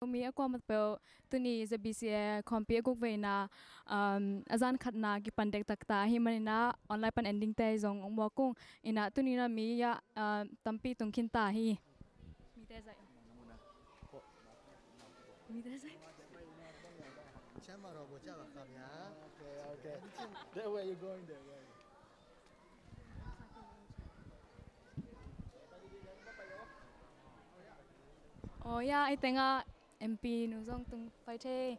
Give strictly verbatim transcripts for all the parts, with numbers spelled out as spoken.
Mi a kuamah peuh tuni Z B C A khawmpi a guk veina, um, a zan khatna kipan dektak ta ahih manin ah online pan en dingte zong ong muak ung. In ah tuni in ah mi ah, um, tampi tung khin ta hi. Mite zaih. Mite zaih. Okay, okay. That way you going there, yeah. Oh ya, ei tengah M P nu zong tung pai thei.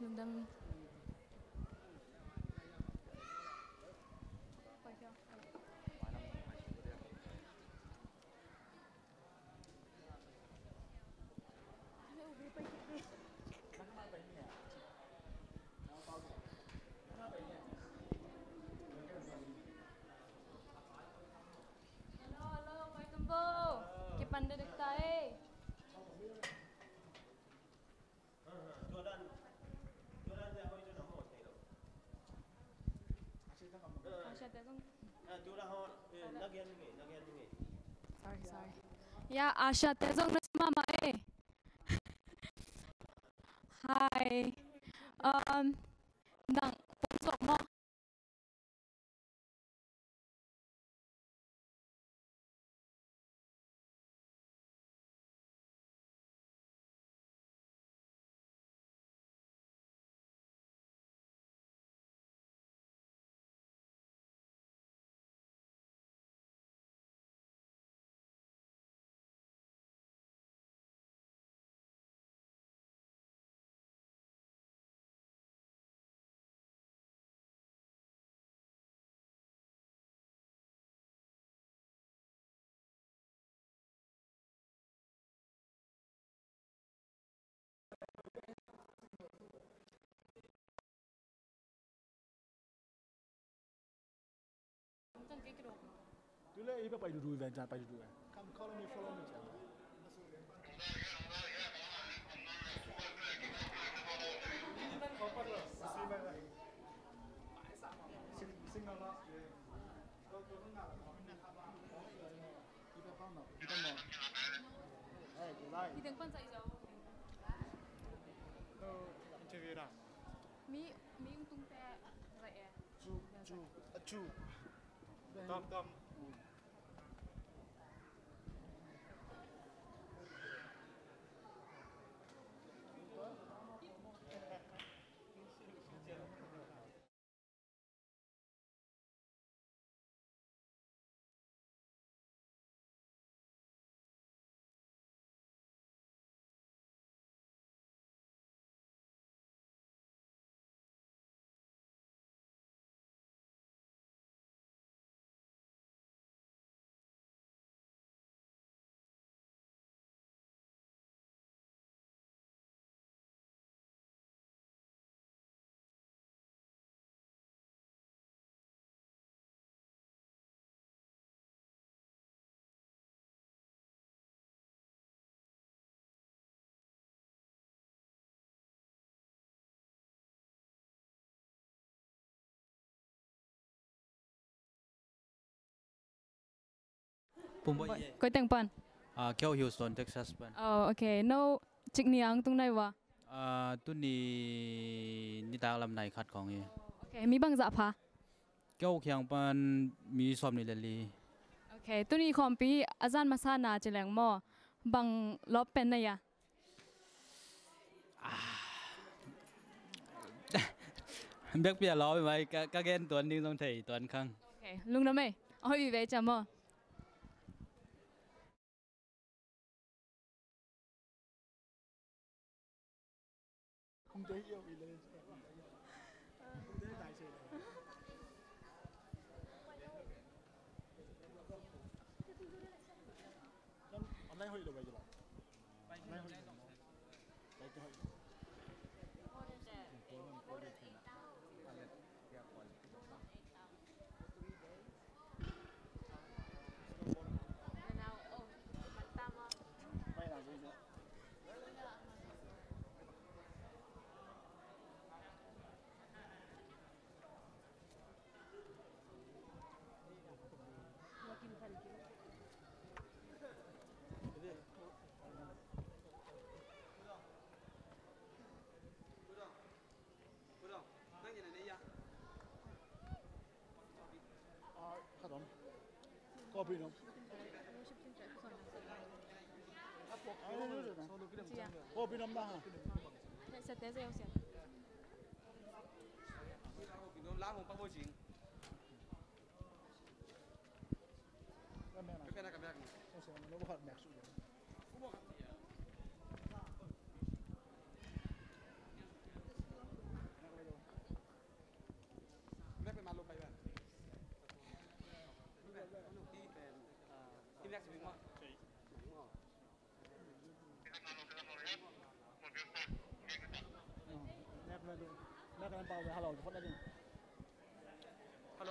Lungdam. Hello, hello, Pai Tum Bo. Kipan dekdek ta ei. Sorry, sorry. Ya, Asha te zong na sa mahmah ei. Hi. Um, nang pon zo maw? Tu le, i ba pai dudu, i ven can pai dudu eh. Come, follow me, follow me. Sing, sing along. Interview da. Mi, mi ung tung te, right eh. Chu, chu, a chu. Tom, tom. Pumbai. Koi teng pan? Ah, keu Houston, Texas pan. Oh, okay. No, cik ni ang tung nai wa? Ah, tuni nitak lam nai khat kong hi. Okay, mi bangzah pha? Keu kiang pan mi sawm ni le li. Okay, tuni khawmpi a zan masa na ci leng maw? Bang lawp pen na ya? Ah. Bek pia lawp mai ka, ka gen tuan ding zong thei tuan khang. Okay, lungdam ei. Oi, ve cha maw? Kopi nom. Kopi nom na ha. Hello.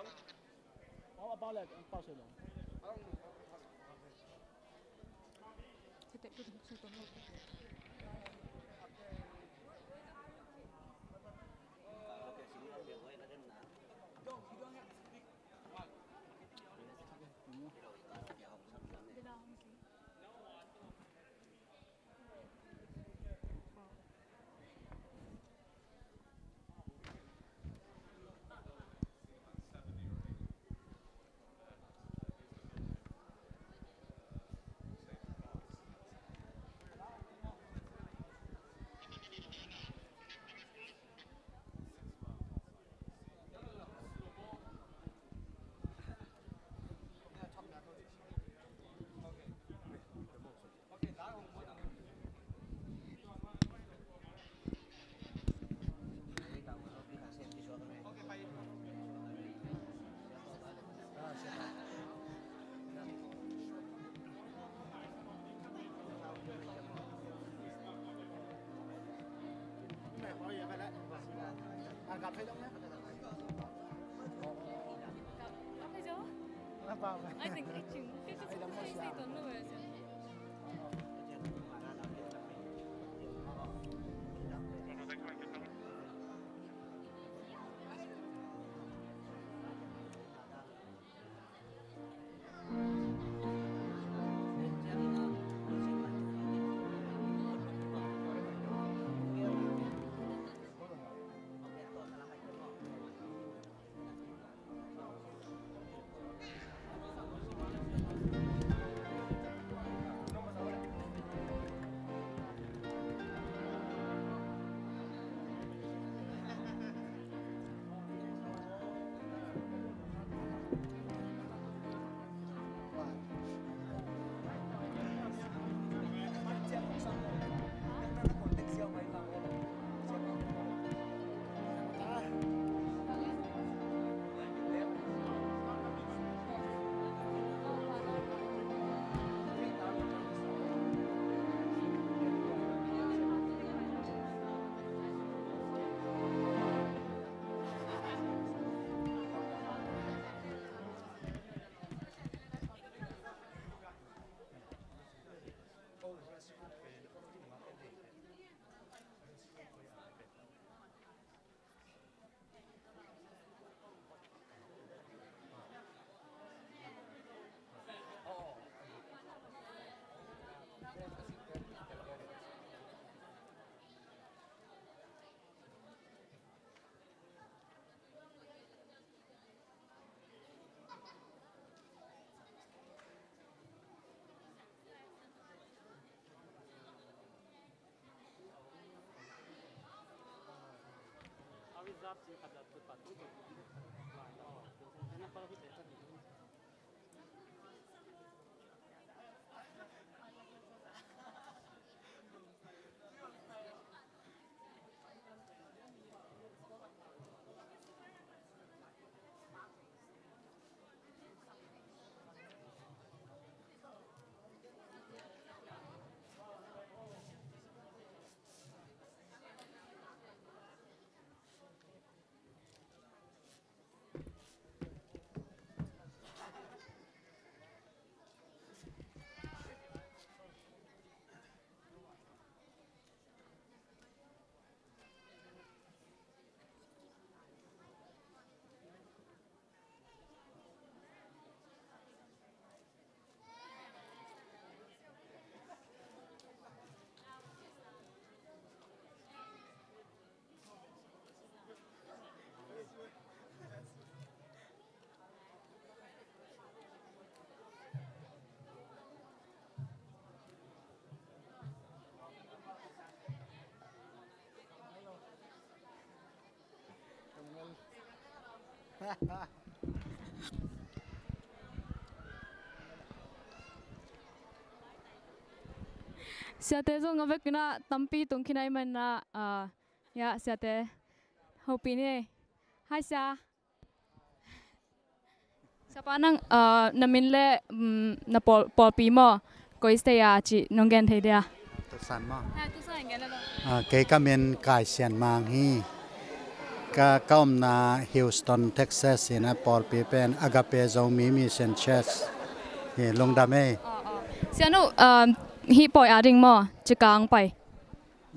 Siate zong a vekin ah tampi tung khin ahih manin ah, ah, ya, siate hopih ni. Hai sia. Siapa nang, ah, na min le, mm, na pawl, pawlpi maw? Koi state a cih nong gen thei dia? Tusan maw? Ha, Tusan gen le lo. Ah, kei ka min Kai Sian Mang hi. Ka, ka omna Houston, Texas hi na, pawlpi pen Agape Zomi Mission Church hi. Lungdam ei. Oh, oh. Sia nu, um, hih pawi ading maw? Cika ang pai.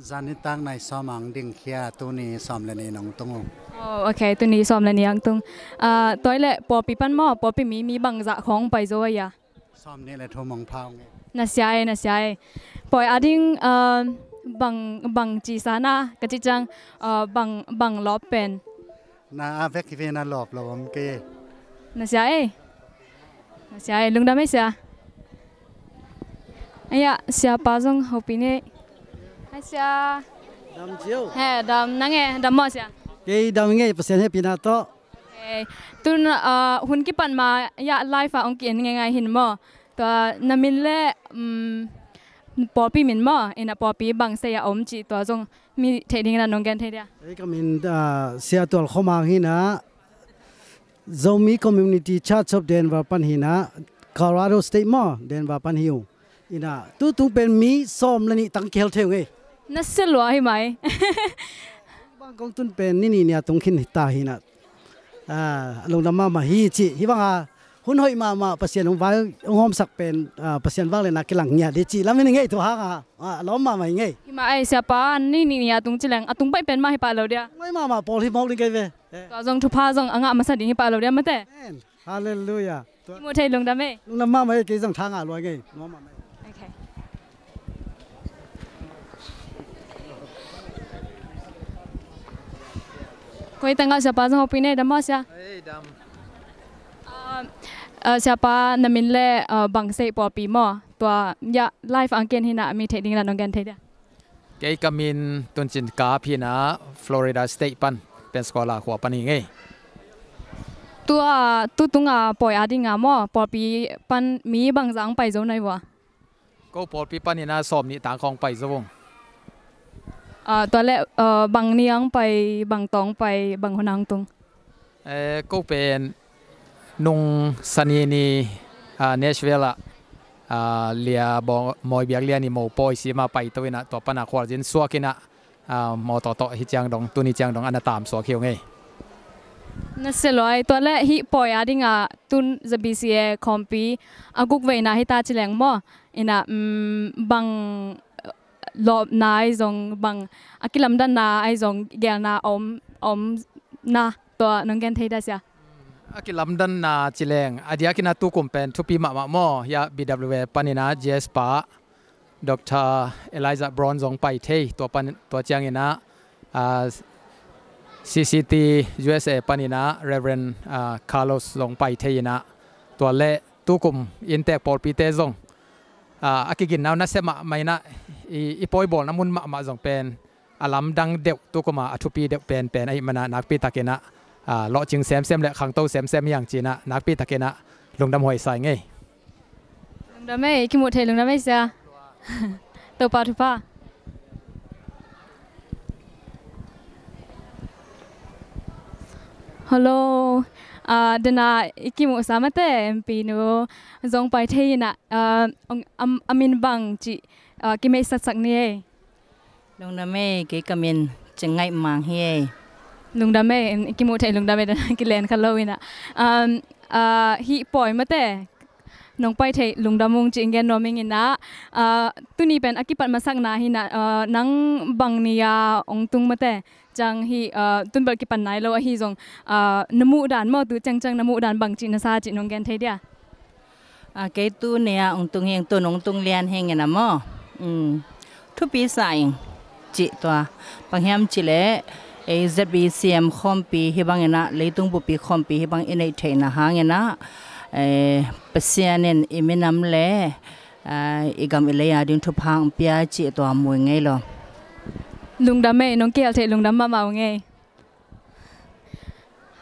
Zan nitak nai sawm ang ding khia, tuni sawm le nih nong tung uh. Oh, ok, tuni sawm le nih ang tung. Ah, tua leh pawlpi pan maw, pawlpi mi, mi bangzah khawng pai zo a ia? Sawm nih le thum hong pha uh ngei. Na sia ei, na sia ei. Pawi ading, ah, bang, bang ci sa na, ka cih ciang, ah, bang, bang lawp pen. Na a vek hi ve na lawp lo om kei. Na sia ei. Na sia ei, lungdam ei sia. Aya, siapa zong hopih ni. Hai sia. Dam cio. He, dam nang e, dam maw sia. Kei dam ngei, Pasian hehpihna tawh. Tun, ah, hun kipan ma, ya, live ah ong ki-en ngeingai hin maw. Tua na min le, um, pawlpi min maw, ina pawlpi bang state a om cih tua zong mi theih dingin ah nong gen thei dia? Ei, ka min, ah, Sia Tual Khua Mang hi na, Zomi Community Church of Denver pan hi na, Colorado State maw, Denver pan hi uh. Ina, tu tung pen mi sawm le nih tang kihel thei uh ngei. Na sia lua hi mai. Bang kong tun pen ni nih ni a tung khin ta hi na. Ah, lungdam mahmah hi ci. Hi bang a hun hoih mahmah Pasian hong vai, hong hawmsak pen, ah, Pasian vangliatna kilang ngiat hi ci. Lam in ngei tu hang a. Ah, lawm mahmah hi ngei. Hi mah ei siapa, ni nih ni a tung ci leng, a tung pai pen mah hi pah lo dia. Tung pai mahmah pawl hi mawk ding kei ve. Eh. Tua zong thupha zong a ngah masa ding hi pah lo dia mate. Amen. Halleluiah. Tua kimu thei lungdam ei. Lungdam mahmah ei, kei zong tha ngah lua ngei. Lungdam mahmah ei. Ok. Koi tangah siapa zong hopih nei, dam maw sia? Ei, dam. Ah, ah, siapa na min le, ah, bang state pawlpi maw? Tua, ya, live ang ki-en hi na mi theih dingin ah nong gen thei dia? Kei ka min Tuncin Kap hi na, Florida State pan, Pensacola khua pan hi ngei. Tua, tu tunga pawi adinga maw, pawlpi pan mi bangzah ang pai zo nai vua? Ko pawlpi pan hi na sawm nih tang khawng pai zo vung. Ah, tua le, ah, bang ni ang pai, bang tawng pai, bang hun ang tung? Eh, ko pen nung sani ni, ah, Nashville ah, ah, lia bo-, mawi biak lia ni mo pawi sima pai to ina tua pana khualzin suak ina, ah, mawtaw tawh hi ciang dong, tuni ciang dong ana tam suak hi uh ngei. Na sia luai, tua le hih pawi adinga tun Z B C A khawmpi a guk veina hi ta ci leng maw? Ina, mm, bang lawpna ai zong, bang a kilamdanna ai zong, gelna om, om na tua nong gen thei da sia? A kilamdanna ci leng, a diakin a tukum pen thupi mahmah maw, ya B W A panin a G S pa, Doctor Elijah Brown zong pai thei, tua pan, tua ciangin a, ah, C C T U S A panin a Reverend, ah, Carlos zong pai thei ina, tua le tukum inntek pawlpite zong, ah, a kiginna uh nasia mahmah ina, i, i pawibawlna mun mahmah zong pen a lamdang deuh, tukuma a thupi deuh penpen ahih mana nakpi takin a, ah, lawhcing semsem le khangto semsem hi ang ci ina nakpi takin a lungdam huai sa ing ei. Lungdam ei, kimuh thei lungdam ei sia. Topa thupha. Hello. Ah, dena i kimuh sa mate, M P nu zong pai thei ina, ah, ong, am, a min bang ci, ah, kimeisatsak ni ei. Lungdam ei, kei ka min Cing Ngaih Mang hi ei. Lungdam ei, i kimuh thei lungdam ei, dena kilen kha lo ina. Um, ah, hih pawi mate, nong pai thei lungdam ung ci-in gen nuam ing ina, ah, tuni pen a kipat masakna hi na, ah, nang bang ni a ong tung mate, ciang hi, ah, tun bel kipan nai lo ahi zong, ah, na muh dan maw, tu ciangciang na muh dan bang ci na sa ci nong gen thei dia? Ah, kei tuni a ong tung hi ing, tu nong tung lian hi ing ina maw. Um, thupi sa ing. Cih tua, bang hiam cih leh, ei Z B C M khawmpi hih bang ina, leitung bupi khawmpi hih bang i neih theihna hang ina, eh, Pasian in i minam le, ah, i gam i lei a ding thupha hong pia cih tua mu ing ei lo. Lungdam ei, nong kihel theih lungdam mahmah ung ei.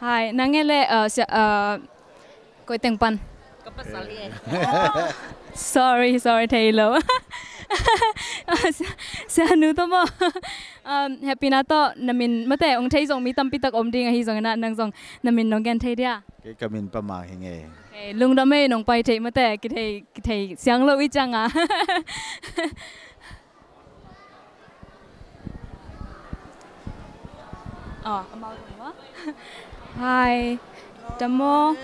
Hai, nang e le, uh, sia, uh, koi teng pan. Ka pasal e. Sorry, sorry, thei lo. Sia, sia nu tawh maw. Um, happy na tawh, na min mate, ong thei zong mi tampi tak om ding ahi zong ina, nang zong na min nong gen thei dia. Kei ka min Pa Mang hi ngei. Okay, lungdam e, nong pai thei mate, kithei, kithei siang lo i ciang a. Oh, amau dong maw? Hai, dam maw?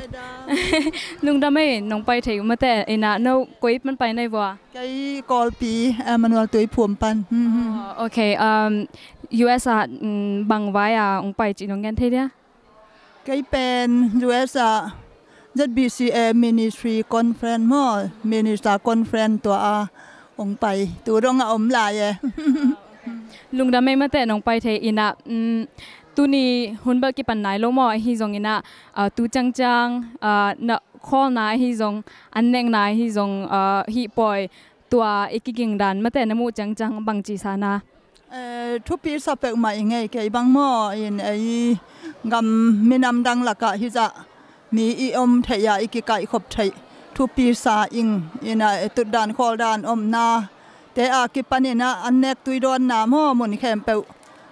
Lungdam e, nong pai thei mate, ina no koi pan pai nai vua? Kei Kawlpi, Emmanuel Tuiphum pan. Hmm, hmm. Oh, okay, um, U S a, mm, bang vai a ong pai cih nong gen thei dia? Kei pen U S a Z B C A Ministry Conference maw, Minister Conference tua a ong pai. Tu dong a om lai e. Lungdam e mate, nong pai thei ina, mm, tuni hun bel kipan nai lo maw, ahi zong ina, ah, tu ciangciang, ah, na khawlna ahi zong, an nekna ahi zong, ah, hih pawi tua i kiging dan mate na muh ciangciang bangci sa na? Eh, thupi sa peuhmah i ngei, kei bang maw, in ei gam minam dang lakah hizah mi i om theih a i kikaihkhop theih thupi sa ing, ina e tutdan khawldan omna te a kipan ina an nek tuidawnna maw mun khempeuh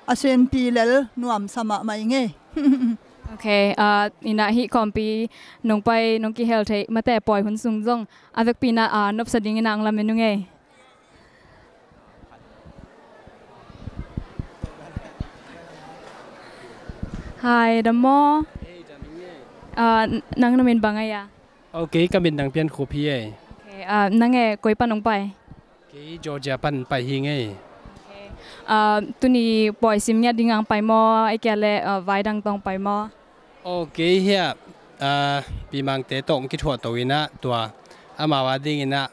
a sinpi lel nuam sa mahmah i ngei. Okay, ah, ina hih khawmpi nong pai nong kihel theih mate pawi hun sung zong a vekpi ina, ah, nopsa ding ina ang lamen u ngei. Hai, dam maw? Hey, dam ing e. Ah, n-, nang na min bang a ia? Okay, ka min Nang Pian Khup hi e. Okay, ah, nang e koi pan ong pai? Kei Georgia pan pai hi ngei. Okay. Ah, tuni pawi sim ngiat ding ang pai maw, ei kia le, ah, vai dang tawng pai maw? Okay, hia, ah, Pi Mangte tawh ong kithuah to ina tua amau a ding ina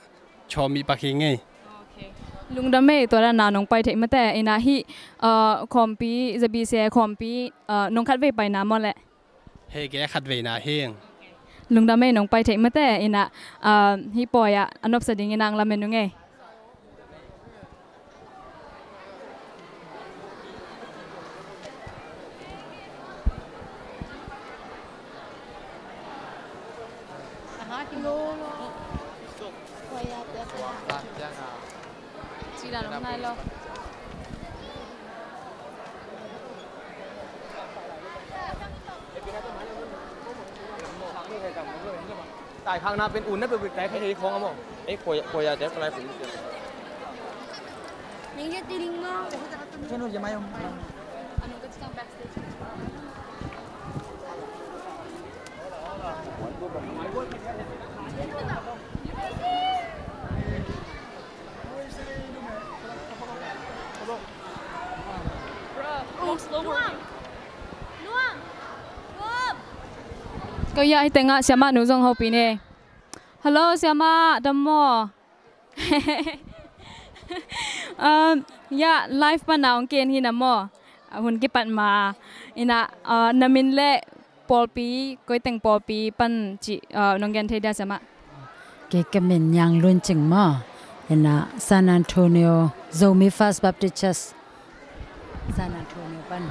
chawm i pak hi ngei. Okay. Lungdam e, tua dan a nong pai theih mate, ina hih, uh, khawmpi, Z B C A khawmpi, uh, nong khat vei paina maw le? Hei, kei khat veina hi ing. Lungdam e, nong pai theih mate, ina, uh, hih pawi ah a nopsa ding ina ang lamen u ngei. Taikhakna pen unna peuhpeuh taikhak hi khawng a maw? Ei, khuaia, khuaia te palai pun. Ning je tiling maw? Ken ho je mai om. Ko ia hi tengah siamah nu zong hopih ni. Hello, siamah, dam maw? Um, ya, live pan a ong ken hi na maw? Hun kipat ma. Ina, uh, na min le pawlpi, koi teng pawlpi pan cih, uh, nong gen thei dia siamah? Kei ka min Niang Lun Cing maw. Ina San Antonio Zomi First Baptist Church, San Antonio pan.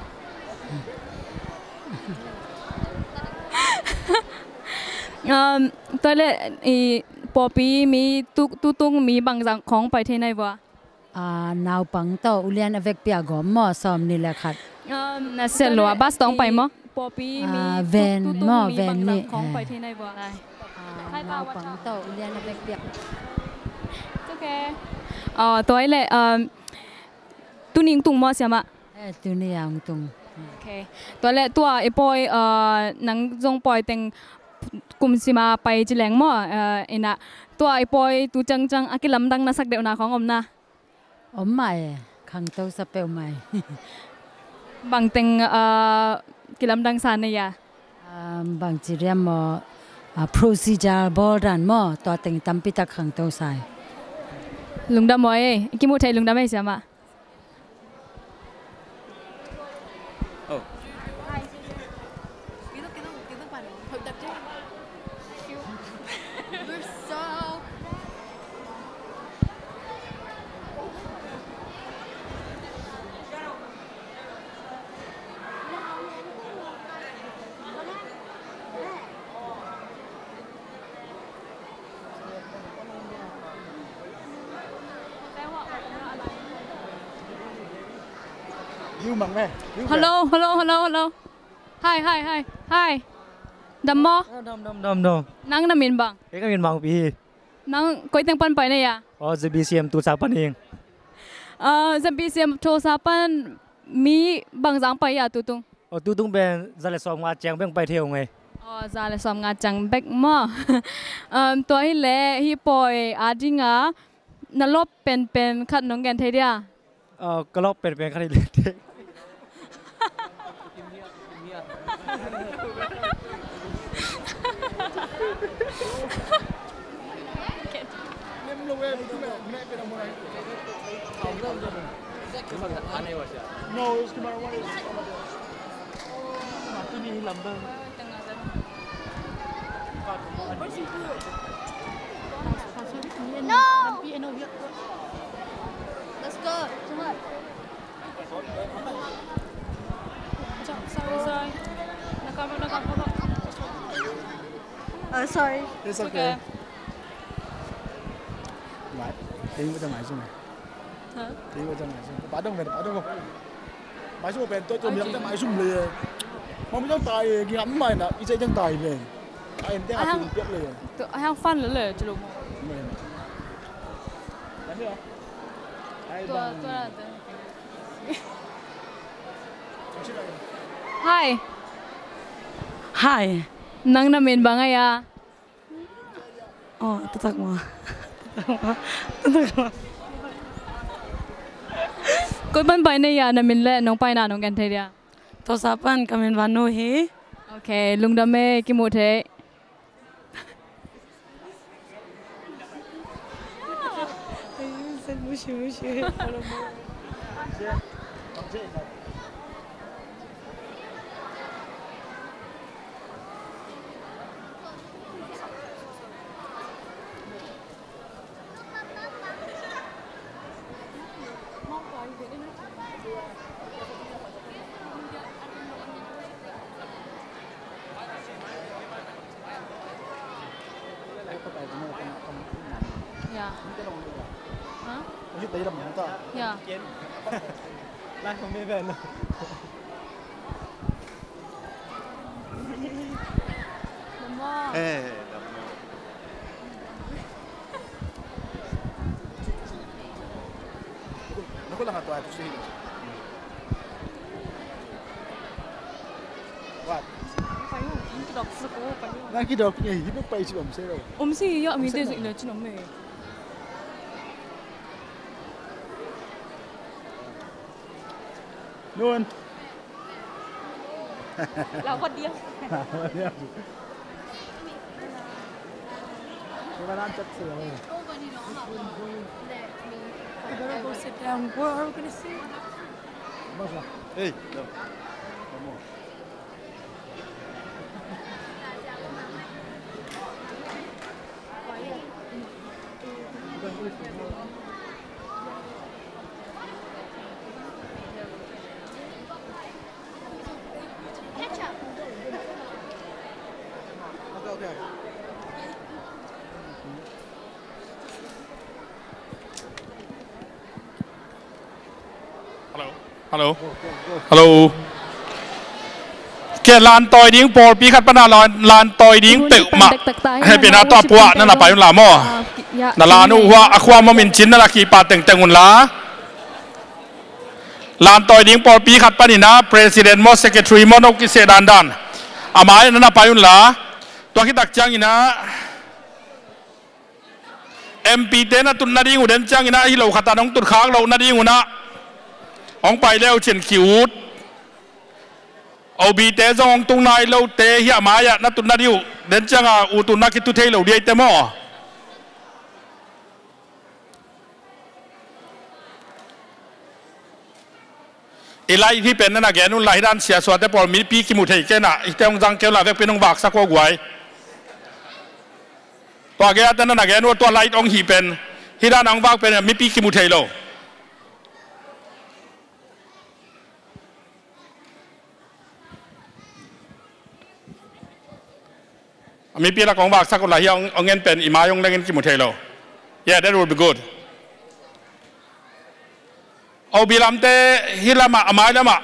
Um, tua le i pawlpi mi tu, tutung mi bangzah khawng pai thei nai vua? Ah, naupang tawh ulian a vekpi a gawm maw, sawm nih le khat. Um, na sia lua, bus tawh ong pai maw? Pawlpi mi, ah, tu, van tutung maw, mi van bangzah nih, khawng pai thei nai vua? Ah, naupang tawh ulian a vekpi a. It's okay. Oh, tua le, um, tuni ong tung maw siamah? Eh, tuni a ong tung. Okay. Tua le tua i pawi, uh, nang zong pawi teng kum sima pai ci leng maw, uh, ina tua i pawi tu ciangciang a kilamdang na sak deuhna khawng om na? Om mah e, khangto sa peuhmah e. Bangteng, uh, kilamdang sa na ia? Um, bangci riam maw, uh, procedure bawl dan maw, tua teng tampi tak khangto sa e. Lungdam maw e, kimu thei lungdam e siamah. Oh. Hello, hello, hello, hello. Hi, hi, hi. Hi. Dam maw? Dam, dam, dam, dam. Nang na min bang? Kei ka min Mangpi hi. Nang koi teng pan pai na hia? Oh, Z B C M Tulsa pan hi ing. Ah, Z B C M Tulsa pan mi bangzah pai hia tutung? Oh, tutung pen za le sawmnga ciang bek pai thei ung ei. Oh, za le sawmnga ciang bek maw? Um, tua hi leh hih pawi a ding a na lawp penpen khat nong gen thei dia? Oh, ka lawp penpen khat hi leh thei. No! Let's go. Sorry, sorry. Uh, sorry. It's okay. Mãi, tính có cho mãi xuống này. Hả? Tính có cho mãi xuống. Bắt đầu về, bắt đầu không? Mãi xuống về, tôi, tôi miệng cho mãi xuống lì. Mà mình đang tài, cái ngắm mãi nè, cái dây đang tài về. Ai, em đang ai ăn hăng, tiền tiếp lì. Tụi ai hăng fan lắm leh, chứ đúng không? Mày. Dám chưa? Ai, tua, bằng tua là Hi. Hi. Nang na min bang a hia? Oh, taktak maw. Taktak maw. Koi pan pai na hia, na min le nong paina nong gen thei dia? Tulsa pan ka min Vanu hi. Ok, lungdam e, kimu thei. Ya. Ha? Ya. Eh, What? Nang kidawk, eh, hi bek pai ci bawm se lo. Om si ya, mi te zui le cin om e. Nun. Lau khat diam. Lau khat diam. You gotta go sit down. Where are we gonna sit? Hey, no. Come on. Hello. Hello. Hello. Ke lantawi ding pawlpi khat pana lan-, lantawi ding peuhmah. Hehpihna tawh a puah na na pai unla maw. Na lan uh hua a khua maw, min cin na na kihpah tengteng unla. Lantawi ding pawlpi khat paninah president maw, secretary maw, no kiseh dandan a mai na na pai unla. Tua khitak cianginah M P te na tut nading uh den cianginah ahi lo khatah nong tut khak loh nading unah hong pai leu cin ki-ut. O B te zong hong tung nai lote hi a mai-ah na tut nading uh den cianga ut uh na kitu thei lo ding ahite maw. I light hih pen na na gen unla, hih dan siasuate pawl mipi kimu thei kei na, hihte hong zang kei unla, vekpi in hong vaksak uh a guai. Tua gei-ate na na gen uh a, tua light hong hih pen hih dan hong vak pen mipi kimu thei lo. A mipi lak hong vaksak unla, hih hong, hong en pen i mai hong lengin kimu thei lo. Yeah, that would be good. Obi lamte hih lamah, a mai lamah.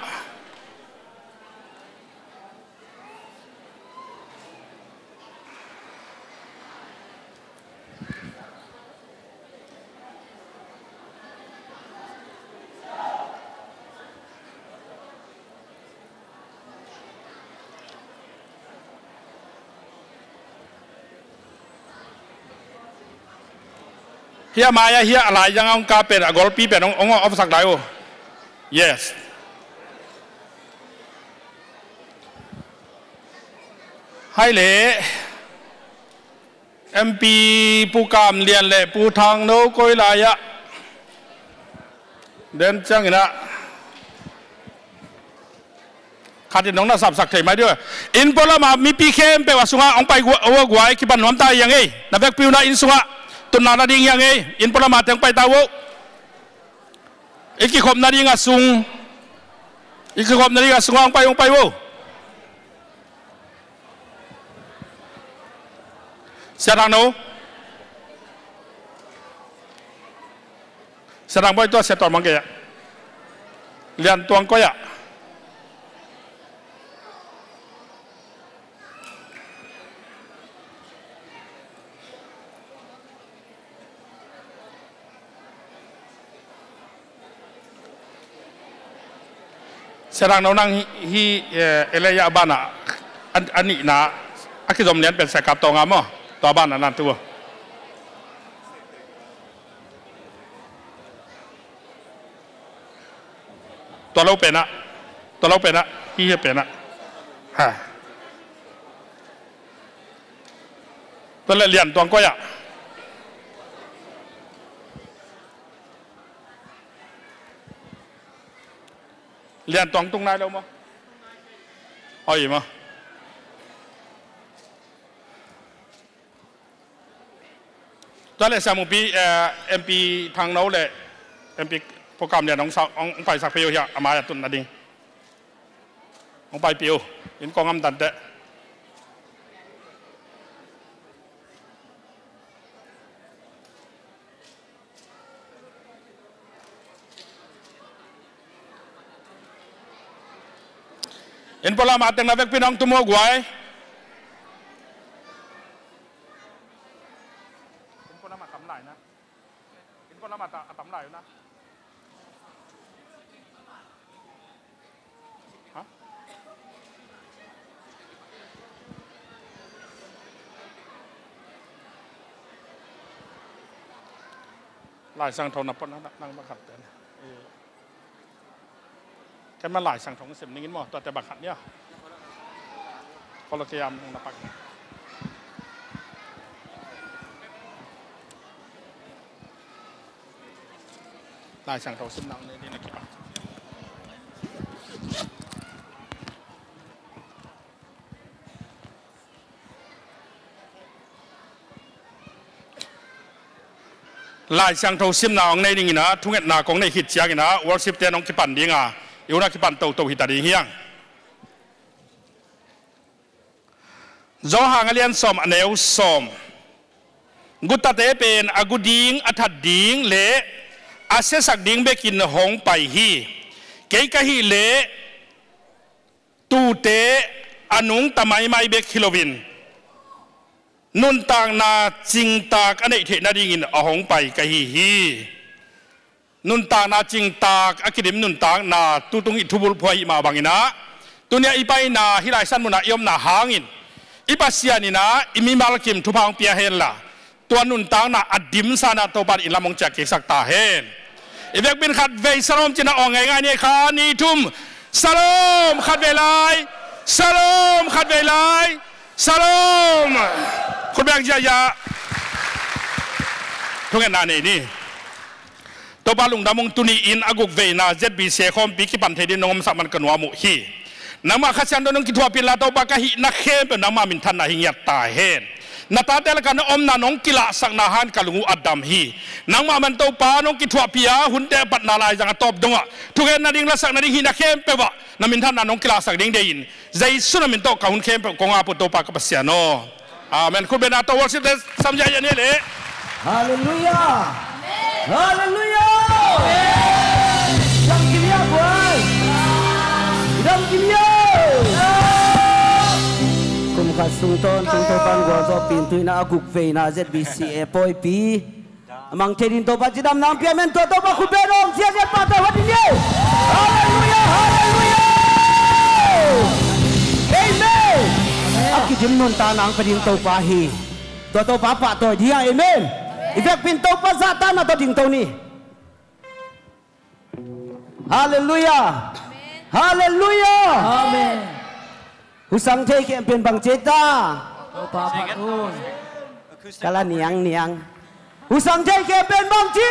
Hiah mai-ah hiah a lai zang a hong kap pen, a golpi pen hong, hong off sak lai uh. Yes. Hai leh. M P Pu Kam Lian le Pu Thang No koi lai-ah den ciangin ah khat in nong na sapsak thei mai dih. Inn pualam a mipi khempeuh a sungah hong pai uh guai, kipan nuam ta hi hang ei. Na vekpi un ah inn sungah tunna nading hi hang ei. Inn pualam a teng pai ta uh. I kikhop nading a sung, i kikhop nading a sungah hong pai, hong pai uh. Sia Thang No. Sia Thang Bawi tua, Sia Tuan Mang kei ah. Lian Tuang koi ah. Sia Thang No, nang hih, hih, eh, L A ah a banah a, a nihna a kizom lian pen Sia Kap Tawng a maw? Tua banah na tu. Tua lo penah, tua lo penah, hih, hih penah. Ha. Tua leh Lian Tuang koi ah. Lian Tuang tung nai lo maw? Oi maw? Tua leh Sia Mupi, eh, M P Thang No le M P Pu Kam Lian hong sa, hong, hong paisak peuh hiah, a mai-ah tun nading. Hong paipih uh. Inn kong am tante. Inn pualam a teng na vekpi nong tum uh guai. Inn pualam a tam lai na. Inn pualam a ta, a tam lai na. Ha? Lai Siangtho na pon na, nang bang khat ten. Ken ma Lai Siangtho sim ning in maw, tuate bang khat nia. Kolokiam nung na pak. Lai Siangtho simna nei ding na kipan. Lai Siangtho simna hong nei ding in ah, thungetna kong nei khit ciang in ah, worship te nong kipan ding a, i un ah kipan toto hi ta ding hi hang. Johan a lian sawm, a neu sawm. Gutate pen a gu ding, a that ding le a siasak ding bekin hong pai hi. Kei ka hih leh tuute a nungta maimai bek hi loin nuntakna cingtak a neih theih nadingin a hong pai ka hi hi. Nuntakna cingtak a kidim nuntakna tutung i thubulphuh ahih mah bangin ah, tuni-ah i paina hih Lai Siangtho munah i omna hangin i Pasian in ah i mimal kim thupha hong pia henla, tua nuntakna a dimsa in ah Topa'n inn lam hong ciah kiksak ta hen. I vekpi in khat vei Shalom ci-in ah awng ngeingai ni. Khat, nih, thum. Shalom. Khat vei lai. Shalom. Khat vei lai. Shalom. Khut beng ziahziah. Thungetna nei ni. Topa lungdam ung, tuni-in a guk veina Z B C khawmpi kipan thei dingin nong omsak man ka nuam uh hi. Nangmah Kha Siangtho nong kithuahpih inla, Topa, ka hihna khempeuh nangmah minthanna hi ngiat ta hen. Na tate lakah na omna nong kilahsakna hangin ka lung uh a dam hi. Nangmah man Topa nong kithuahpih a, hunte a patna laizang a tawp dongah thungetna ding, lasak nading, hihna khempeuh ah na minthanna nong kilahsak ding deih in, Jesu na min tawh ka hun khempeuh kong ap uh, Topa ka Pasian aw. Amen. Khut beng a, tawh worship te sam ziahziah ni leh. Halleluiah. Halleluiah. Tungtawn, tungtawn pan gualzawhpi in tuina a guk veina Z B C A pawipi a mang thei ding Topa cidamna hong pia men, tua Topa khut beng om ziahziah pahtawi pha ding hi. Halleluiah, halleluiah. Amen. A kidim nuntakna hong pia ding Topa hi. Tua Topa pahtawi ding hi. Amen. I vekpi in Topa zahtakna tawh dingto ni. Halleluiah. Halleluiah. Amen. Husang thei khempeuh in bangci ta? Topa phat un. Ka la niangniang. Husang thei khempeuh in bangci?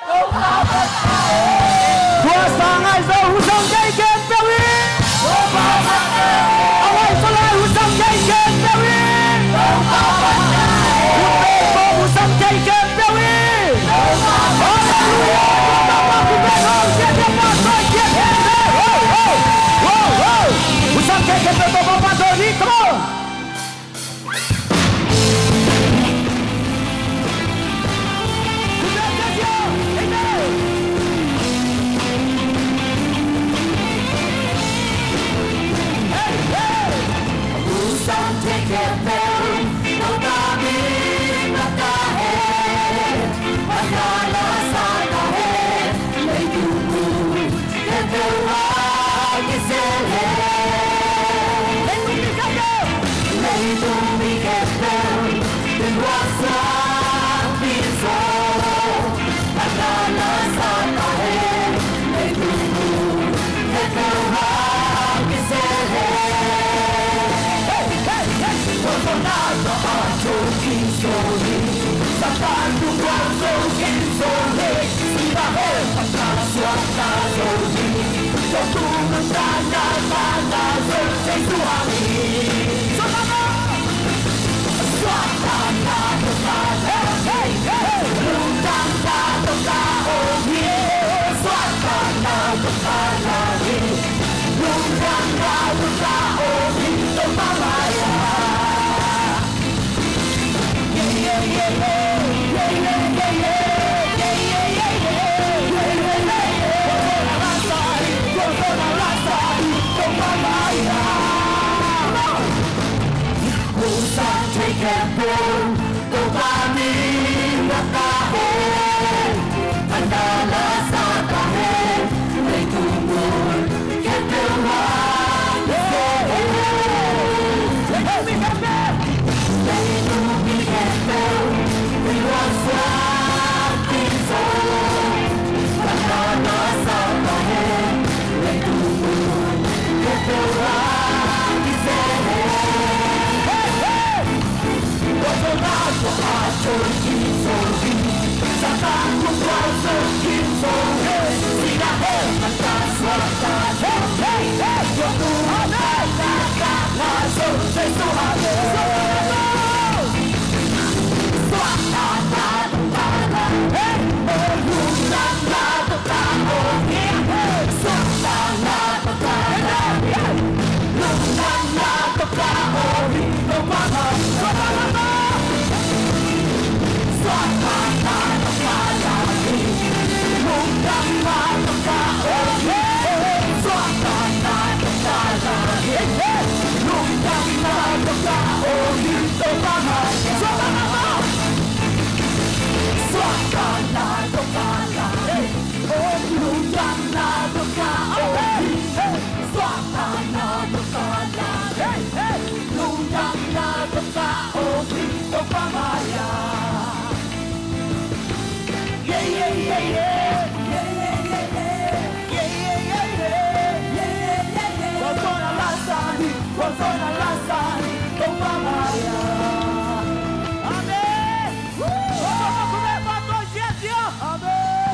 Topa phat un. Tua sang ai zo, husang thei khempeuh in. Topa phat un. A ngai zo lai, husang thei khempeuh in. Topa phat un. Husang thei khempeuh in. Halleluiah. Topa phat un. Husang thei khempeuh Topa phat un. Come on.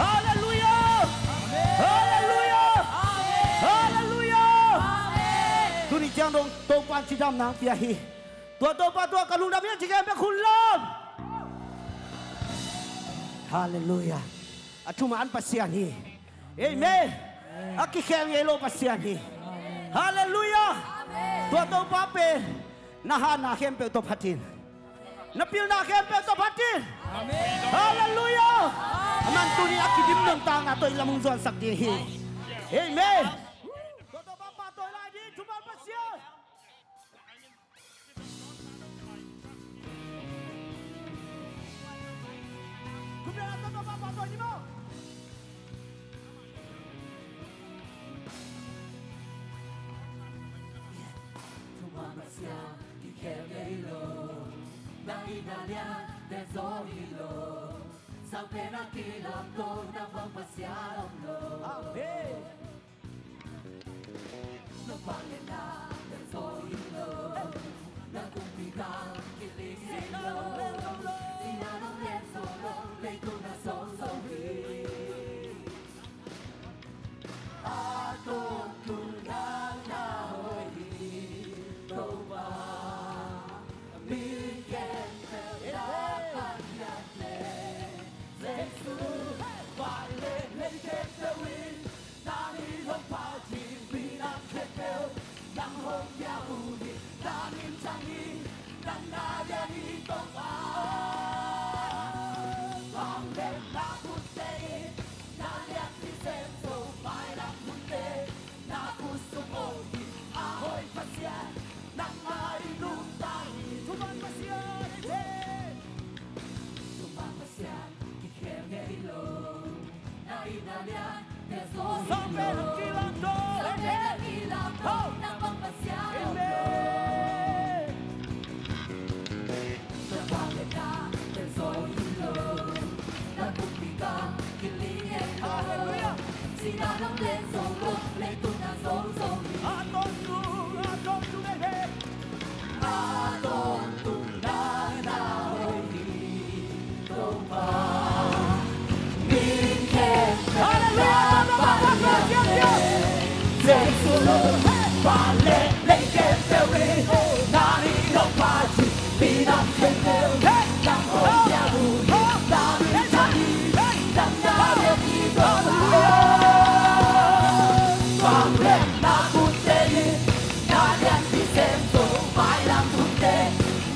Halleluiah! Halleluiah! Halleluiah! Tuni ciang dong Topa in cidamna hong pia hi. Tua Topa tungah ka lungdam hi, ci khempeuh khut lawm. Halleluiah. A thuman Pasian hi. Amen. A kikhel ngei lo Pasian hi. Halleluiah. Tua Topa pen na hatna khempeuh tawh phat in, na pilna khempeuh tawh phat in. Amen. Halleluiah. Amen. Tuni a kidim nuntakna tawh i lam hong zuansak ding hi. Amen. Tua Topa pahtawi lai ding, thuman Pasian. Thuman Pasian kikhen ngei lo, na itna lian pen zo hi lo. Sang pen a kilamto, na bang Pasian om lo. Amen. Na vangliatna pen zo hi lo, na kumpi gam kiling ngei lo. Sihna nong len zo lo, leitung na zong zo hi. A tawntung nang na hoih hi, Topa. Mi khempeuh na vangliat leh, Jesu, vangliat leh khempeuh in na min hong phat hi. Minam khempeuh nang hong piak uh hi. Na min thang hi, nang na lian hi, Topa. Vangliatna khut teh in na lianpi sem zo, mailam hun teh na khut sung om hi. A hoih Pasian, nang na i nungta hi. Thuman Pasian, amen. Thuman Pasian kikhen ngei lo, na itna lian pen zo hi lo. Sang pen a kilamto, sang pen a kilamto, amen, na bang Pasian om lo. Amen. Na vangliatna pen zo hi lo, na kumpi gam kiling ngei lo. Halleluiah. Sihna nong len zo lo, leitung na zong zo hi. A tawntung, a tawntung, amen. A tawntung nang na hoih hi, Topa. Mi khempeuh na vangliat leh, Jesu, vangliat leh khempeuh in na min hong phat hi. Minam khempeuh nang hong piak uh hi. Na min thang hi, nang na lian hi, Topa. Vangliatna khut teh in na lianpi sem zo, mailam hun teh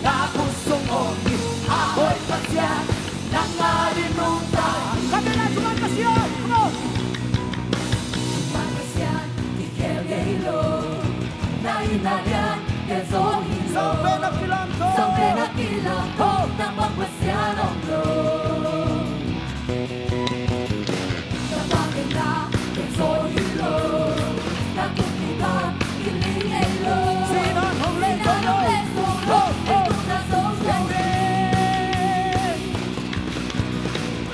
na khut sung om hi. A hoih Pasian, nang na i nungta hi. Ka bel a Thuman Pasian, come on. Thuman Pasian kikhen ngei lo, na itna lian pen zo hi lo. Sang pen a kilamto, sang pen a kilamto, na bang Pasian om lo. Na vangliatna pen zo hi lo, na kumpi gam kiling ngei lo. Sihna nong len zo lo, leitung na zong zo hi. Amen.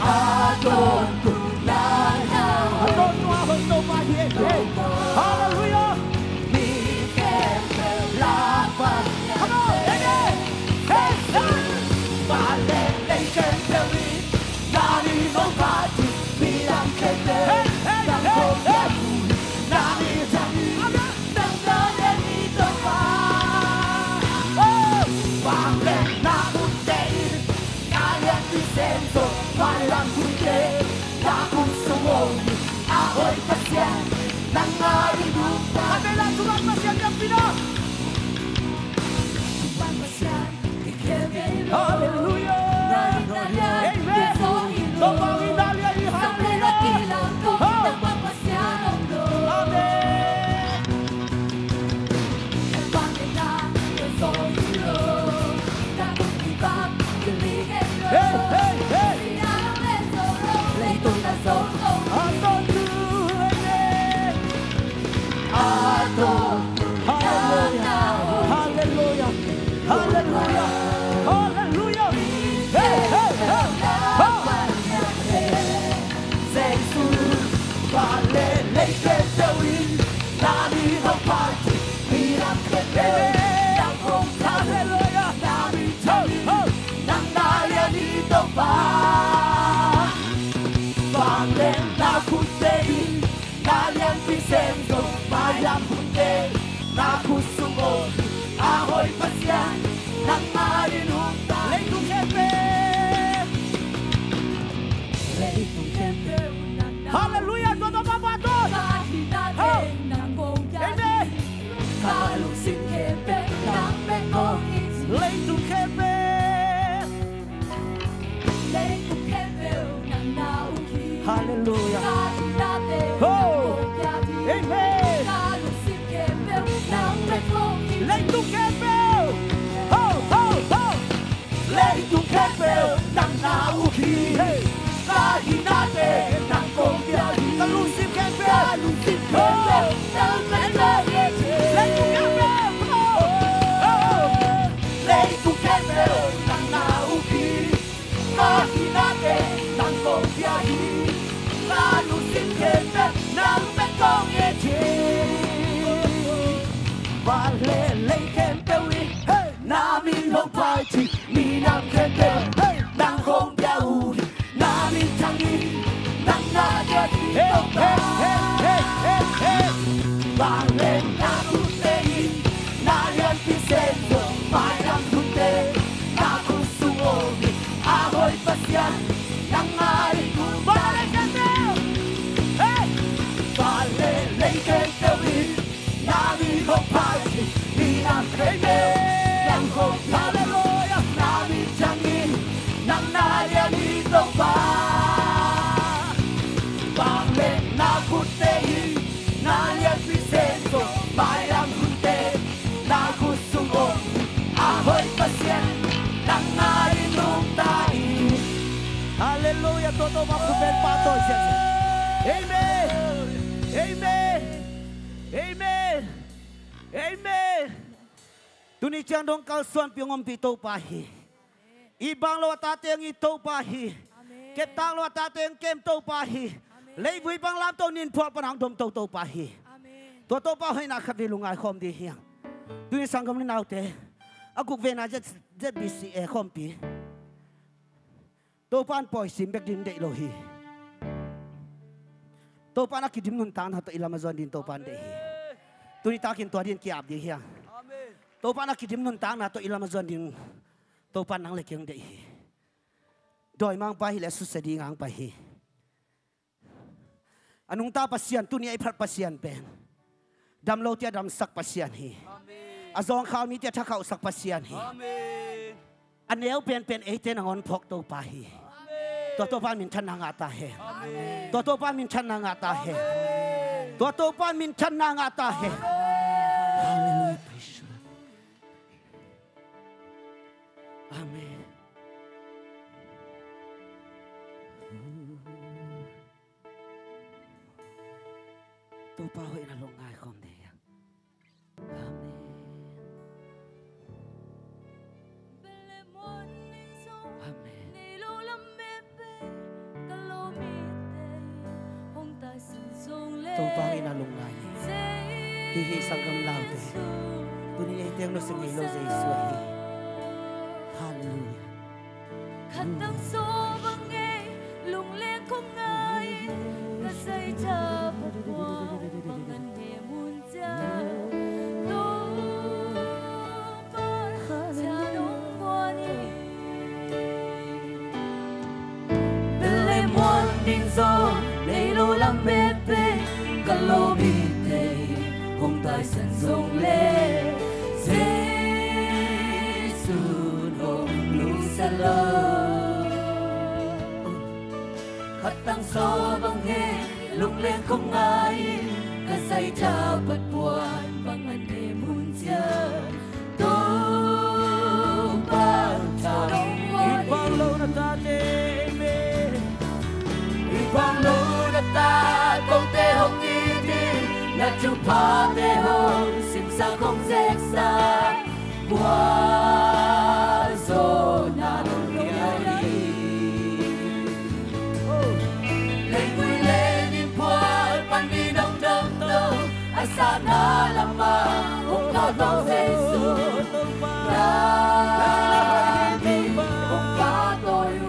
A tawntung nang na hoih, a tawntung a hoih Topa hi, amen. Halleluiah. Mi khempeuh na vangliat leh, come on, amen. Hey, hey. Vangliat leh khempeuh in na min hong phat hi. Minam khempeuh, hey, hey, nang hong piak uh hi. Na min thang hi, amen, nang na lian hi, Topa. Oh, vangliatna khut teh in na lianpi sem zo, mailam hun teh na khut sung om hi. A hoih Pasian, nang na i nungta hi. Ka bel a Thuman Pasian, ka bel a. Halleluiah. Amen. Topa in na lian hi, halleluiah. Oh. Amen. Hey, hey, hey. Amen. Halleluiah. Halleluiah. Halleluiah. Halleluiah. Hey, hey, hey. Oh. Jesu, vangliat leh khempeuh in na min hong phat hi. Minam khempeuh, amen, nang hong piak uh hi. Halleluiah. Na min thang hi, oh, nang na lian hi, Topa. Vangliatna khut teh in na lianpi sem zo, mailam hun teh na khut sung om hi. A hoih Pasian, nang na i nungta hi. Leitung khempeuh, leitung khempeuh, nang na. Halleluiah, tua tawh papa tawh. Ka hihna teng nang kong kiat hi. Amen. Van le lei khempeuh in, hey, na min hong pha hi. Minam khempeuh, hey, nang hong pia uh hi. Na min thang hi. Nang na lian hi, hey, Topa. Hey, hey, hey, hey, hey. Vangliatna khutnei in, na lianpi Sen Zong, mailam khutnei, na khut sung om hi. A hoih Pasian, nang a ding uh. Van le khempeuh, hey, van le lei khempeuh in, na min hong pha hi. Minam khempeuh, nang hong pia hi. Halleluiah. Na min thang hi. Nang na lian hi, Topa. Vangliatna khutnei in, na lianpi Sen Zong, mailam khutnei, na khut sung om hi. A hoih Pasian, nang a ding nungta hi. Halleluiah. Tua Topa khut beng pahtawi ziahziah. Amen. Amen. Amen. Amen. Tuni ciang dong kalsuanpih hong ompih Topa hi. It baang lo a tate hong it Topa hi. Amen. Keptak lo a tate hong kem Topa hi. Amen. Leivui bang lamto, ninphual pan hong domto Topa hi. Amen. Tua Topa hoihna khatvei lungngai khawm ding hi hang. Tuni sanggam le naute, a guk vena Z-, Z B C A khawmpi. Topa'n pawi sim bek ding deih lo hi. Topa'n a kidim nuntakna tawh i lam a zuan ding Topa'n deih hi. Tuni takin tua ding ki-ap ding hi hang. Amen. Topa'n a kidim nuntakna tawh i lam a zuan ding Topa'n nang le kei hong deih hi. Dawimangpa hileh susia ding hong pai hi. A nungta Pasian, tuni a i phat Pasian pen damlote a damsak Pasian hi. Amen. A zawngkhal mite a thakhauhsak Pasian hi. Amen. A neu penpen eite nangawn phawk Topa hi. Amen. Tua Topa minthanna ngah ta hen. Amen. Tua Topa minthanna ngah ta hen. Amen. Tua Topa minthanna ngah ta hen. Amen. Hallelujah, praise the Lord. Amen. Topa hoihna lungngai khawm ding hi hang. Amen. Amen. Topa hoihna lungngai hi. Hi hi sanggam laute. Tuni eite hong nusia ngei lo Jesu ahi hi. Hallelujah. Khat tang sawm bang ngei, lungleng khong ngai, ka zaitha phat puan bang an ne mun ciang. Topa tha nong puan hi. Bel le muan ding zaw, leilo lam betbet, ka lawmite hong taisan zong le, Jesu hong lungsia lo. Khat tang sawm bang he, lungleng khong ngai in, ka zaitha phat puan bang an ne mun ciang. Topa tha nong puan hi. It baang lo na tate, amen. It baang lo na ta, kote hong it in, na thuphate hong simsak hong zeksak, gualzawhna nong pia hi. Leivui le ninphual pan mi nong domto, a satna lamah hong khahto Jesu, na min hong pahtawi uh.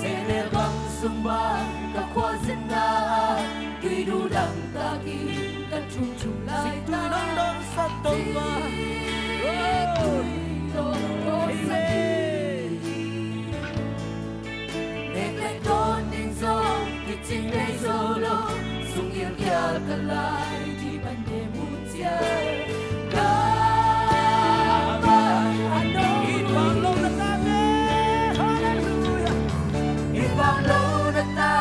Sehnel gam sung bang ka khualzinna, tuidu dang takin ka thum thum laitak, zingtui nong dawngsak Topa. Zingtui nong dawngsak hi. Neknek dawn ding zong kicing nei zo lo, sung gilkial ka lai dih ban ne mun ciang. It baang lo na tate, hallelujah. It baang lo na ta,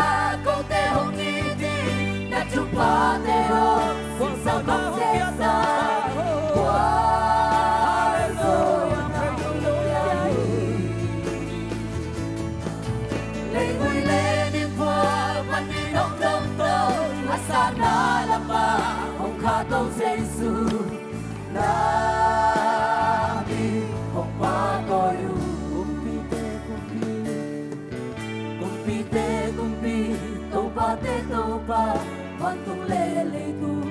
kote hong it in, na thuphate hong simsak hong zeksak, gualzawhna nong pia hi. Leivui le ninphual pan mi nong domto, a satna lamah hong khahto Jesu, na min hong pahtawi uh. Kumpite kumpi, kumpite kumpi, topate Topa, vantung le leitung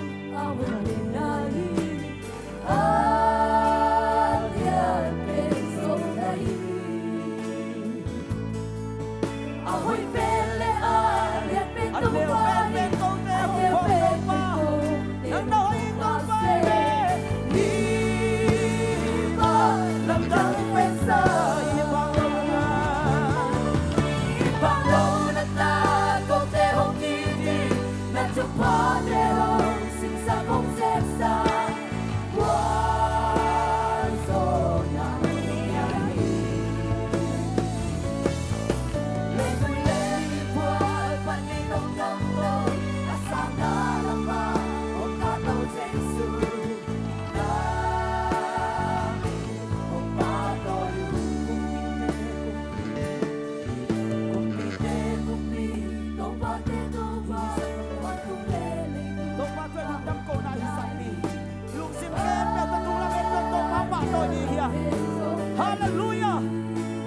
Halleluia.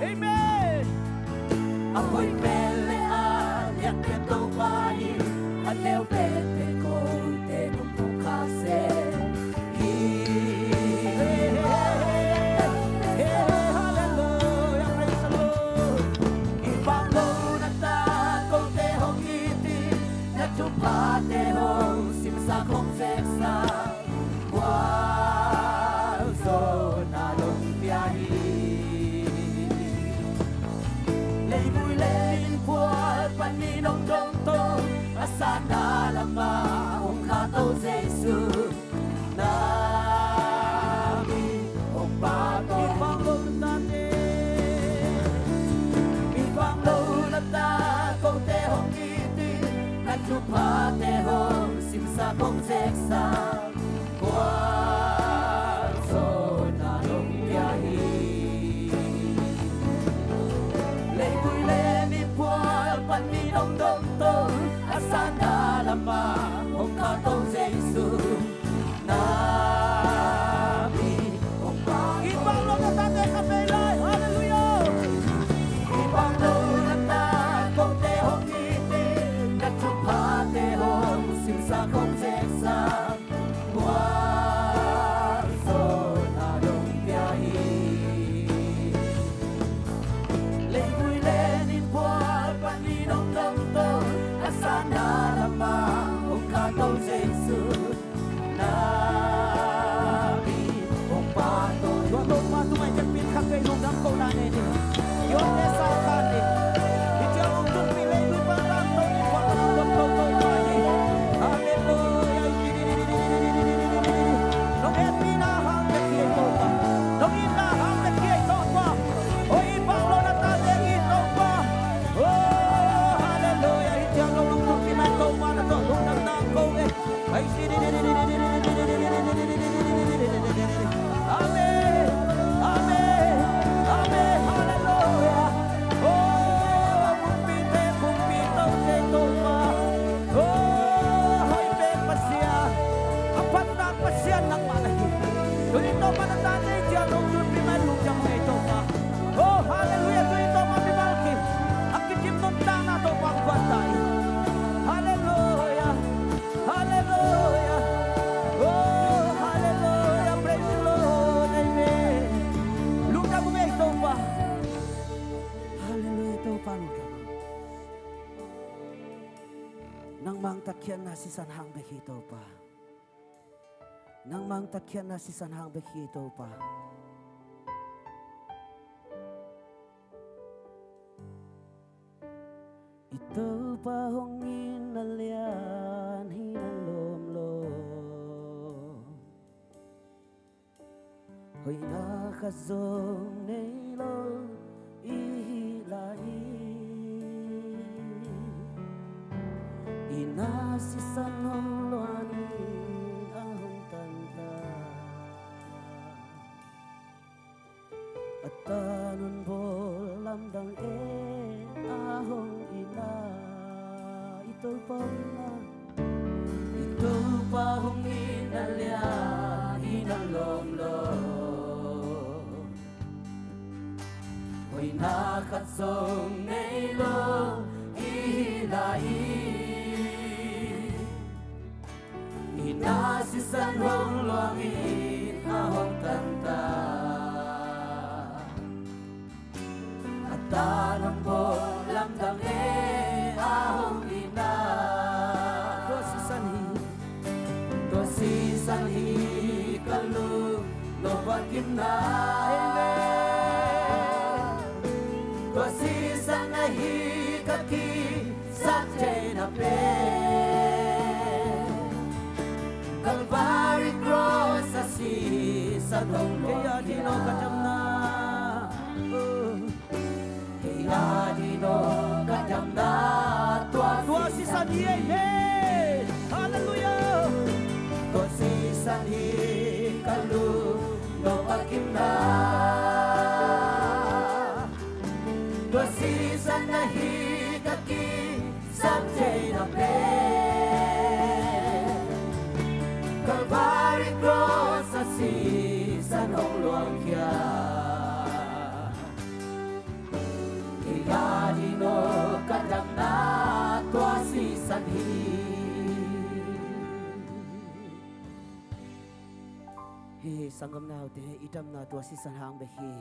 Amen. A hoih pen le a lian pen Topa in, a neu pen pen kote nong pukha se hi. Halleluia, praise the Lord. I pang lo na ta kote hong it in, na thuphate hong simsak hong zeksak gualzawhna dong pia hi. Leivui le min phual panin hong dongto, a sanna lamah hong khahto Jesu, na min hong pahtawi. Mi pang lo na ta kote hong it in, na thuphate hong simsak hong zeksak gualzawhna dong pia hi. Leivui le min phual panin hong dongto, a sanna lamah hong khahto Jesu, na min hong pahtawi. I pang lo na tate kha vei lai. Halleluia. I pang lo na ta kote hong it in, na thuphate hong simsak hong zeksak gualzawhna dong pia hi. Leivui le min phual panin hong dongto, a sanna lamah hong khahto Jesu, na min hong pahtawi. Tua Topa tu mai tek pin khat vei lungdam ko lai ni. Tua te sa khan ni. Hi ciang hong tunpih leivui pan lam to ni, phual pan lam to to to pa hi. Halleluia. Nong hehpihna hang bek hi ei Topa. Nong itna hang bek hi ei Topa. Oi, i pang lo na tate hi Topa. Oh, halleluia. Hi ciang nong lungdam pi mai Topa na tawh lungdam nang ko e. Amen. Amen. Amen. Halleluia. Oh, kumpite, kumpi, Tote, Topa. Oh, hoih pen Pasian. A phatna Pasian nangmah na hi. Tuni Topa na tate ciang nong tunpih mai lungdam hi Topa. Oh, halleluia. Tuni Topa mimal kim a kikim nuntakna Topa kuan ta hi. Halleluia. Halleluia. Oh, halleluia. Praise the Lord. Amen. Lungdam uh ei Topa. Halleluia. Topa lungdam. Nangmah hong tatkhiatna sisan hang bek hi Topa. Nangmah hong tatkhiatna sisan hang bek hi Topa. I Topa hong itna lian hi na lawm lo. Hoihna khat zong nei lo i hih lai. I na sisan hong luang in a hong tanta. A ta nong bawl lamdang e a hong itna, i Topa hong itna. I Topa hong itna lian hi na lawm lo. Hoihna khat zong nei lo i hih lai. I na sisan hong luang in a hong tanta. A ta nong bawl lamdang e a hong itna. Tua sisan hi. Tua sisan hi ka lungnuam vakimna. Amen. Tua sisan ahi ka kizak theihna pen. Kei a ding aw ka damna. Kei a ding aw ka damna. Tua sisan hi, amen. Halleluiah. Tua sisan hi ka lungdam a kimna. Tua sisan ahi ka kisam theihna pen. Calvary cross a sisan hong luangkhia. Kei a ding aw ka damna tua sisan hi. Hi, sanggamnaute, i damna tua sisan hang bek hi.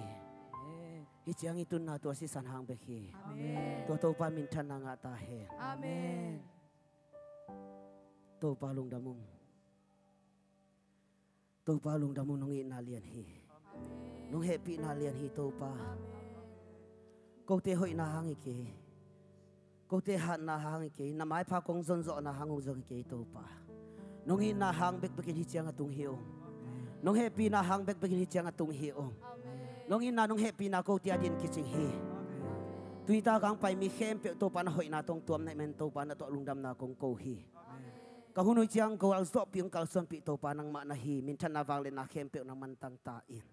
Amen. Hi ciang i tunna tua sisan hang bek hi. Amen. Tua Topa minthanna ngah ta hen. Amen. Topa lungdam ung. Topa lungdam ung, nong itna lian hi. Amen. Nong hehpihna lian hi Topa. Amen. Kote hoihna hang hi kei. Kote hatna hang hi kei, na maipha kong zonzawhna hang hong zong hi kei Topa. Nong itna hang bekbekin hi ciang a tung hi ung. Nong hehpihna hang bekbekin hi ciang a tung hi ung. Nong itna nong hehpihna kote a din kicing hi. Tuni tak hong pai mi khempeuh Topa na hoihna tawh tuam na hih man Topa na tawh lungdamna kong ko hi. Ka hun hoih ciang ko a zawhpih hong kalsuanpih Topa nangmah na hi, minthanna vangliatna khempeuh nang mantang ta in.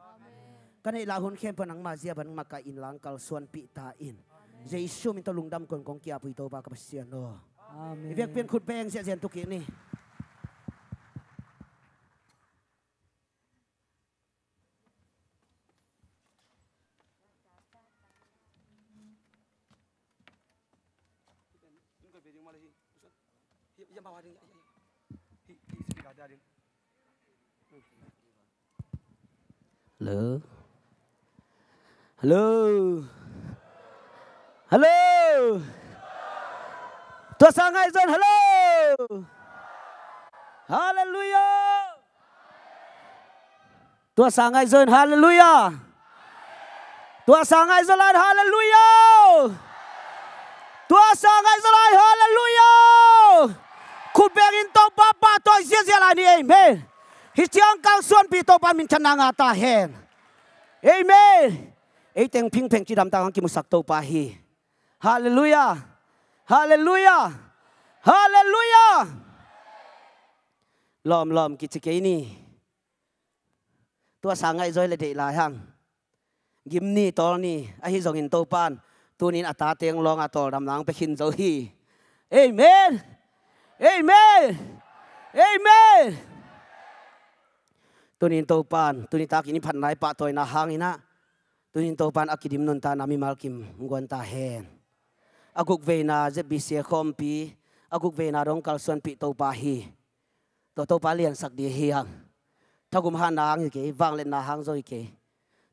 Ka neih lai hun khempeuh nangmah zia bang makaih in lang kalsuanpih ta in. Jesu min tawh lungdam kong kong ki-ap uh hi Topa ka Pasian aw. Amen. I vekpi in khut beng ziahziah in tu kik ni. Hello. Hello. Hello. Tua sang ngaih zaw in, hello. Halleluiah. Tua sang ngaih zaw in, halleluiah. Tua sang ngaih zaw lai in, halleluiah. Tua sang ngaih zaw lai in, halleluiah. Khut beng in Topa pahtawi ziahziah lai ni, amen. Hi ciang kalsuanpih Topa minthanna ngah ta hen. Amen. Ei teng phingpheng cidam tak hong kimusak Topa hi. Halleluiah. Halleluiah. Halleluiah. Lawmlawm kici kei ni. Tua sang ngaih zaw le deih lai hang. Gim ni, tawl ni, ahi zongin Topa in tuni in a tate hong lawng a tawldamna hong pia khin zo hi. Amen. Amen. Amen. Tuni in Topa in tuni takin i phatna i pahtawina hangin ah, tuni in Topa in a kidim nuntakna mimal kim hong guan ta hen. A gukveina Z B C a khawmpi, a gukveina dong kalsuanpih Topa hi. Tua Topa liansak ding hi hang. Thagum hatna hang hi kei, vangliatna hang zong hi kei.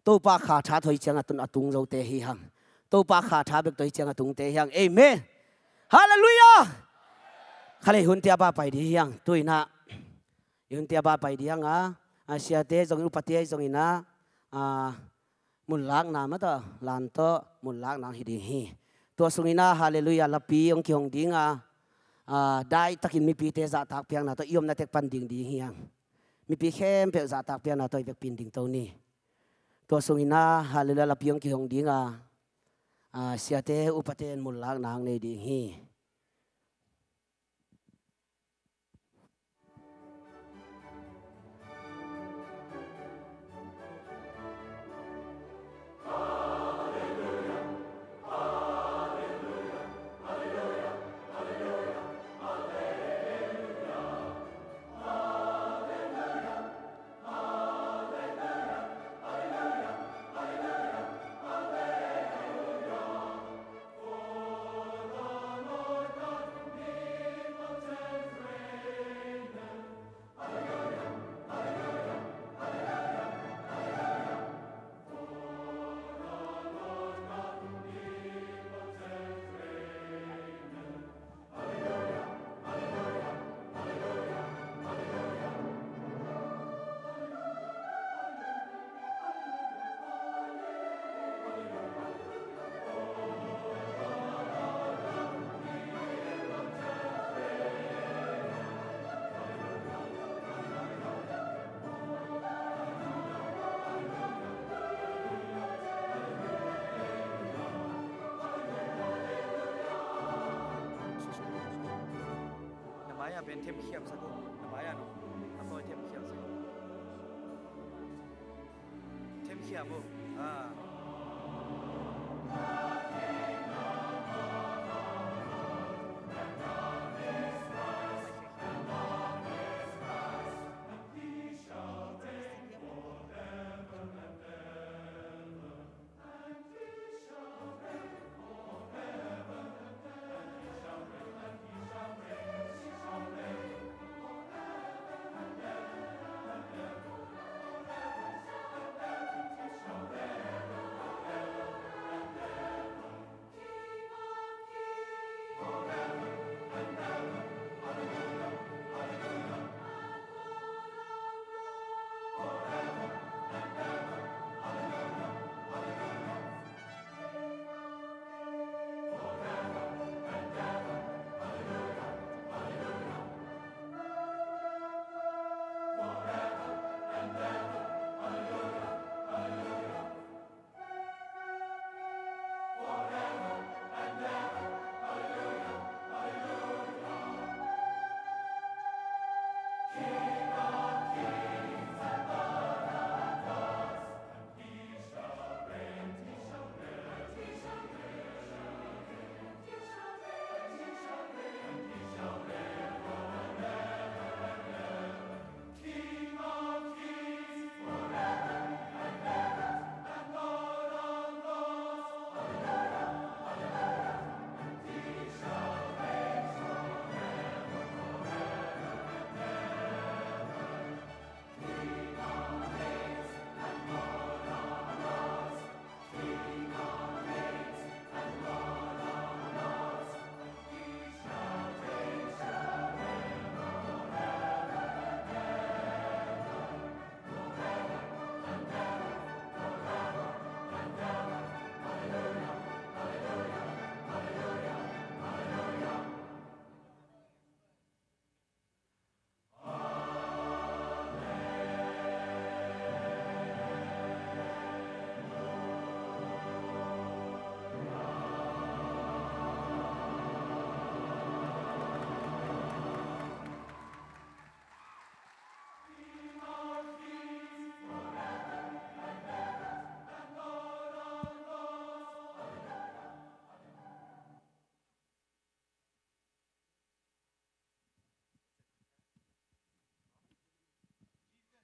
Topa kha tha tawh hi ciang a tun a tung zote hi hang. Topa kha tha bek tawh hi ciang a tungte hi hang. Amen. Halleluiah. Khalei hunte a ba pai ding hi hang. Tu in ah i hunte a ba pai ding hang a, a siate zongin upate zongin ah, a, munlakna mah tawh, lan tawh munlakna hi ding hi. Tua sungin ah halleluiah lapi hong kihong ding a, a, daihtakin mipite zahtak piakna tawh i omna tek pan ding ding hi hang. Mipi khempeuh zahtak piakna tawh i vekpi in dingto ni. Tua sungin ah halleluiah lapi hong kihong ding a, a, siate upate in munlakna hong nei ding hi. Pen themkhiam sak uh, a bai an uh, a pawi themkhiam sak uh. Themkhiam uh. Ah.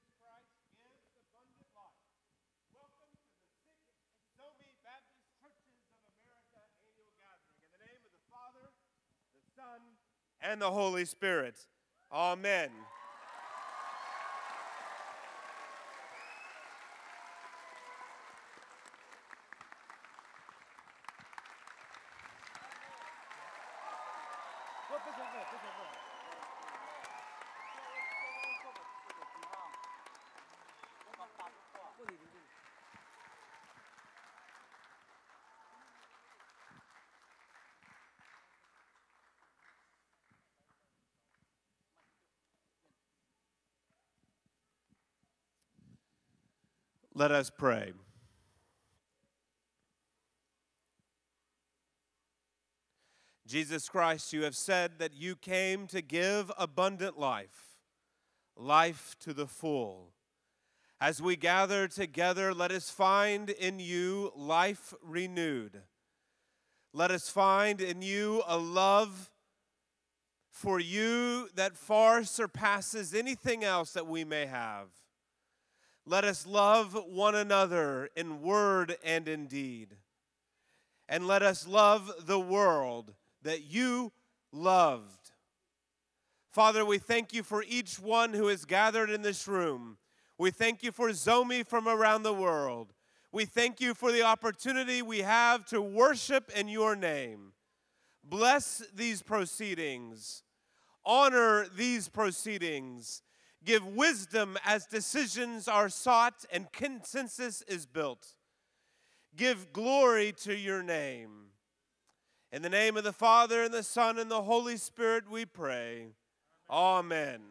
Jesus Christ gives abundant life. Welcome to the sixth Zomi Baptist Churches of America annual gathering. In the name of the Father, the Son, and the Holy Spirit. Amen. Let us pray. Jesus Christ, you have said that you came to give abundant life, life to the full. As we gather together, let us find in you life renewed. Let us find in you a love for you that far surpasses anything else that we may have. Let us love one another in word and in deed. And let us love the world that you loved. Father, we thank you for each one who is gathered in this room. We thank you for Zomi from around the world. We thank you for the opportunity we have to worship in your name. Bless these proceedings. Honor these proceedings. Give wisdom as decisions are sought and consensus is built. Give glory to your name. In the name of the Father, and the Son, and the Holy Spirit, we pray. Amen.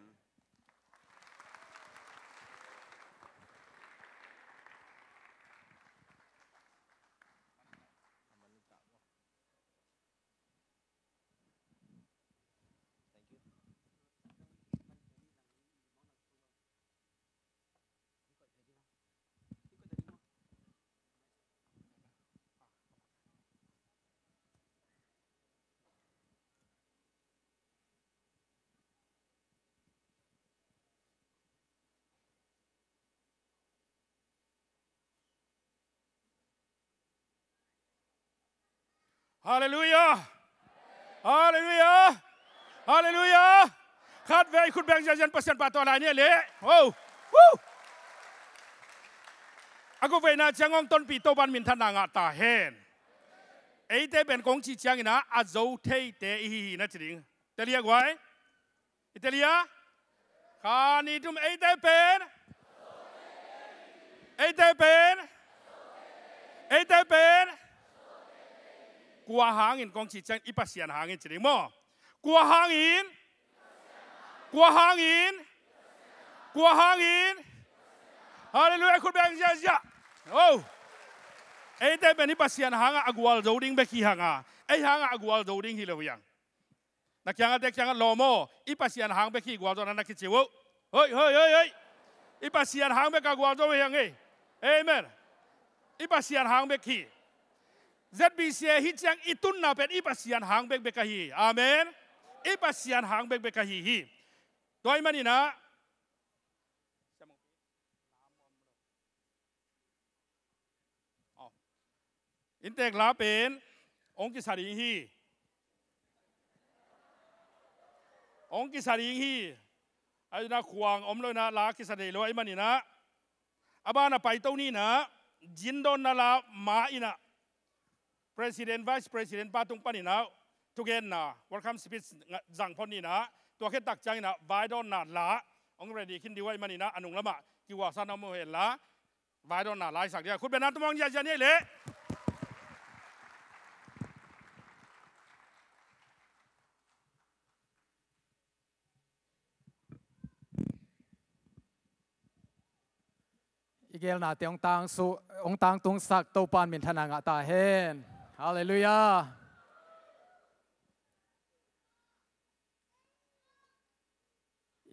Halleluiah. Halleluiah. Halleluiah. Khatvei khut beng ziahziah in Pasian pahtawi lai ni leh. Oh. Woo. A gukveina ciang hong tonpih Topa'n minthanna ngah ta hen. Eite pen kong cih ciangin ah a zo theite i hi hi na ci ding. Tel hia guai. I tel hia? Khat, nih, thum, eite pen. Eite pen. Eite pen. Kua hangin kong cih ciang i Pasian hangin ci ding maw? Kua hangin? Kua hangin? Kua hangin? Halleluiah, khut beng ziahziah. Oh. Eite pen i Pasian hangah a gualzo ding bek hi hang a, ei hangah a gualzo ding hi lo hi hang. Na kiangah te kiangah lawm aw, i Pasian hang bek hi gualzawhna na kici uh. Hoi, hoi, hoi, hoi. I Pasian hang bek a gualzo hi hang ei. Amen. I Pasian hang bek hi. Z B C A hi ciang i tunna pen i Pasian hang bekbek ahi hi. Amen. I Pasian hang bekbek ahi hi. Tua ahih manin ah Inntek la pen hong kisa ding hi. Hong kisa ding hi. Ahi zongin ah khuang om lo in ah la kisa thei lo ahih manin ah, a ban a paito ni in ah, zindawnna la ma in ah, President, Vice President pa tung panin ah thugenna, welcome speech zang phot ni in ah, tua khit tak ciangin ah vaidawnna la hong ready khin ding uh ahih manin ah, a nung lamah kigualsa na om hen la, vaidawnna la i sak ding a, khut bengna tum hong ziahziah ni leh. I geelnate hong tangsu, hong tangtungsak Topa'n minthanna ngah ta hen. Halleluiah.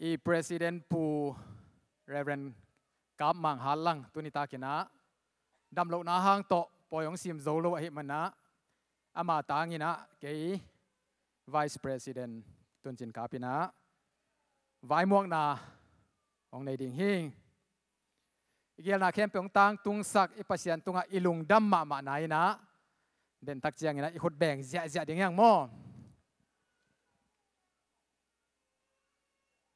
I President Pu Reverend Kap Mang Hat Lang tuni takin ah damlohna hang tawh pawi hong sim zo lo ahih manin ah, ama tangin ah kei Vice President Tun Cin Kap in ah vaimuakna hong nei ding hi. I geelna khempeuh hong tangtungsak i Pasian tungah i lungdam mahmahna in ah, dentak ciangin ah i khut beng ziahziah ding hi hang maw.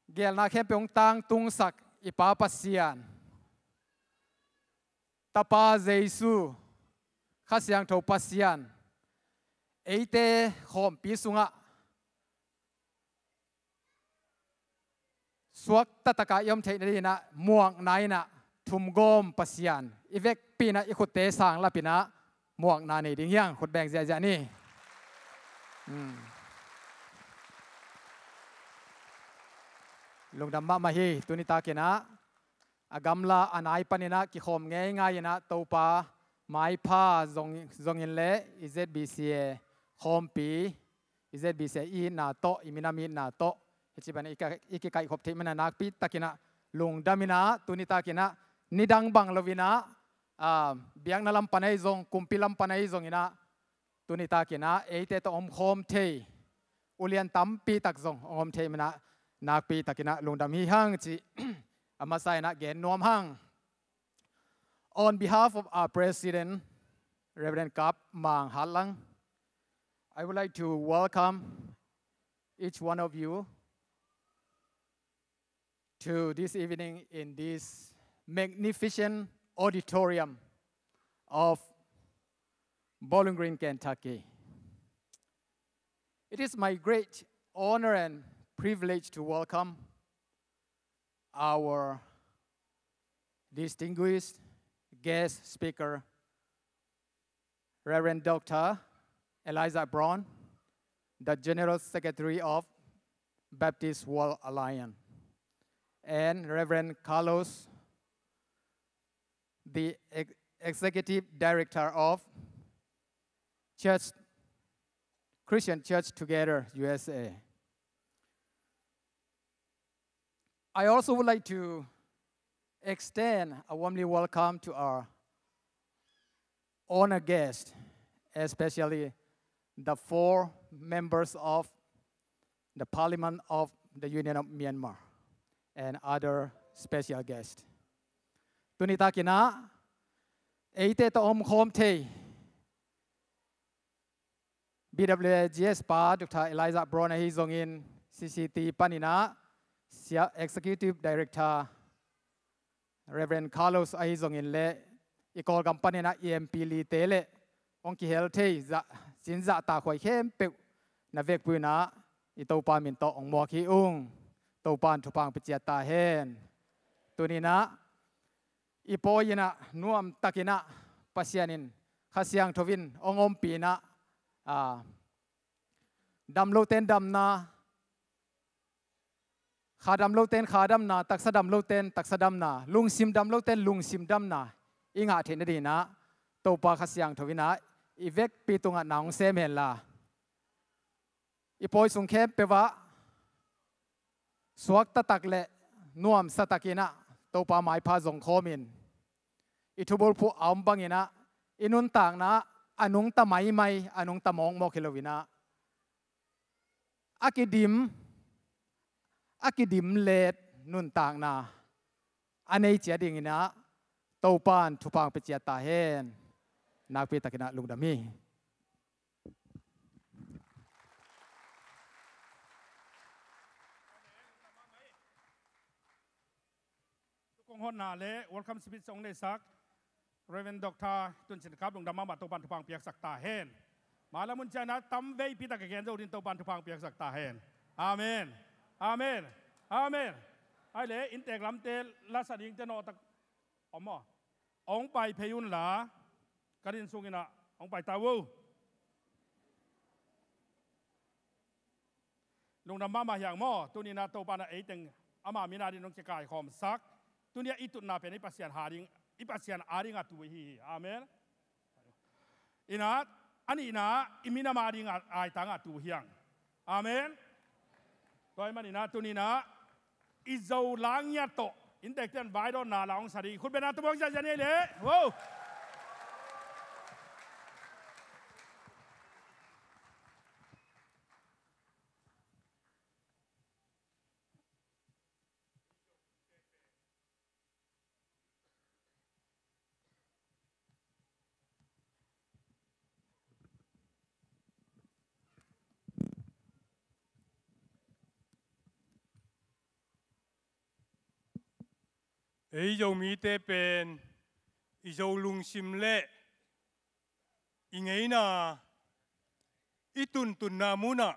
Geelna khempeuh hong tangtungsak i Pa Pasian, Tapa Jesu, Kha Siangtho Pasian, eite khawmpi sungah suakta takin i om theih nadingin ah muakna in ah thumgawm Pasian i vekpi in ah i khutte sanglap in ah muakna nei ding hi hang. Khut beng ziahziah ni. Hmm. Lungdam mahmah hi. Tuni takin ah a gamla a nai panin ah kikhawm ngeingai in ah Topa maipha zong, zongin leh i Z B C A khawmpi, i Z B C A i itna tawh, i minam itna tawh, hici bangin i ka, i kikaihkhop theih manin ah nakpi takin ah lungdam in ah, tuni takin ah nidang bang lo in ah, ah, biakna lam pan ahi zong, kumpi lam pan ahi zongin ah, tuni takin ah eite tawh om khawm thei ulian tampi tak zong om thei manin ah nakpi takin ah lungdam hi hang cih a masa in ah gen nuam hang. On behalf of our President, Reverend Kap Mang Hat Lang, I would like to welcome each one of you to this evening in this magnificent auditorium of Bowling Green, Kentucky. It is my great honor and privilege to welcome our distinguished guest speaker, Reverend Doctor Elijah Brown, the General Secretary of Baptist World Alliance, and Reverend Carlos, the ex-, Executive Director of Church, Christian Church Together, U S A. I also would like to extend a warmly welcome to our honored guests, especially the four members of the Parliament of the Union of Myanmar and other special guests. Tuni takin ah eite tawh om khawm thei B W A G S pa Doctor Elijah Brown ahi zongin, C C T panin ah Sia Executive Director Reverend Carlos ahi zongin le i Kawlgam panin ah E M P lite le hong kihel thei zah, cin zahtakhuai khempeuh na vekpi un ah i Topa min tawh hong muak hi ung. Topa in thupha hong pia ciat ta hen. Tuni-in ah i pawi in ah nuamtakin ah Pasian in Kha Siangtho in hong ompih in ah, a, dam lote in damna, kha dam lote in kha damna, taksa dam lote in taksa damna, lungsim dam lote in lungsim damna i ngah theih nadingin ah Topa Kha Siangtho in ah i vekpi tungah na hong sem hen la, i pawi sung khempeuh ah suaktatak le nuamsatakin ah Topa maipha zongkhawmin, i thubulphuh a om bangin ah i nuntakna ah a nungta maimai, a nungta mawkmawk hi loin ah a kidim, a kidim let nuntakna a nei ciat dingin ah Topa in thupha hong pia ciat ta hen. Nakpitakin ah lungdam hi. Kong honna le welcome speech hong neisak Reverend Doctor Tun Cin Kap lungdam mahmah, Topa in thupha hong piaksak ta hen. Mala mun ciang ah tam veipi tak a gen zo ding, Topa in thupha hong piaksak ta hen. Amen. Amen. Amen. Ai le inntek lamte lasa dingte nawh tak om maw? Hong pai phei un la, ka din sungin ah hong pai ta uh. Lungdam mahmah hi hang maw. Tuni-in ah Topa in ah ei teng ama min ading hong kikaikhawmsak. Tuni-in ah i tutna pen i Pasian ading, i Pasian ading a tu ihi hi. Amen. In ah a nihna, i minam ading a aitang a tu hi hang. Amen. Tua ahih manin ah tuni-in ah i Zo la ngiat tawh inntekte'n vaidawnna la hong sa ding. Khut beng a, tu bawng ziahziah ni le. Wow. Ei Zomite pen i Zo lungsim le i ngeina, i tuntunna munah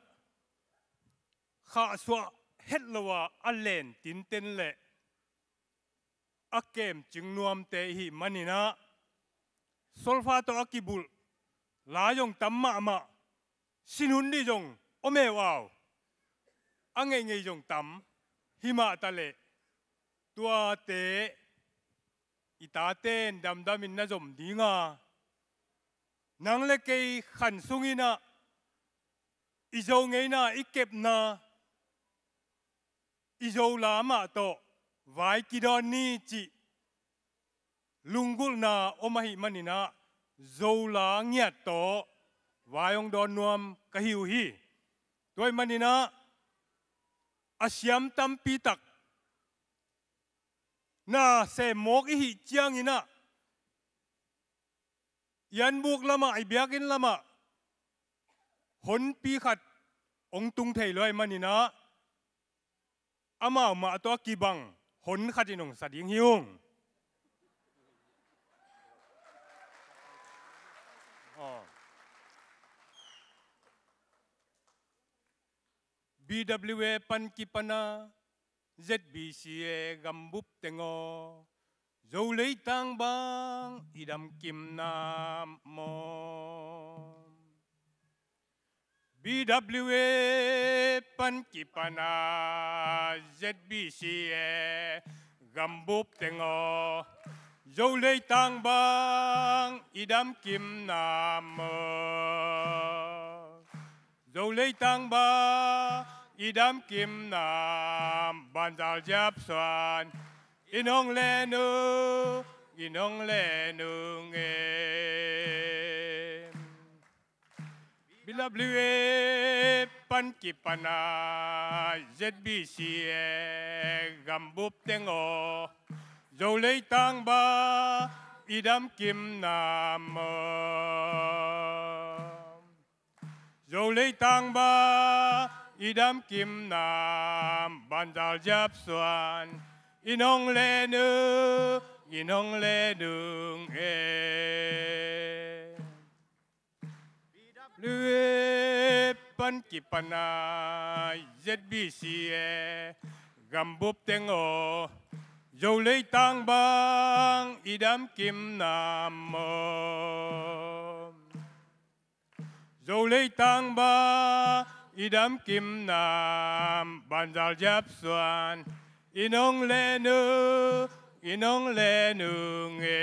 khahsuah het lo a a len tinten le a kemcing nuamte ihih manin ah, solfa tawh a kibulh la zong tam mahmah, sin hun ding zong om e uh au, a ngeingei zong tam, himah taleh tuate i tate'n damdamin na zom ding a, nang le kei khan sungin ah i Zo ngeina, i kepna, i Zo la mah tawh vai kidawn ni cih lunggulhna om ahih manin ah, Zo la ngiat tawh vai hong dawn nuam ka hi uh hi. Tua ahih manin ah a siam tampi tak na sem mawk ihih ciangin ah, i anbuk lamah, i biakinn lamah honpi khat hong tung thei lo ahih manin ah, amau mah tawh a kibang hon khat in hong sa ding hi ung. Aw. B W A pan kipana Z B C A gambup teng aw, Zo leitang bang i damkim nam maw? B W A pan kipana Z B C A gambup teng aw, Zo leitang bang i damkim nam maw? Zo leitang bang i damkim nam, Banzal Ziapsuan in hong len ung, in hong len ung e. B W A pan kipana Z B C A gambup teng aw, Zo leitang bang i damkim nam maw? Zo leitang bang i damkim nam, banzal ziap suan i nong le nung, i nong le nung e. Lui pan kipana Z B C A gambup teng aw, zo leitang bang i damkim nam aw. Zo leitang bang i damkim nam, banzal ziap suan i nong le nung, i nong le nung e.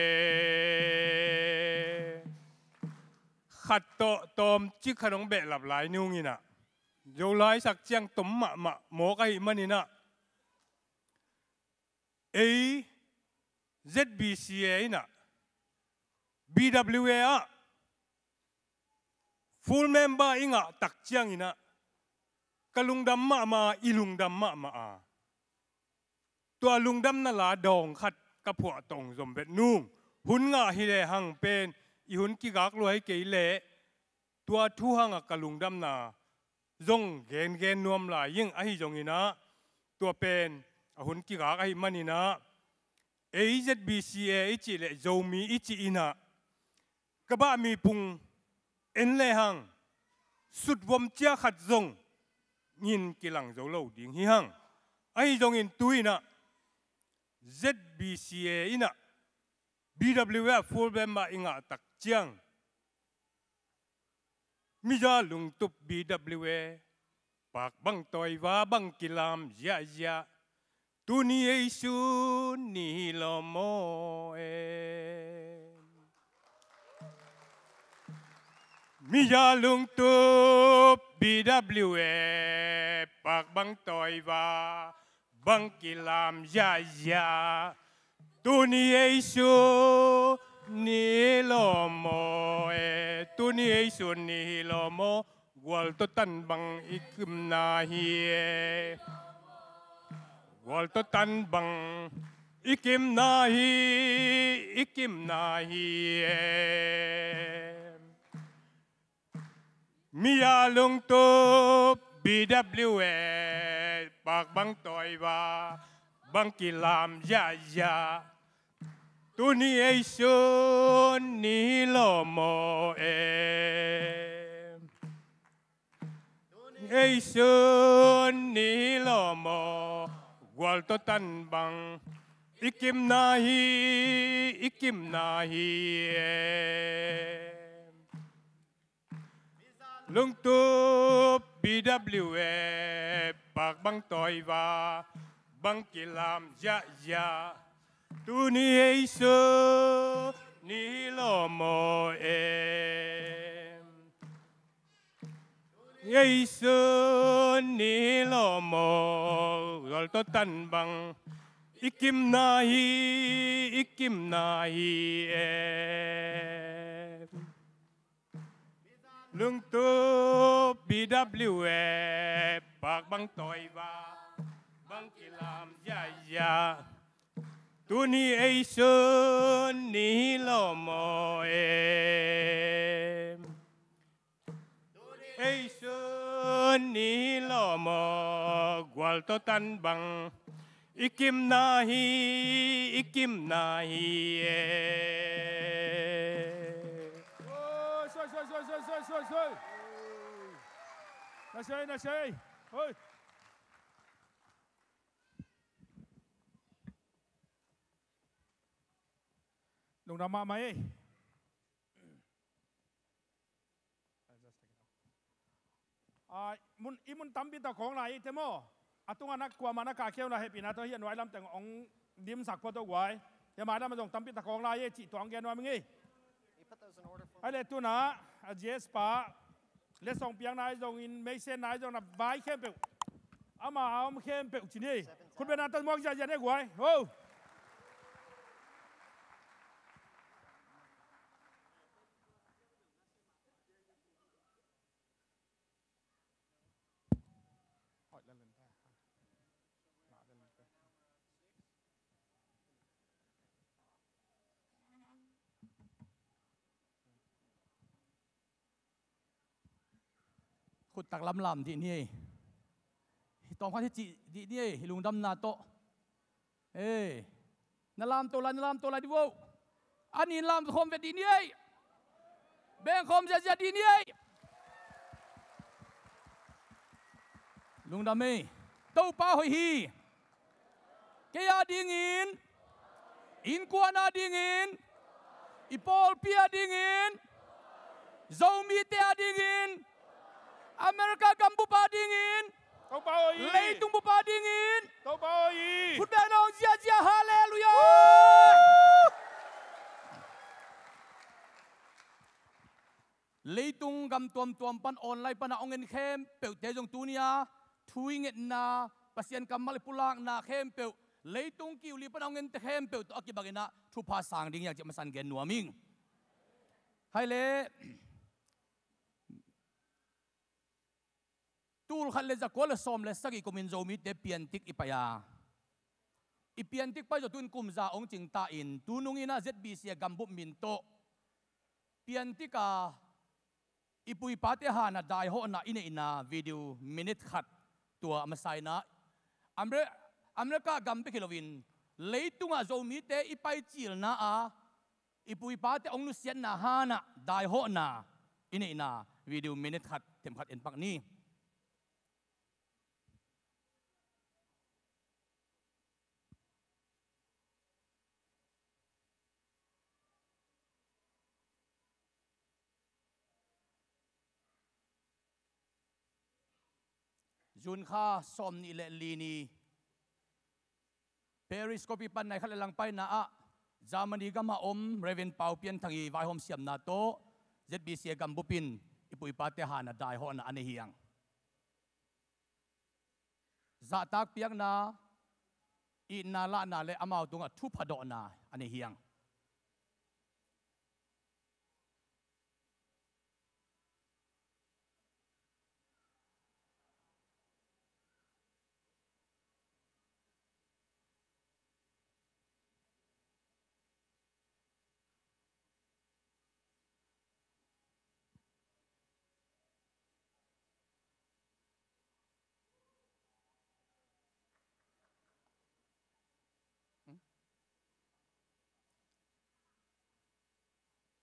Khat tawh tawmcik khat hong behlap lai nung inah, Zolai sak ciang tom mahmah mawk ahih maninah, ei Z B C A inah B W A ah full member i ngah tak cianginah ka lungdam mahmah a, i lungdam mahmah a, tua lungdamna la dawng khat ka phuah tawh zom vet nung. Hun ngah hi lehang pen i hun kigak lua hi kei leh tua thu hangah ka lungdamna zong gengen nuam lai ing. Ahi zonginah tua pen a hun kigak ahih maninah, ei Z B C A i cih leh Zomi i cih inah ka bah mipung en lehang sutvom cia khat zong ngin kilang zo lo ding hi hang. Ahi zongin tu inah Z B C A inah B W A full member i ngah tak ciang, miza lungtup B W A, pak bang tawi va bang kilam ziahziah, tuni ei sun ni hi lo maw e. Miza lungtup B W A, pak bang tawi va bang kilam ziahziah, tuni ei sun ni hi lo maw e. Tuni ei sun ni hi lo maw, gual tawh tan bang i kimna hi e. Gual tawh tan bang i kimna hi, i kimna hi e. Miza lungtup B W A, pak bang tawi va bang kilam ziahziah, tuni ei sun ni hi lo maw e. Ei sun ni hi lo maw, gual tawh tan bang i kimna hi, i kimna hi e. Lungtup B W A, pak bang tawi va bang kilam ziahziah, tuni ei sun ni hi lo maw e. Ei sun ni hi lo maw, gual tawh tan bang i kimna hi, i kimna hi e. Lungtup B W A, pak bang tawi va bang kilam ziahziah, tuni ei sun ni hi lo maw e. Ei sun ni hi lo maw, gual tawh tan bang i kimna hi, i kimna hi e. Oi, soi, soi, soi. Na sei, na sei. Oi. Lungdam mahmah ei. Ah, mun, i mun tampi tak khawng lai i te maw. A tungah na kuamah na kahkhiatna hehpihna tawh hih a nuai lamteng hong dimsak phot uh guai. Hih a mai lamah zong tampi tak khawng lai i cih tuang gen nuam ing ei. Ai le tuna a G S pa letsong piakna ahi zongin, meisiatna ahi zongin, a vai khempeuh, ama a om khempeuh ci ni. Khutbetna tawh muak ziahziah ni guai. Ho! Taklam lam dih ni ei. Tawmkhat hi cih dih ni ei, hi lungdamna tawh. Ei, na lamto lai, na lamto lai dih vo. A nin lamkhawm vet dih ni ei. Bengkhawm ziahziah dih ni ei. Lungdam ei. Topa hoih hi. Kei a dingin, innkuan a dingin, i pawlpi a dingin, Zomite a dingin, America gambup a dingin, Topa hoih hi. Leitung bup a dingin, Topa hoih hi. Khutbeng nong ziahziah, halleluiah. Leitung gam tuamtuam pan online pana hong en khempeuhte zong tuni-a thu i ngetna, Pasian kammal i pulakna khempeuh, leitung kiu li pana hong ente khempeuh tawh a kibanginah thupha sang ding hiang cih masa-in gen nuam ing. Hai le, tulkhat le zakua le sawm le sagih kumin Zomite piantik i pai a, i piantik pai zawh tu-in kum za hong cing ta-in, tununginah Z B C a gambup min tawh piantik a, i pu i pate hana daihawhna i neihna video minute khat tua a masa-inah, Amer-, America gam bek hi loin leitungah Zomite i paicilna a, i pu i pate hong nusiatna hana daihawhna i neihna video minute khat themkhat en pak ni. June kha sawmnih le li ni, Paris khuapi pan nai khat le lang paina ah Germany gamah om Reverend Pau Pian Thang i vaihawm siamna tawh Z B C a gambup in i pu i pate hana daihawhna a nei hiang. Zahtak piakna, itna lahna le amau tungah thupha dawhna a nei hiang.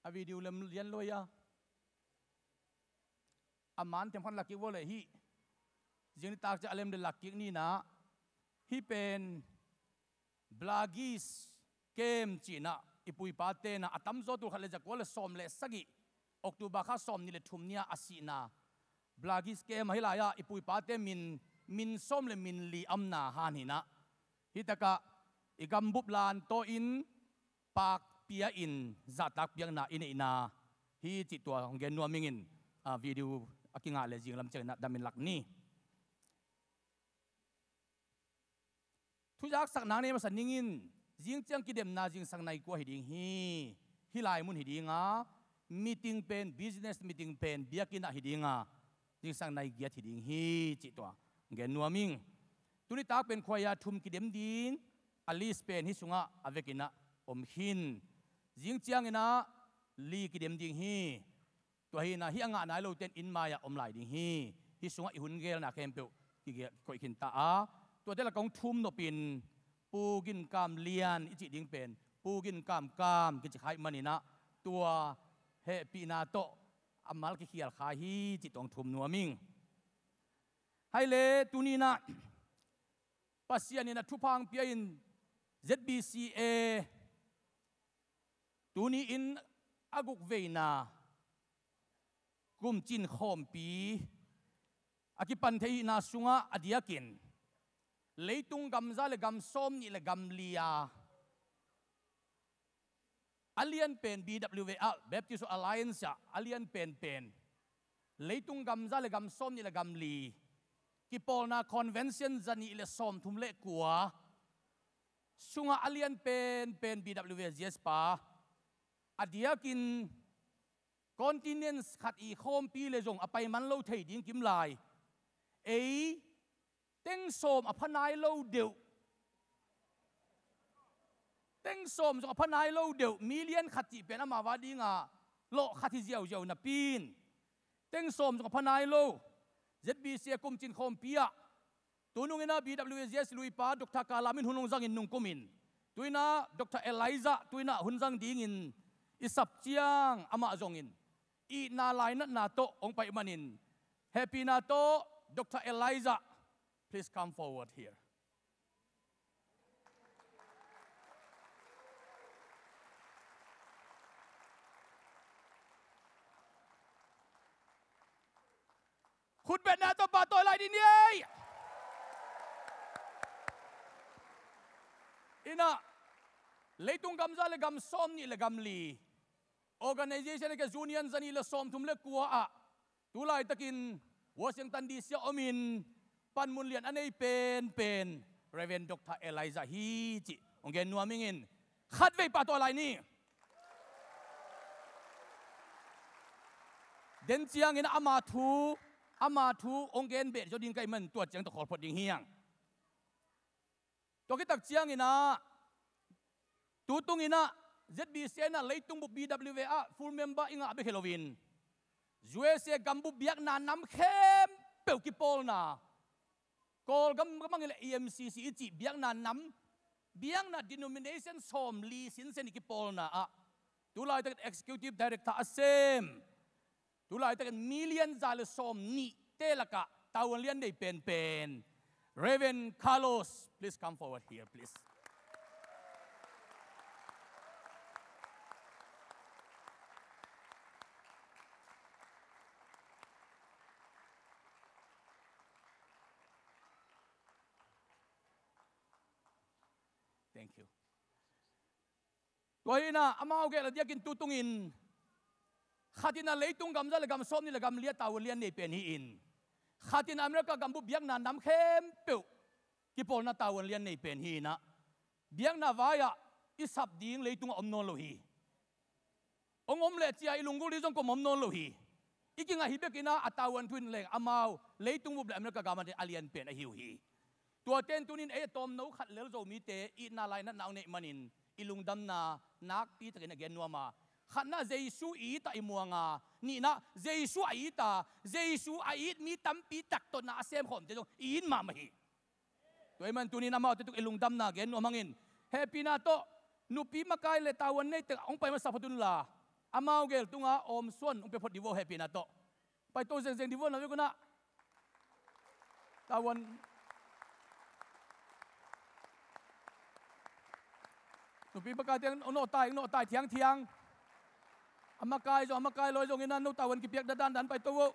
A video lem lian loi a, a man themkhat lak kik vo le hih. Zing nitak ciang a lem le lak kik ni na. Hih pen Blagis kem cihna, i pu i pate na a tamzaw tulkhat le zakua le sawm le sagih, October kha sawmnih le thum ni-a a sihna Blagis kem ahi lai-ah i pu i pate min, min sawm le min li amna han hi na. Hih takah i gambup lan tawh in pakpia in zahtak piakna i neihna hi cih tua hong gen nuam ing in, a, video a kingah le zinglam ciangin a damin lak ni. Thuzaksak nang nei masa ning in, zing ciang kidemna zingsang nai kua hi ding hi. Hih lai mun hi ding a, meeting pen, business meeting pen biakinn ah hi ding a, zingsang nai giat hi ding hi cih tua gen nuam ing. Tuni tak pen khuaia thum kidem ding, a list pen hih sungah a vekin ah om khin. Zing ciangin ah li kidem ding hi. Tua hi na, hih a ngah nai lote in inn mai-ah om lai ding hi. Hih sungah i hun gelna khempeuh kigia koih khin ta a, tuate la kong thum nopin Pu Gin Kam Lian i cih ding pen Pu Gin Kam Kam kici kha ahih manin ah, tua hehpihna tawh a mal kikhial kha hi cih tawh thum nuam ing. Hai le, tuni-in ah Pasian in a thupha hong pia in Z B C A tuni-in a guk veina kum cin khawmpi a kipan theihna sungah a diakin leitung gam za le gam sawmnih le gam li-a a lian pen B W A ah, Baptist Alliance ah a lian penpen, leitung gam za le gam sawmnih le gam li, kipawlna convention zanih le sawmthum le kua sungah a lian penpen B W A Z S pa, a diakin continents khat i khawmpi le zong a pai man lo thei ding kim lai. Ei, teng sawm a pha nai lo deuh, teng sawm zong a pha nai lo deuh, million khat cih pen amau a dinga lawh khat hi ziauziau napi-in, teng sawm zong a pha nai lo, Z B C a kumcin khawmpi ah, tunung in ah B W Z luipa Doctor Kalam in hun hong zangin nungkumin, tu in ah Doctor Elijah tu in ah hun zang dingin i sap ciang amah zongin itna lainatna tawh hong pai manin, hehpihna tawh Doctor Elijah, please come forward here. Khutbetna tawh pahtawi lai dih ni ei. In ah, leitung gam za le gam sawmnih le gam li, organization a ke union zanih le sawmthum le kua ah, tu laitakin Washington D C ah omin panmun lian a nei penpen Reverend Doctor Elijah hi cih hong gen nuam ing in, khatvei pahtawi lai ni. Den ciangin ama thu, ama thu hong gen beh zaw ding ka hih man tua ciang tawh khawl phot ding hi hang. Tua khit tak ciangin ah, tu tung in ah Z B C in ah leitung bup B W A ah full member i ngah bek hi loin, U S A gam bup biakna nam khempeuh kipawlna, Kawlgam ka mang hileh E M C C i cih biakna nam, biakna denomination sawmli sinsen i kipawlna ah, tu laitakin executive director a sem, tu laitakin million za le sawmnihte lakah tavuan lian nei penpen Reverend Carlos, please come forward here, please. Thank you. Tua hi in ah, amau gel a diakin tu tungin, khat in ah leitung gam za le gam sawmnih le gam li ah tavuan lian nei pen hi-in, khat in ah America gam bup biakna nam khempeuh kipawlna tavuan lian nei pen hi in ah, biakna vai-ah i sap ding leitungah om nawn lo hi. Hong om leh cia i lunggulh ding zong kum om nawn lo hi. I kingah hi bek in ah, a tavuan thu in leng amau leitung bup le America gam a lian pen ahi uh hi. Tuate in tuni-in ei a tawmno khat lel Zomite itna lainatna hong neih manin i lungdamna nakpi takin a gen nuam a, khatna, Jesu it ah i muang a, nihna, Jesu a it a, Jesu a it mi tampi tak tawh na a semkhawmte zong i it mahmah hi. Tua ahih man tuni-in amaute tung i lungdamna gen nuam hangin, hehpihna tawh nupi makai le tavuan neite hong pai masa phot un la, amau gel tungah awmsuan hong pia phot dih vo, hehpihna tawh. Paito zengzeng dih vo, na vek un ah. Tavuan. Nupi makai teng, nawhtai, nawhtai thiangthiang. A makai zong, a makai lawi zong in ah, no tavuan kipiak dandan paito vo.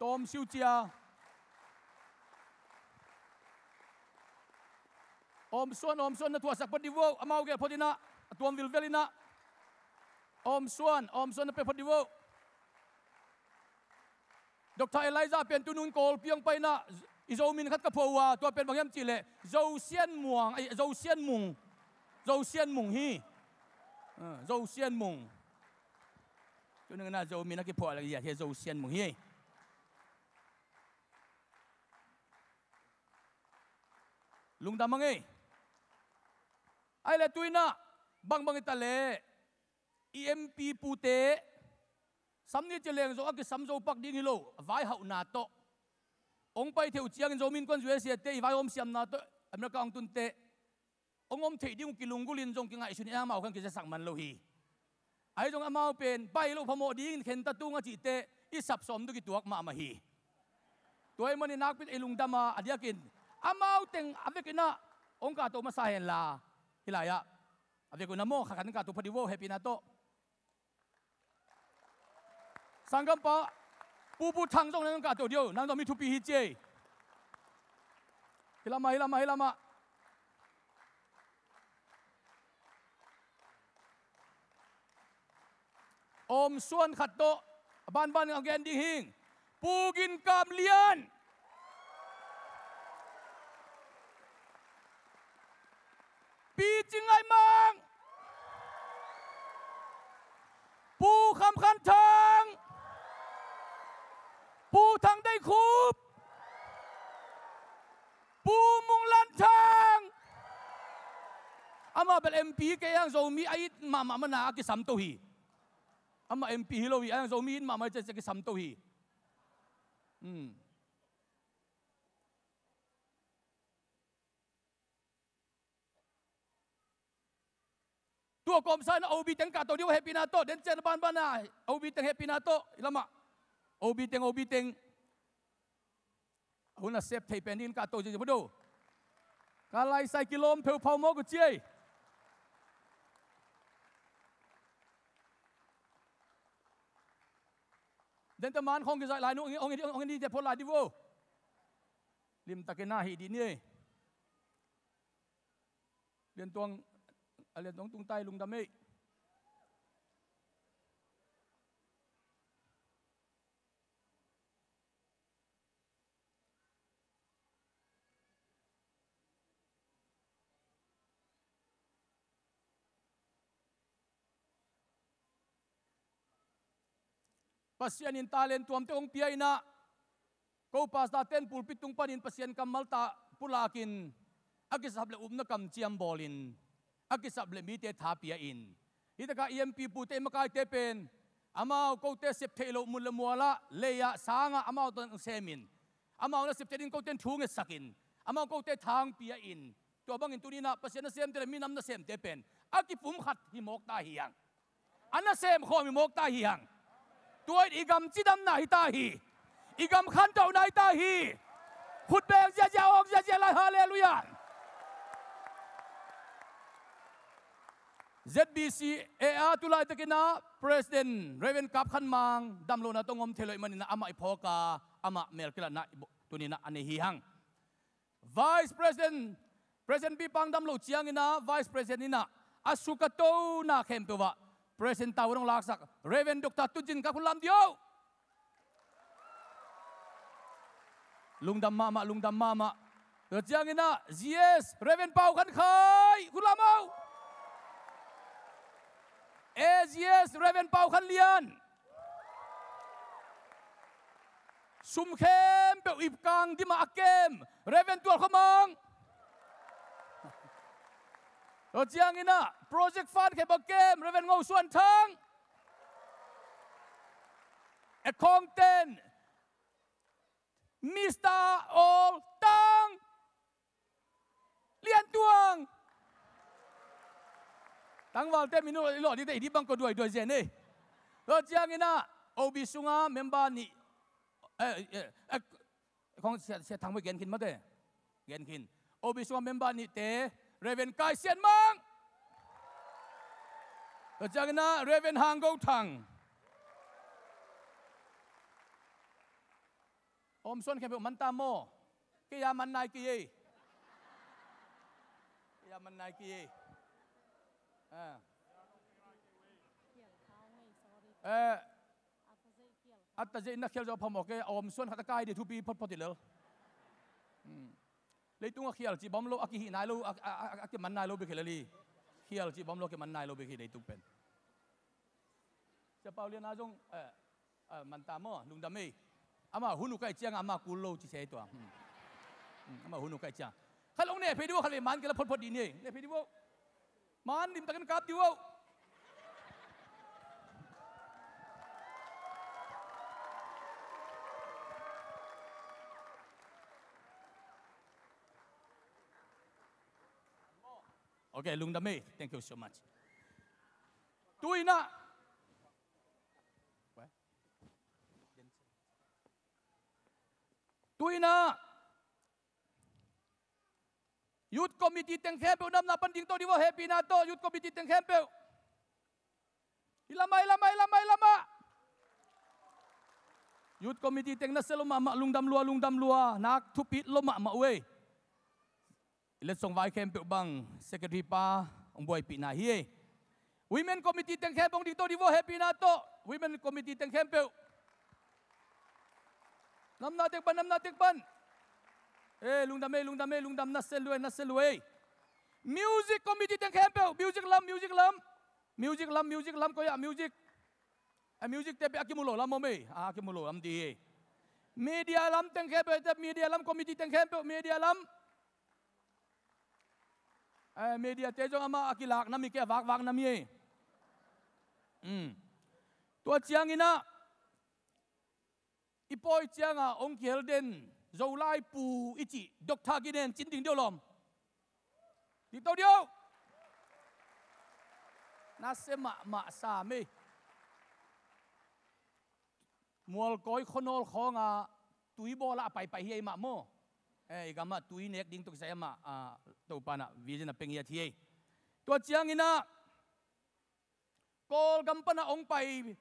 Tawm siu cia. Awmsuan, awmsuan na thuahsak phot dih vo, amau gel phot in ah, a tuam vilvel in ah. Awmsuan, awmsuan na pia phot dih vo. Doctor Elijah pen tu nung Kawlpi hong pai in ah, i Zo min khat ka phuah uh a, tua pen bang hiam cih leh, Zo Sian Muang, ai, Zo Sian Mung. Zo Sian Mung hi. Ah, Zo Sian Mung. Tu nung in ah Zo min a kiphuah leh, ya, hi Zo Sian Mung hi. Lungdam hang ei. Ahih leh tu in ah, bangbang hi ta leh, i M P pute, sam ni ci leng zong a kisam zo pak ding hi lo, a vaihauhna tawh. Hong pai thei uh ciangin Zomi Innkuan U S A te, i vaihawm siamna tawh America hong tunte, hong om theih ding uh kilunggulhin zong kingaihsun in amau khan kizasak man lo hi. Ahi zong amau pen pai lo phamawh dingin khenta tung a cihte i sap sawm duk i tuak mahmah hi. Tua ahih manin nakpi tak i lungdam a, a diakin amau teng a vekin ah hong kahto masa hen la, hih lai-ah a vek un ah maw, khat khat in kahto phot dih vo, hehpihna tawh. Sanggampa Pu Pu Thang zong nang kahto dih o, nang zong mi thupi hi ci ei. Hih lamah, hih lamah, hih lamah. Awmsuan khat tawh a banban a gen ding hing. Pu Gin Kam Lian, Pi Cing Ngai Mang, Pu Kham Khan Thang, Pu Thang Dei Khup, Pu Mung Lan Thang. A Amah bel M P kei ang, Zomi a it mahmah mana a kisam to hi. Amah M P hi lo hi, a Zomi it mahmah a kisam to hi. Hmm. Tua kawmsa in a O B teng kahto dih uh, hehpihna tawh, den ciang na banban a O B teng hehpihna tawh, i lamah O B teng, O B teng. A hun a sep thei pen ding in kahto ziazia phudo. Ka laisai kilawm pheuphau mawk uh ciai. Den ta man khawng kizaih lai nu, ong i dih, ong i dih, phot lai dih vo. Limtakin a hih dih ni ei. Liantuang, a Liantuang tungtai lungdam ei. Pasian in talent tuamte hong pia inah, ko pastor ten pulpit tung panin Pasian kammal ta pulakin, a kisap le upna kamciam bawlin, a kisap le mite tha pia in, hitakah E M P pute makaite pen, amau kote sep theih loh mun le mualah, lei-ah, sangah amau tawh semin, amau na sep theih ding kote thu ngetsakin, amau kote thang pia in, tua bangin tuninah Pasian nasemte le minam nasemte pen a kipum khat hi mawk ta hi hang. A nasem khawm hi mawk ta hi hang. Tua in i gam cidamna hi ta hi. I gam khantohna hi ta hi. Khut beng ziazia, awng ziazia lai, halleluiah. Z B C A a tulaitakinah President Reverend Kap Khan Mang damlohna tawh om thei lo ih maninah amah i phawk a, amah melkilatna tuninah a nei hi hang. Vice President, President Pi Pang dam lo cianginah Vice President inah a sukatona khempeuh ah President tau a dong laksak Reverend Doctor Tun Zin Kap khun lam dih oh. Lungdam mahmah, lungdam mahmah. Tua cianginah G S Reverend Pau Khan Khai khun lam oh. A G S Reverend Pau Khan Lian. Sum khempeuh ipkang dimah a kem Reverend Tual Khua Mang. Tua cianginah project fund khempeuh a kem Reverend Ngo Suan Thang. Accountant Mister All Tang. Lian Tuang. Tangvalte min i lawh dite i dih bang ko duaiduai zen ei. Tua cianginah O B sunga member nih, eh, eh, eh, khawng sia, sia thang mawh gen khin mawte. Gen khin. O B sunga member nihte Reverend Kai Sian Mang. Tua cianginah Reverend Hang Go Thang. Om suan khempeuh man ta maw? Kei a man nai kei ei. Kei a man nai kei ei. Ah. Eh, a tazeih na khial zaw phamawh kei, a om suan khat a kai dih thupi photphot hi lel. Hmm. Leitung a khial cih bawm lo, a kihih nai lo, a, a, a, a kiman nai lo bek hi lel hi. Khial cih bawm lo, a kiman nai lo bek hi leitung pen. Sia Pau Lian a zong, eh, eh, man ta maw, lungdam ei. Amah hun uh kaih ciangah amah kul lo ci se tua. Hmm. Hmm, amah hun uh kaih ciang. Khat long neh phei dih uh, khat vei man kei la photphot dih ni ei. Neh phei dih uh. Man limtakin kap dih uh. Ok, lungdam ei. Thank you so much. Tu-in ah. Tu-in ah. Youth Committee teng khempeuh namna pan ding to dih vo, hehpihna tawh Youth Committee teng khempeuh. Hi lamah, hi lamah, hi lamah, hi lamah. Youth Committee teng nasia lua mahmah, lungdam lua, lungdam lua, nak thupit lua mahmah uh ei. I letsong vai khempeuh bang Secretary pa hong buaipihna hi ei. Women Committee teng khempeuh hong ding to dih vo, hehpihna tawh. Women Committee teng khempeuh. Namna teng pan, namna teng pan. Eh, lungdam ei, lungdam ei, lungdam, nasia lua ei, nasia lua ei. Music Committee teng khempeuh, music lam, music lam. Music lam, music lam, koi ah music. A music te pen a kimu lo lam om ei, a kimu lo lam dih ei. Media lam teng khempeuh, media lam committee teng khempeuh, media lam. Eh, mediate zong amah a kilak nam hi kei, a vakvak nam hi ei. Mm. Tua ciangin ah i pawi cianga hong kihel den Zolai pu i cih doctor kinen cin ding deuh lawm. Dikto deuh. Nasia mahmah sam ei. Mualkawi khuanawl khawnga tui bawla a paipai hi ei mah maw. Eh, i gamah tui nek ding tawh kisai amah, ah, Topa in ah vision a pia ngiat hi ei. Tua ciangin ah Kawlgam pana hong pai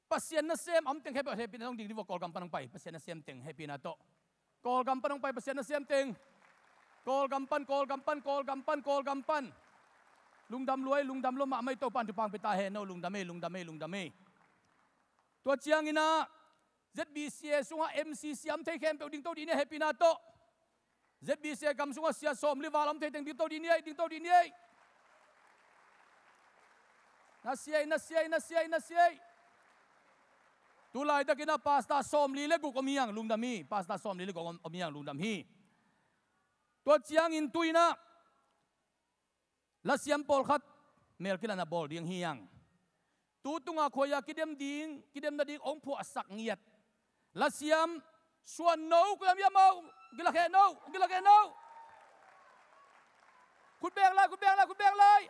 Pasian nasem a om teng khempeuh hehpihna hong ding dih vua, Kawlgam pana hong pai Pasian nasem teng hehpihna tawh. Kawlgam pana hong pai Pasian nasem teng. Kawlgam pan, Kawlgam pan, Kawlgam pan, Kawlgam pan. Lungdam lua ei, lungdam lua mahmah ei, Topa in thupha hong pia ta hen aw, lungdam ei, lungdam ei, lungdam ei. Tua ciangin ah Z B C A sungah M C C a om thei khempeuh dingto dih ni ei, hehpihna tawh. Z B C A gam sungah sia sawmli val a om thei teng dingto dih ni ei, dingto dih ni ei. Nasia ei, nasia ei, nasia ei, nasia ei. Tu laitakin ah pastor sawmli le guk om hi hang, lungdam hi. Pastor sawmli le guk om, om hi hang, lungdam hi. Tua ciangin tu-in ah lasiam pawlkhat melkilatna bawl ding hi hang. Tu tunga khuai-a kidem ding, kidem nading hong phuahsak ngiat lasiam Suan No, koi-ah om hiam aw? Gilak hen aw, gilak hen aw. Khut beng lai, khut beng lai, khut beng lai.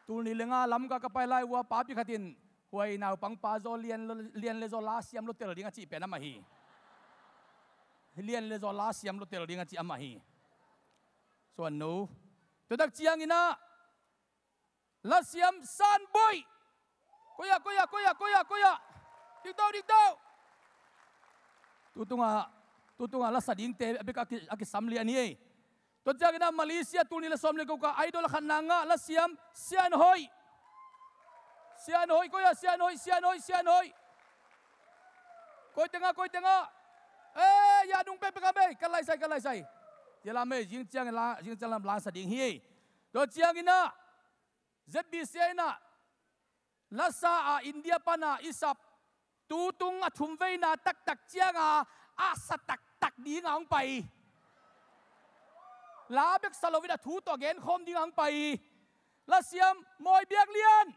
Tul nih le nga Lamka ka pai lai uh a, papi khat in, huai naupang pa zaw lian, lian le zaw lasiam lo tel ding a cih pen amah hi. Lian le zaw lasiam lo tel ding a cih amah hi. Suan No. Tua tak ciangin ah lasiam San Boih. Koi-ah, koi-ah, koi-ah, koi-ah, koi-ah. Dikto, dikto. Tu tunga, tu tunga lasa dingte a bek a ki, a kisam lian hi ei. Tua ciangin ah Malaysia tul nih le sawm le guk a Idol a khatna ngah lasiam Sian Hoih. Sian Hoih, koi-ah, Sian Hoih, Sian Hoih, Sian Hoih. Koi teng ah, koi teng ah. Eh, ya nung pekpek a mei, ka laisai, ka laisai. Ya la mei, zing ciangin la, zing ciangin la sa ding hi ei. Tua ciangin ah Z B C A in ah lasa a India pana i sap, tu tung a thumveina taktak cianga a sa taktak dinga hong pai. La bek sa loin a thu tawh genkhawm dinga hong pai. Lasiam Mawi Biak Lian.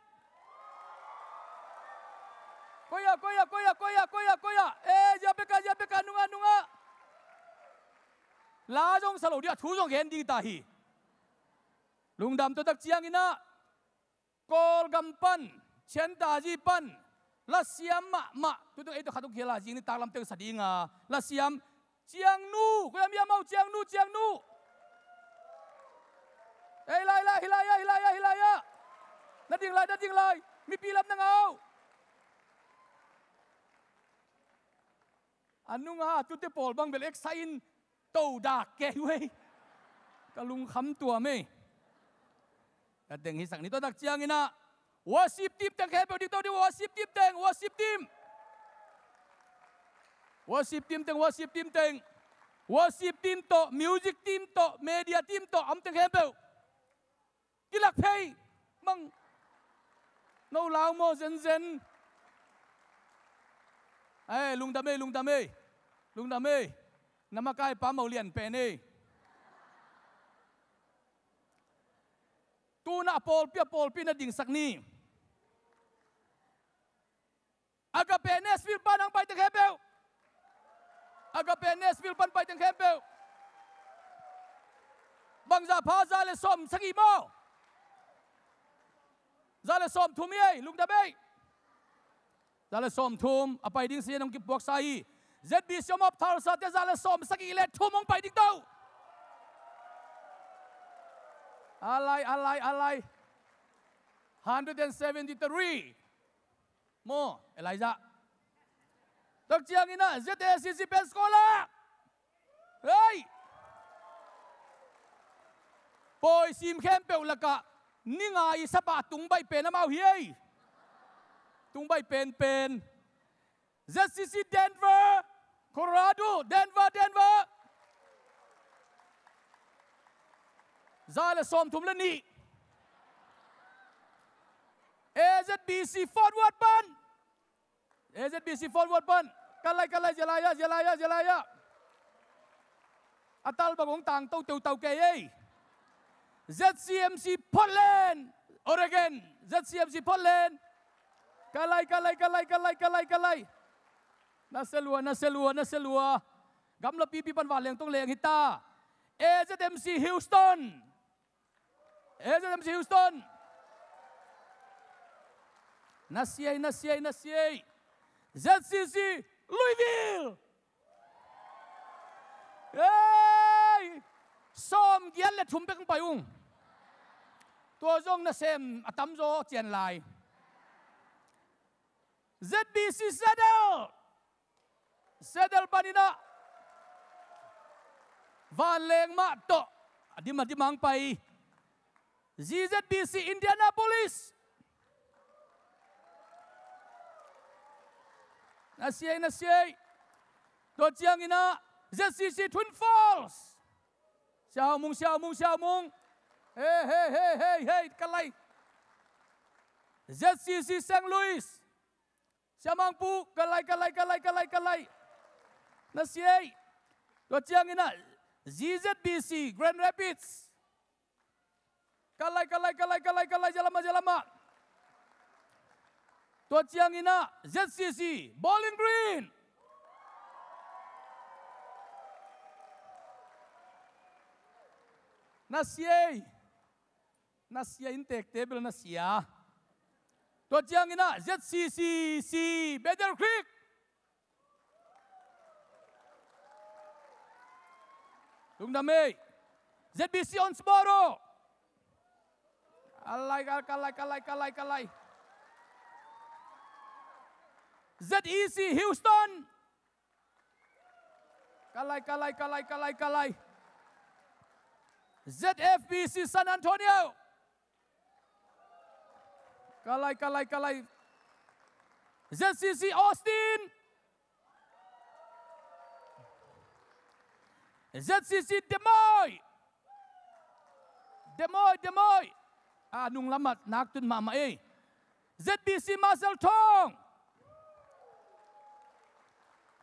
Koi-ah, koi-ah, koi-ah, koi-ah, koi-ah, koi-ah. Eh, zia bek a, zia bek a, nungah, nungah. La zong sa lo ding a, thu zong gen ding ta hi. Lungdam. Tua tak ciangin ah Kawlgam pan, Chiantazi pan lasiam mahmah, tu tung ei tawh khat uh kihel a, zing nitak lam teng sa dinga lasiam Ciangnu, koi-ah om hiam aw? Ciangnu, Ciangnu. Ei, lai, lai, hi lai ah, hi lai ah, hi lai ah. Na ding lai, na ding lai. Mipi lam na ngah aw. A nunga tute pawl bang bel eksa in to dak kei uh ei. Ka lungkham tuam ei. Ka teng hisak ni. Tua tak ciangin ah worship team teng khempeuh dikto dih, worship team teng, worship team. Worship team teng, worship team teng. Worship team tawh, music team tawh, media team tawh, a om teng khempeuh kilak phei. Bang no lau maw, zenzen. Eh, lungdam ei, lungdam ei. Lungdam ei. Na makaipa mo lian pen ei. Tu-in ah a pawlpi, a pawlpi na dingsak ni. Agape Nashville pan hong pai teng khempeuh. Agape Nashville pan pai teng khempeuh. Bangzah pha, za le sawm sagih maw? Za le sawm thum hi ei, lungdam ei. Za le sawm thum, a pai ding si hong kipuaksa hi. Z B C om op thalsate za le sawm sagih le thum hong pai ding to. A lai, a lai, a lai. Hundred and seventy-three. Maw, Elijah. Tak ciangin ah Z A C C pen score la. Hei! Pawi sim khempeuh lakah ni nga i sapa tungbaih pen amau hi ei. Tungbaih penpen. Z C C Denver, Colorado, Denver, Denver. Za le sawm thum le nih. A Z B C Fort Worth pan. A Z B C Fort Worth pan. Ka lai, ka lai, zia lai ah, zia lai ah, zia lai ah. Natal bang hong tang to teutau kei ei. Z C M C Portland, Oregon. Z C M C Portland. Ka lai, ka lai, ka lai, ka lai, ka lai, ka lai. Na sia lua, na sia lua, na sia lua. Gamla pipi pan vanleng tong leng hi ta. A Z M C Houston. A Z M C Houston. Na sia ei, na sia ei, na sia ei. Z C C Louisville. Ei! Sawm giat le thum bek hong pai ung. Tua zong nasem a tamzaw cian lai. Z B C Seattle. Seattle panin ah vanleng mah tawh a dim a dim hong pai. Z Z B C Indianapolis. Na sia ei, na sia ei. Tua ciangin ah Z C C Twin Falls. Sia Hau Mung, Sia Hau Mung, Sia Hau Mung. Hey, hey, hey, hey, hey, ka lai. Z C C Saint Louis. Sia Mang Pu, ka lai, ka lai, ka lai, ka lai, ka lai. Na sia ei. Tua ciangin ah Z Z B C Grand Rapids. Ka lai, ka lai, ka lai, ka lai, ka lai, zia lamah, zia lamah. Tua ciangin ah Z C C Bowling Green. Na sia ei. Na sia, inntekte bel na sia. Tua ciangin ah Z C C C Battle Creek. Lungdam ei. Z B C Onsboro. Ka lai, ka lai, ka lai, ka lai, ka lai. Z E C Houston. Ka lai, ka lai, ka lai, ka lai, ka lai. Z F B C San Antonio. Ka lai, ka lai, ka lai. Z C C Austin. Z C C Des Moines. Des Moines, Des Moines. A nung lamah nak tun mahmah ei. Z B C Marshalltown.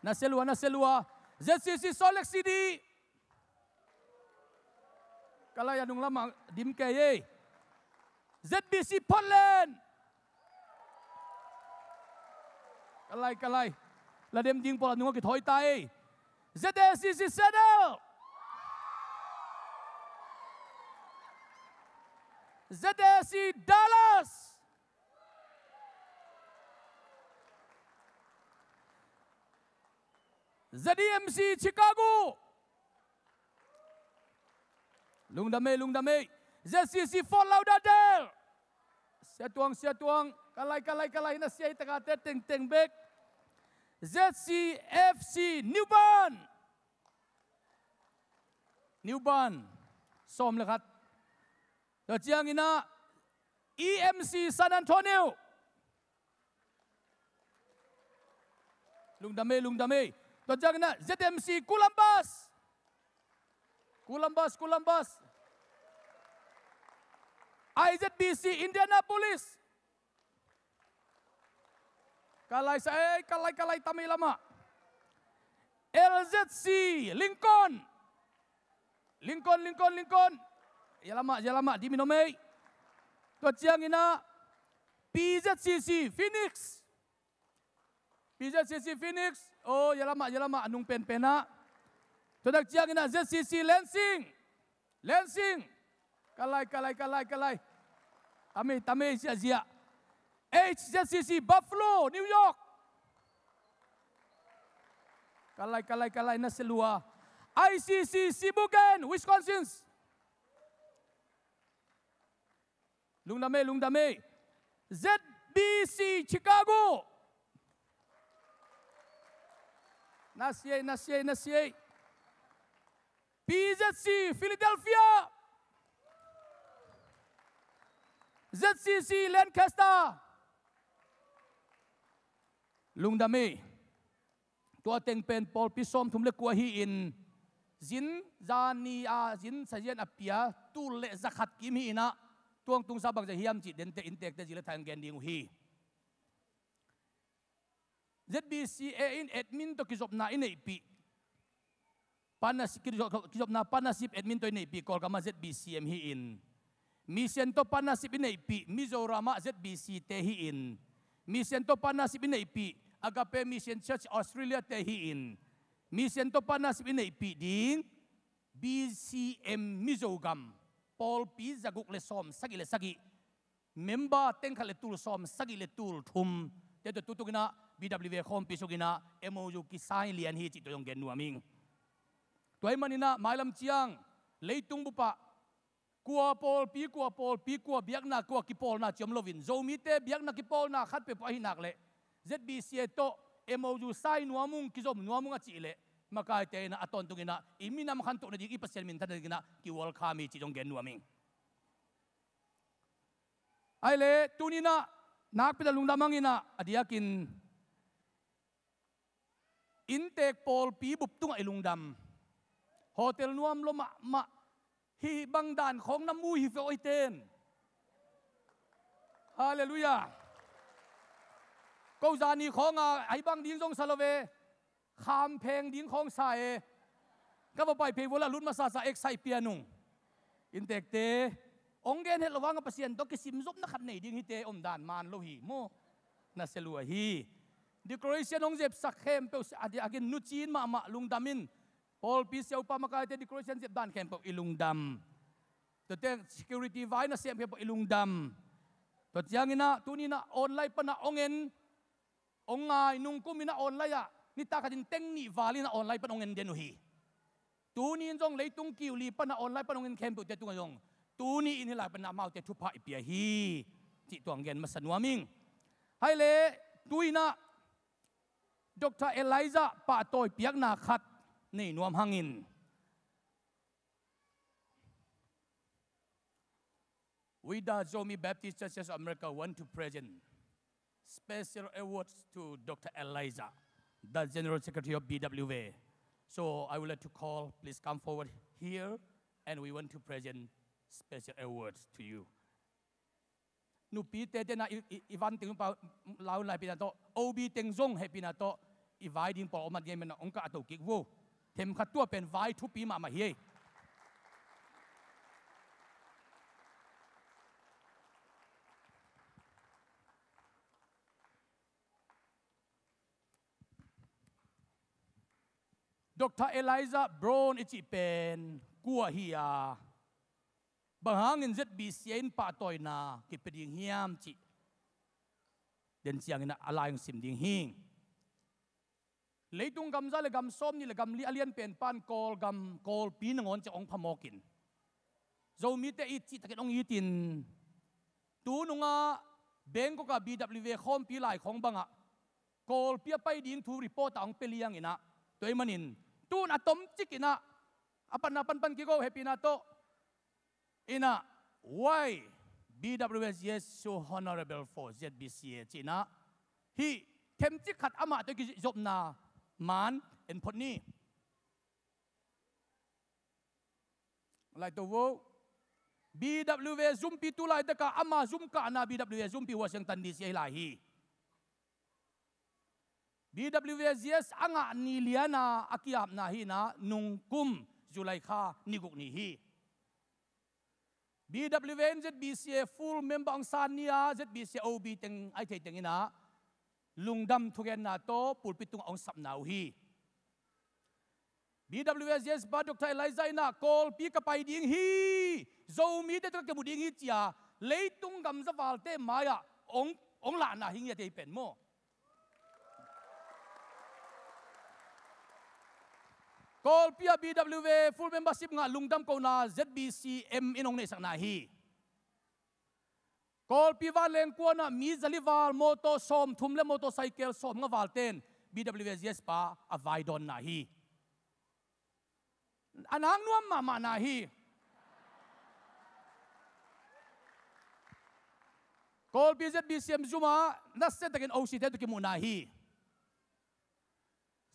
Na sia lua, na sia lua. Z C C Salt Lake City. Ka lai, a nung lamah dim kei ei. Z B C Portland. Ka lai, ka lai. La dem ding pawl a nung a kithawi ta ei. Z A C C Seattle. Z A C Dallas. Z E M C Chicago. Lungdam ei, lungdam ei. Z C C Fort Lauderdale. Sia Tuang, Sia Tuang. Ka lai, ka lai, ka lai, na sia ei, takate tengteng bek. Z C F C New Bern. New Bern. Sawm le khat. Tua ciangin ah E M C San Antonio. Lungdam ei, lungdam ei. Tua ciangin ah Z M C Columbus. Columbus, Columbus. I Z B C Indianapolis. Ka lai sa ei, ka lai, ka lai, tam ei lamah. L Z C Lincoln. Lincoln, Lincoln, Lincoln. Zia lamah, zia lamah, dim in om ei. Tua ciangin ah P Z C C Phoenix. P Z C C Phoenix. Oh, zia lamah, zia lamah, a nung penpen ah. Tua tak ciangin ah Z C C Lansing. Lansing. Ka lai, ka lai, ka lai, ka lai. Tam ei, tam ei, ziahziah. H Z C C Buffalo, New York. Ka lai, ka lai, ka lai, na sia lua. I C C Sheboygan, Wisconsin. Lungdam ei, lungdam ei. Z B C Chicago. Na sia ei, na sia ei, na sia ei. P Z C Philadelphia. Z C C Lancaster. Lungdam ei. Tua teng pen pawlpi sawmthum le kua hi-in, zin zani a zin sazian a pia tul le zakhat kim hi-in ah, tuang tungsa bangzah hiam cih dente inntekte zi le thai hong gen ding uh hi. Z B C A in admin tawh kizopna i neihpih. Partnership, kizop-, kizopna partnership admin tawh i neihpih Kawlgam ah Z B C M hi-in, mission tawh partnership i neihpih Mizoram ah Z B C te hi-in, mission tawh partnership i neihpih Agape Mission Church Australia te hi-in, mission tawh partnership i neihpih ding B C M Mizogam pawlpi zaguk le sawm sagih le sagih, member teng khat le tul sawm sagih le tul thum te tawh tutung inah B W A khawmpi sung inah M O U kisign lian hi cih tua zong gen nuam ing. Tua ahih man inah mailam ciang leitung bup ah kua pawlpi, kua pawlpi, kua biakna, kua kipawlna ci om loin, Zomite biakna kipawlna khat peuhpeuh ahih nak leh Z B C A tawh M O U sign nuam ung, kizom nuam ung a cih leh makaite inah a tawntung inah i minam khantoh nading, i Pasian minthan nading inah ki-welcome hi cih zong gen nuam ing. Ahih leh tuni inah nakpi tak lungdam hang inah, a diakin inntek pawlpi bup tungah i lungdam. Hotel nuam lua mahmah, hih bang dan khawng na mu hi feh aw hih ten. Halleluiah. Ko zani khawng a, ahi bang ding zong sa lo ve. Khampheng ding khawng sa e. Ka va pai phei vua lah lut masa sa, excite pia nung. Inntekte, hong gen het lo vang a Pasian tawh kisim zopna khat nei ding hite om dan man lo hi maw. Na sia lua hi. Decoration hong zepsak khempeuh a diakin nucin mahmah lungdam in. Pawlpi siapa makaite decoration zep dan khempeuh i lungdam. Tuate security vai nasem khempeuh i lungdam. Tua ciang inah tuni inah online pan a hong en, hong ngai nungkum inah online ah nitak khatin teng nih val inah online pan hong en den uh hi. Tuni in zong leitung kiu li pan a online pan hong en khempeuhte tungah zong tuni in hih lai pan amaute thupha i pia hi cih tua hong gen masa nuam ing. Ahih leh tu inah Doctor Elijah pahtawi piakna khat nei nuam hang in. We, the Zomi Baptist Churches of America, want to present special awards to Doctor Elijah, the General Secretary of B W A. So I would like to call, please come forward here, and we want to present special awards to you. Nupite tena i, i, i van teng pa lau lai pina tawh, O B teng zong heh pina tawh, i vai ding pawl om at gen mena hong kah a to kik vo. Them khat tua pen vai thupi mahmah hi ei. Doctor Elijah Brown i cih pen kua hi a, bang hangin Z B C A in pahtawina kipia ding hiam cih den ciangin a lai hong sim ding hi. Leitung gam za le gam sawm nih le gam li a lian pen pan Kawlgam, Kawlpi nangawn ciang hong phamawkin, Zomite it cihtakin hong itin, tu nungah Bangkok ah B W A khawmpi lai khawng bangah Kawlpi a pai ding thu report ah hong pia liang inah, tua ahih manin tun a tomcik inah a panna panpan kiko heh pina tawh inah, why B W A Z S so honorable for Z B C A ci inah, hih themcik khat amah tawh kizopna man en phot ni. Lai to vo. B W A zumpi tu laitakah ama zum kahna B W A zumpi Washington D C ahi lai hi. B W A Z S a ngah ni liana a kiapna hi inah nungkum July kha ni guk ni hi. B W A in Z B C A full member hong san ni a, Z B C A O B teng ahi thei teng inah lungdam thugenna tawh pulpit tungah hong sapna uh hi. B W A Z S pa Doctor Elijah inah Kawlpi ka pai ding hi, Zomite tawh ka kimu ding hi ci a, leitung gamza valte mai-ah hong, hong lahna hi ngiat ei pen maw. Kawlpi ah B W A full membership ngah lungdam kohna Z B C M in hong neihsakna hi. Kawlpi vanleng kuanah mi zali val, mawtaw sawmthum le mawtaw saikel sawmnga valten B W A Z S pa a vaidawnna hi. A nak nuam mahmahna hi. Kawlpi Z B C M zumah nasiatakin O C te tawh kimuhna hi.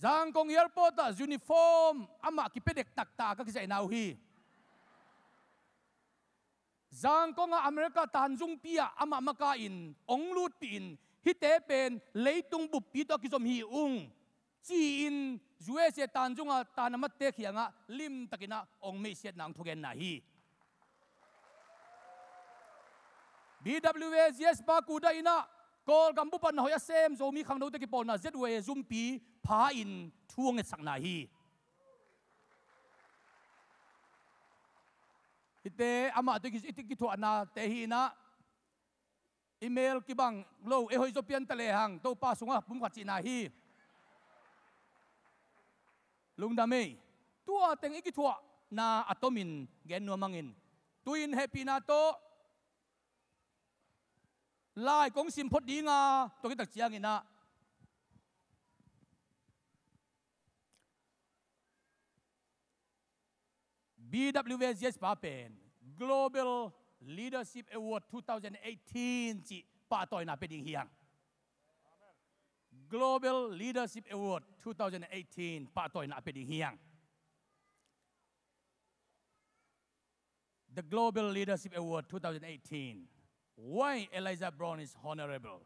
Zangkong airport ah uniform amah kipedek taktak a kizaihna uh hi. Zangkong ah America tanzungpi ah amah makain hong lutpihin, hihte pen leitung buppi tawh a kizom hi ung ci-in U S Sia Tan Zunga Tan Amatte kiangah limtakinah hong meihsiatna hong thugenna hi. B W A Z S pa kudah inah Kawlgam bup ah na hoih a sem Zomi khangnote kipawlna Z Y A Zumpi pha-in thu hong etsakna hi. Hihte amah tawh i ki-, i kithuahnate hi inah i mel kibang lo, ei hoih zaw pian ta lehang Topa sungah pumkhat cihna hi. Lungdam ei. Tua teng i kithuahna a tomin gen nuam hangin, tu-in hehpihna tawh lai kong sim phot dinga, tua khit tak cianginah B W A Z S pa pen Global Leadership Award two thousand eighteen cih pahtawina pia ding hi hang. Global Leadership Award two thousand eighteen pahtawina pia ding hi hang. The Global Leadership Award two thousand eighteen. Why Elijah Brown is honorable?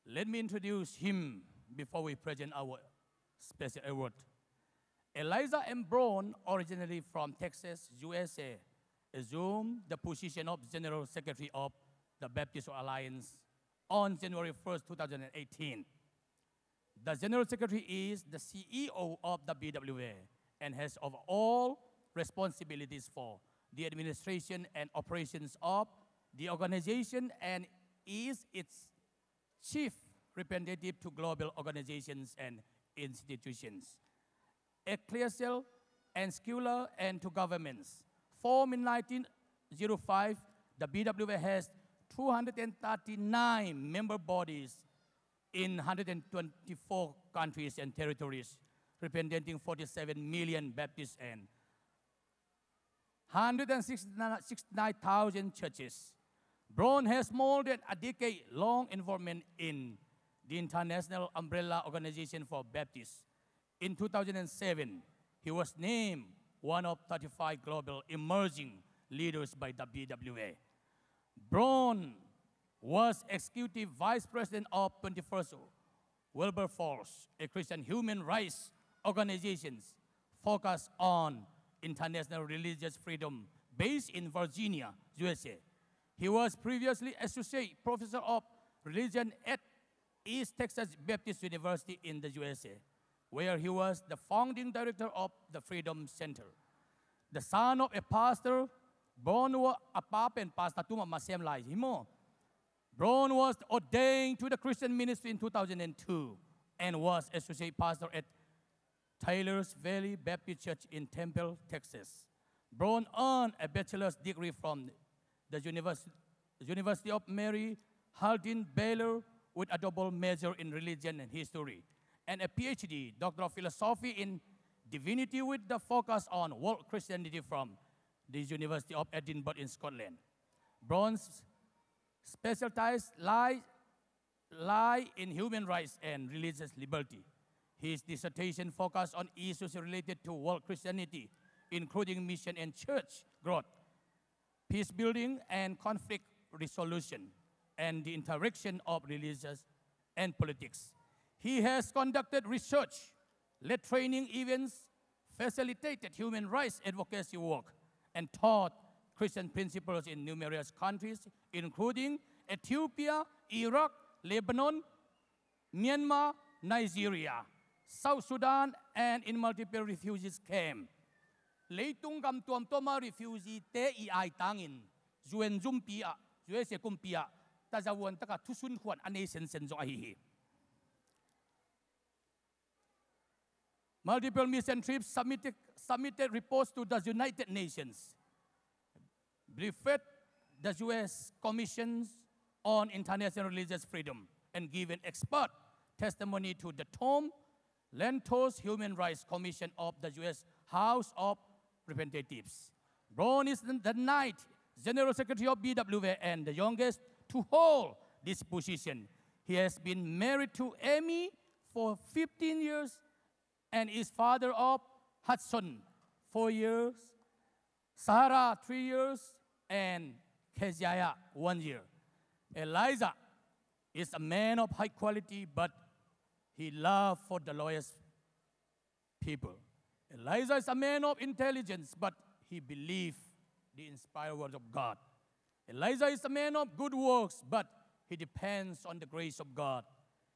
Let me introduce him before we present our special award. Elijah M. Brown, originally from Texas, U S A, assumed the position of General Secretary of the Baptist Alliance on January first, two thousand eighteen. The General Secretary is the C E O of the B W A and has overall responsibilities for the administration and operations of the organization and is its chief representative to global organizations and institutions, ecclesial and secular, and to governments. Formed in nineteen zero five, the B W A has two hundred and thirty-nine member bodies in hundred and twenty-four countries and territories, representing forty-seven million Baptists and hundred and sixty-nine thousand churches. Brown has more than a decade-long involvement in the International Umbrella Organization for Baptists. In two thousand and seven, he was named one of thirty-five global emerging leaders by the B W A. Brown was executive vice president of twenty-first Wilberforce, a Christian human rights organization focused on international religious freedom based in Virginia, U S A. He was previously associate professor of religion at East Texas Baptist University in the U S A, where he was the founding director of the Freedom Center. The son of a pastor, Brown was a pa pen pastor tuma masem lai hi maw. Brown was ordained to the Christian ministry in two thousand and two and was associate pastor at Taylor's Valley Baptist Church in Temple, Texas. Brown earned a bachelor's degree from the Univers-, University of Mary Harding Baylor with a double major in religion and history, and a P H D, Doctor of Philosophy in Divinity with the focus on world Christianity from the University of Edinburgh in Scotland. Brown's specialties lie lie in human rights and religious liberty. His dissertation focused on issues related to world Christianity, including mission and church growth, peace building and conflict resolution, and the interaction of religious and politics. He has conducted research, led training events, facilitated human rights advocacy work, and taught Christian principles in numerous countries, including Ethiopia, Iraq, Lebanon, Myanmar, Nigeria, South Sudan, and in multiple refugees camp. Leitung gam tuamtuama refugee te i aitangin U N zumpi ah, U S A kumpi ah tazavuan taka thusun khuan a nei sensen zong ahi hi. Multiple mission trips, submitted, submitted reports to the United Nations, briefed the U S Commissions on International Religious Freedom, and given expert testimony to the Tom Lantos Human Rights Commission of the U S House of Representatives. Brown is the ninth General Secretary of B W A and the youngest to hold this position. He has been married to Amy for fifteen years and is father of Hudson, four years, Sarah, three years, and Keziah, one year. Elijah is a man of high quality, but he love for the lowest people. Elijah is a man of intelligence, but he believed the inspired word of God. Elijah is a man of good works, but he depends on the grace of God.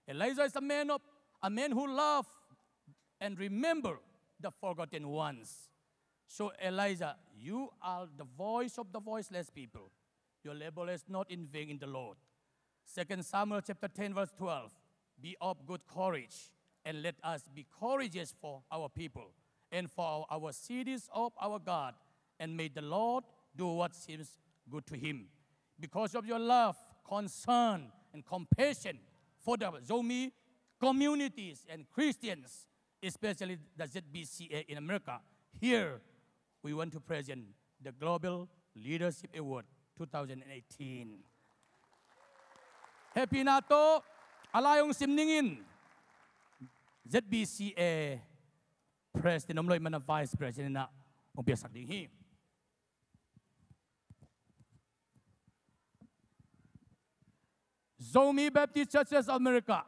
Elijah is a man of, a man who love and remember the forgotten ones. So Elijah, you are the voice of the voiceless people. Your labor is not in vain in the Lord. Second Samuel chapter ten, verse twelve. Be of good courage, and let us be courageous for our people and for our, our cities of our God, and may the Lord do what seems good to him. Because of your love, concern, and compassion for the Zomi communities and Christians, especially the Z B C A in America, here we want to present the Global Leadership Award two thousand eighteen. Hehpihna tawh a lai hong sim ningin Z B C A President om lo ahih manin Vice President in ah hong piaksak ding hi. Zomi Baptist Churches of America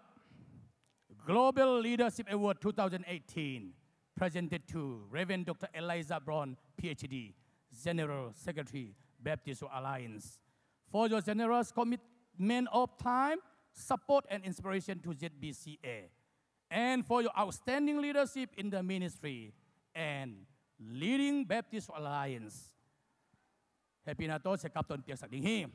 Global Leadership Award two thousand eighteen, presented to Reverend Doctor Elijah Brown, P H D, General Secretary, Baptist World Alliance, for your generous commitment of time, support, and inspiration to Z B C A, and for your outstanding leadership in the ministry and leading Baptist World Alliance. Hehpihna tawh siakap tawh hong piaksak ding hi.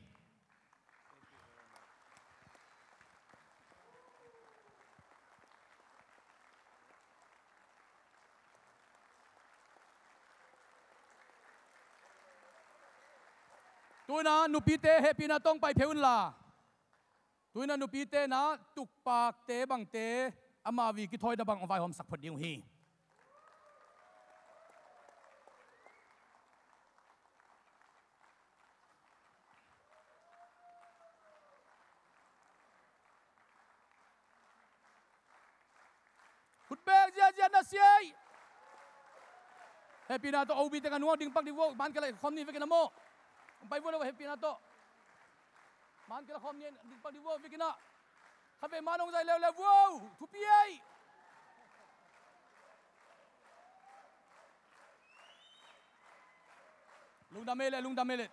Tu-in ah nupite hehpihna tawh hong pai phei un la. Tu-in ah nupite in ah tukpakte bangte amau a kithawi na bang hong vaihawmsak phot ding uh hi. Khut beng ziahziah na sia ei. Hehpihna tawh O B te ka nungah ding pak dih vo, man ka la khawm ni vekin a maw. Pai vo lo hehpihna tawh. Man ka la khawm ni ding pak dih vo vekin a. Khatvei man hong zai leuleu vo. Thupi ei. Lungdam ei le, lungdam ei le.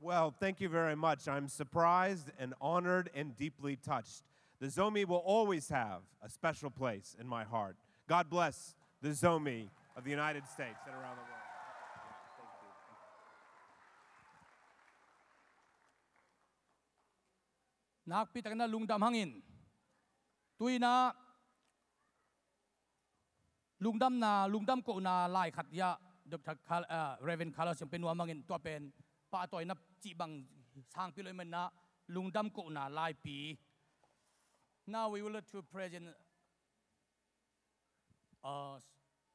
Well, thank you very much. I'm surprised and honored and deeply touched. The Zomi will always have a special place in my heart. God bless the Zomi of the United States and around the world. Nakpi takin ah lungdam hangin, tu-in ah lungdamna, lungdam kohna lai khat hi a, Doctor Carl-, ah, Reverend Carlos siang pen nuam hangin tua pen pahtawina cih bang sangpi lo ahih manin ah lungdam kohna laipi. Now we would like to present a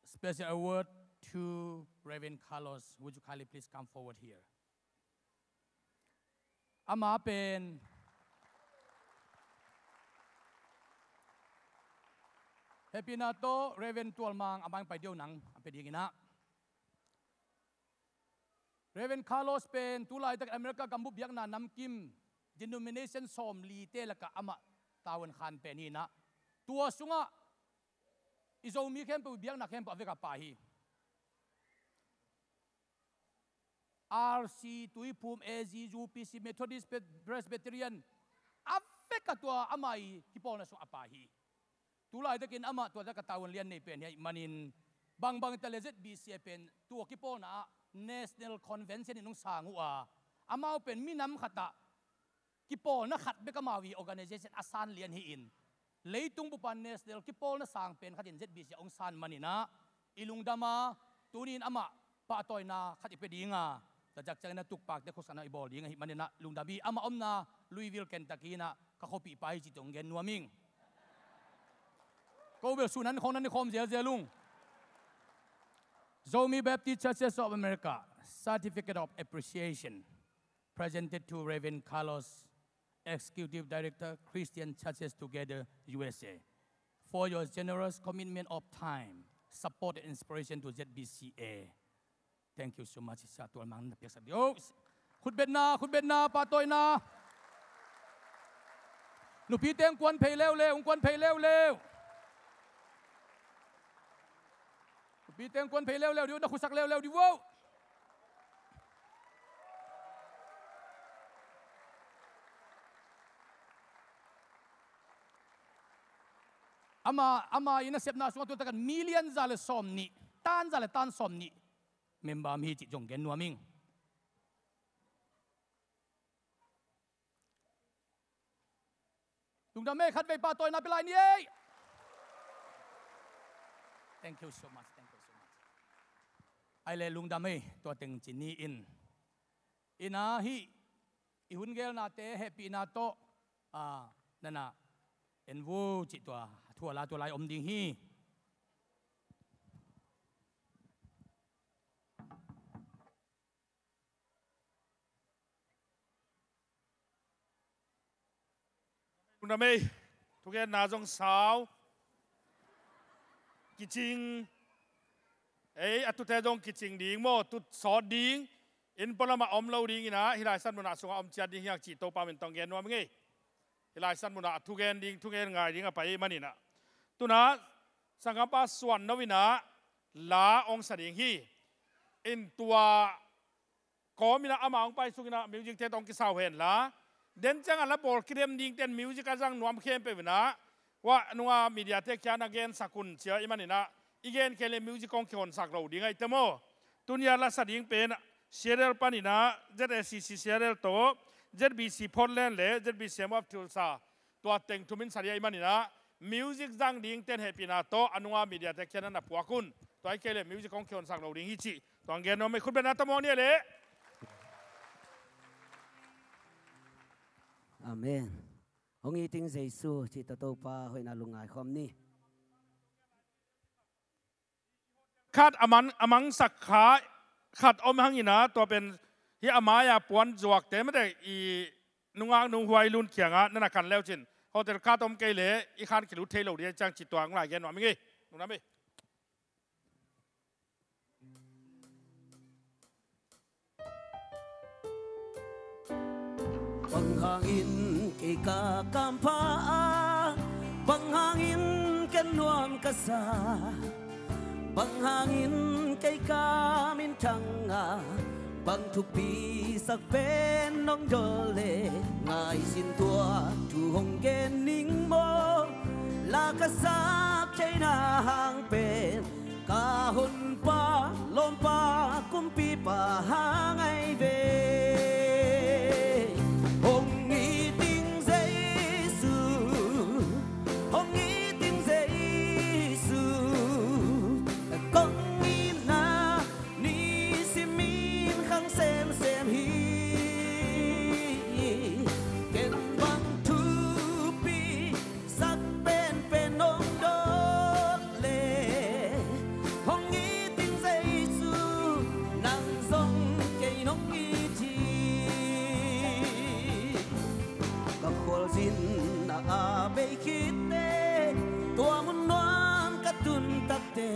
special award to Reverend Carlos. Would you kindly please come forward here? Ama pen hehpihna tawh Reverend Tual Mang a mai pai deuh nang a pia dingin ah. Reverend Carlos pen tu laitak America gambup biakna namkim denomination sawmlite lakah amah tavuan khan pen hi-in ah, tua sungah i Zomi khempeuh biakna khempeuh a vekpi pa hi. R C, Tuiphum, A Z, U P C, Methodist, Presbyterian, a vekpi tua amah i kipawlna sungah a pa hi. Tu laitakin amah tua tak a tavuan lian nei pen hi ahih manin, bangbang ta le Z B C A pen tua kipawlna ah National Convention in hong sang uh a, amau pen minam khat ah kipawlna khat bek amau i organization a san lian hi-in, leitung bup ah national kipawlna sang pen khat in Z B C A hong san manin ah i lungdam a, tuni-in amah pahtawina khat i pia ding a, tua ciangin ah tukpakte khuasakna i bawl ding ahih manin ah lungdam hi. Amah omna Louisville, Kentucky in ah ka khuapih pa hi cih tawh hong gen nuam ing. Ko bel sun an khawng nan i khawm zelzel ung. Zomi Baptist Churches of America Certificate of Appreciation, presented to Reverend Carlos, Executive Director, Christian Churches Together, U S A, for your generous commitment of time, support and inspiration to Z B C A. Thank you so much. Sia Tual Mang na piaksak dih. Oh, khutbetna, khutbetna, pahtawina. Nupite hong kuan phei leuleu, hong kuan phei leuleu. Pi teng kuan phei leuleu dih uh, na khusak leuleu dih uh. Ama, ama i nasepna sungah tu takin million za le sawm nih, tan za le tan sawm nih member om hi cih zong gen nuam ing. Lungdam ei, khatvei pahtawina pia lai ni ei. Thank you so much, thank you so much. Ai le lungdam ei, tua teng ci ni in. Ina hih i hun gelnate hehpihna tawh, ah, nana en vo cih tua thu a la tua lai om ding hi. Lungdam ei, thugenna zong sau. Kicing. Ei, a tute zong kicing ding maw, tut sawt ding. Inn pualamah om lo ding ina, hih lai san munah sungah om ciat ding hiang cih Topa min tawh gen nuam ing ei. Hih lai san munah a thugen ding, thugen ngai ding a pai ahih maninah. Tunah, sanggampa Suan No inah, la ong sa ding hi. In tua kawm inah ama hong pai sung inah music te tawh hong kisau hen la. Den ciangah la bawl kidem ding ten music a zang nuam khempeuh inah. Tua nunga media te kia na gensak un cia ahih maninah. I gen kei le music kong kihonsak lo ding ahih te maw. Tunia la sa ding pen Seattle paninah Z A C C Seattle tawh Z B C Portland le Z B C M of Tulsa. Tua teng thumin sa ding ahih maninah music zang ding ten hehpihna tawh a nunga media te kia na na puak un. Tua ahih kei le music kong kihonsak lo ding hi cih. Tua hong gen nuam ei, khut beng na ta mawk ni le. Amen. Hong it ing Jesu cih tawh Topa hoihna lungngai khawm ni. Khat a mang, a mangsak kha khat om hang inah tua pen hih a mai-a puan zuakte mate i nungak nu Huai Lun kiangah na na kan leucin. Hotel khat om kei le i khan kilut thei lo ding ciang cih tua hong lai gen nuam ing ei. Lungdam ei. Bang hangin kei ka kampha a, bang hangin ken nuam ka sa, bang hangin kei ka minthang a, bang thupi sak pen nong dol le, ngai sin tua thu hong gen ning maw, la ka sak theihna hang pen ka honpa, lawmpa, kumpipa hang ahi ve. Hong it ing Jesu, hong it ing Jesu, kong itna nisim minkhang semsem hi. Ken bang thupi sak penpen nong dot le, hong it ing Jesu, nang zong kei nong it hi. Ka khualzin a bei khitte, tua mun nuam ka tun takte,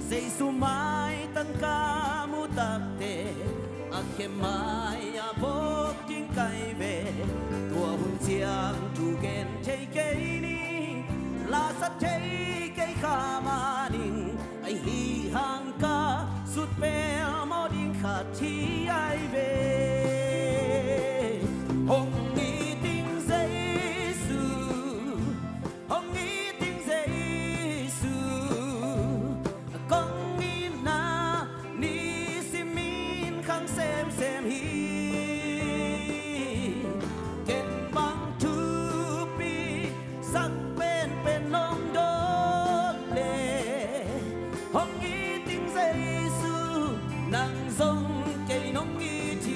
Jesu maitang ka mu takte, a khe mai-ah vok ding ka hi ve. Tua hun ciang thu gen thei kei ning, la sa thei kei kha mah ning, ahi hang ka sut pelmawh ding khat hi ahi ve. Hong it ing Jesu, hong it ing Jesu, kong itna nisim minkhang semsem hi. Ken bang thupi sak penpen nong dot le, hong it ing Jesu, nang zong kei nong it hi.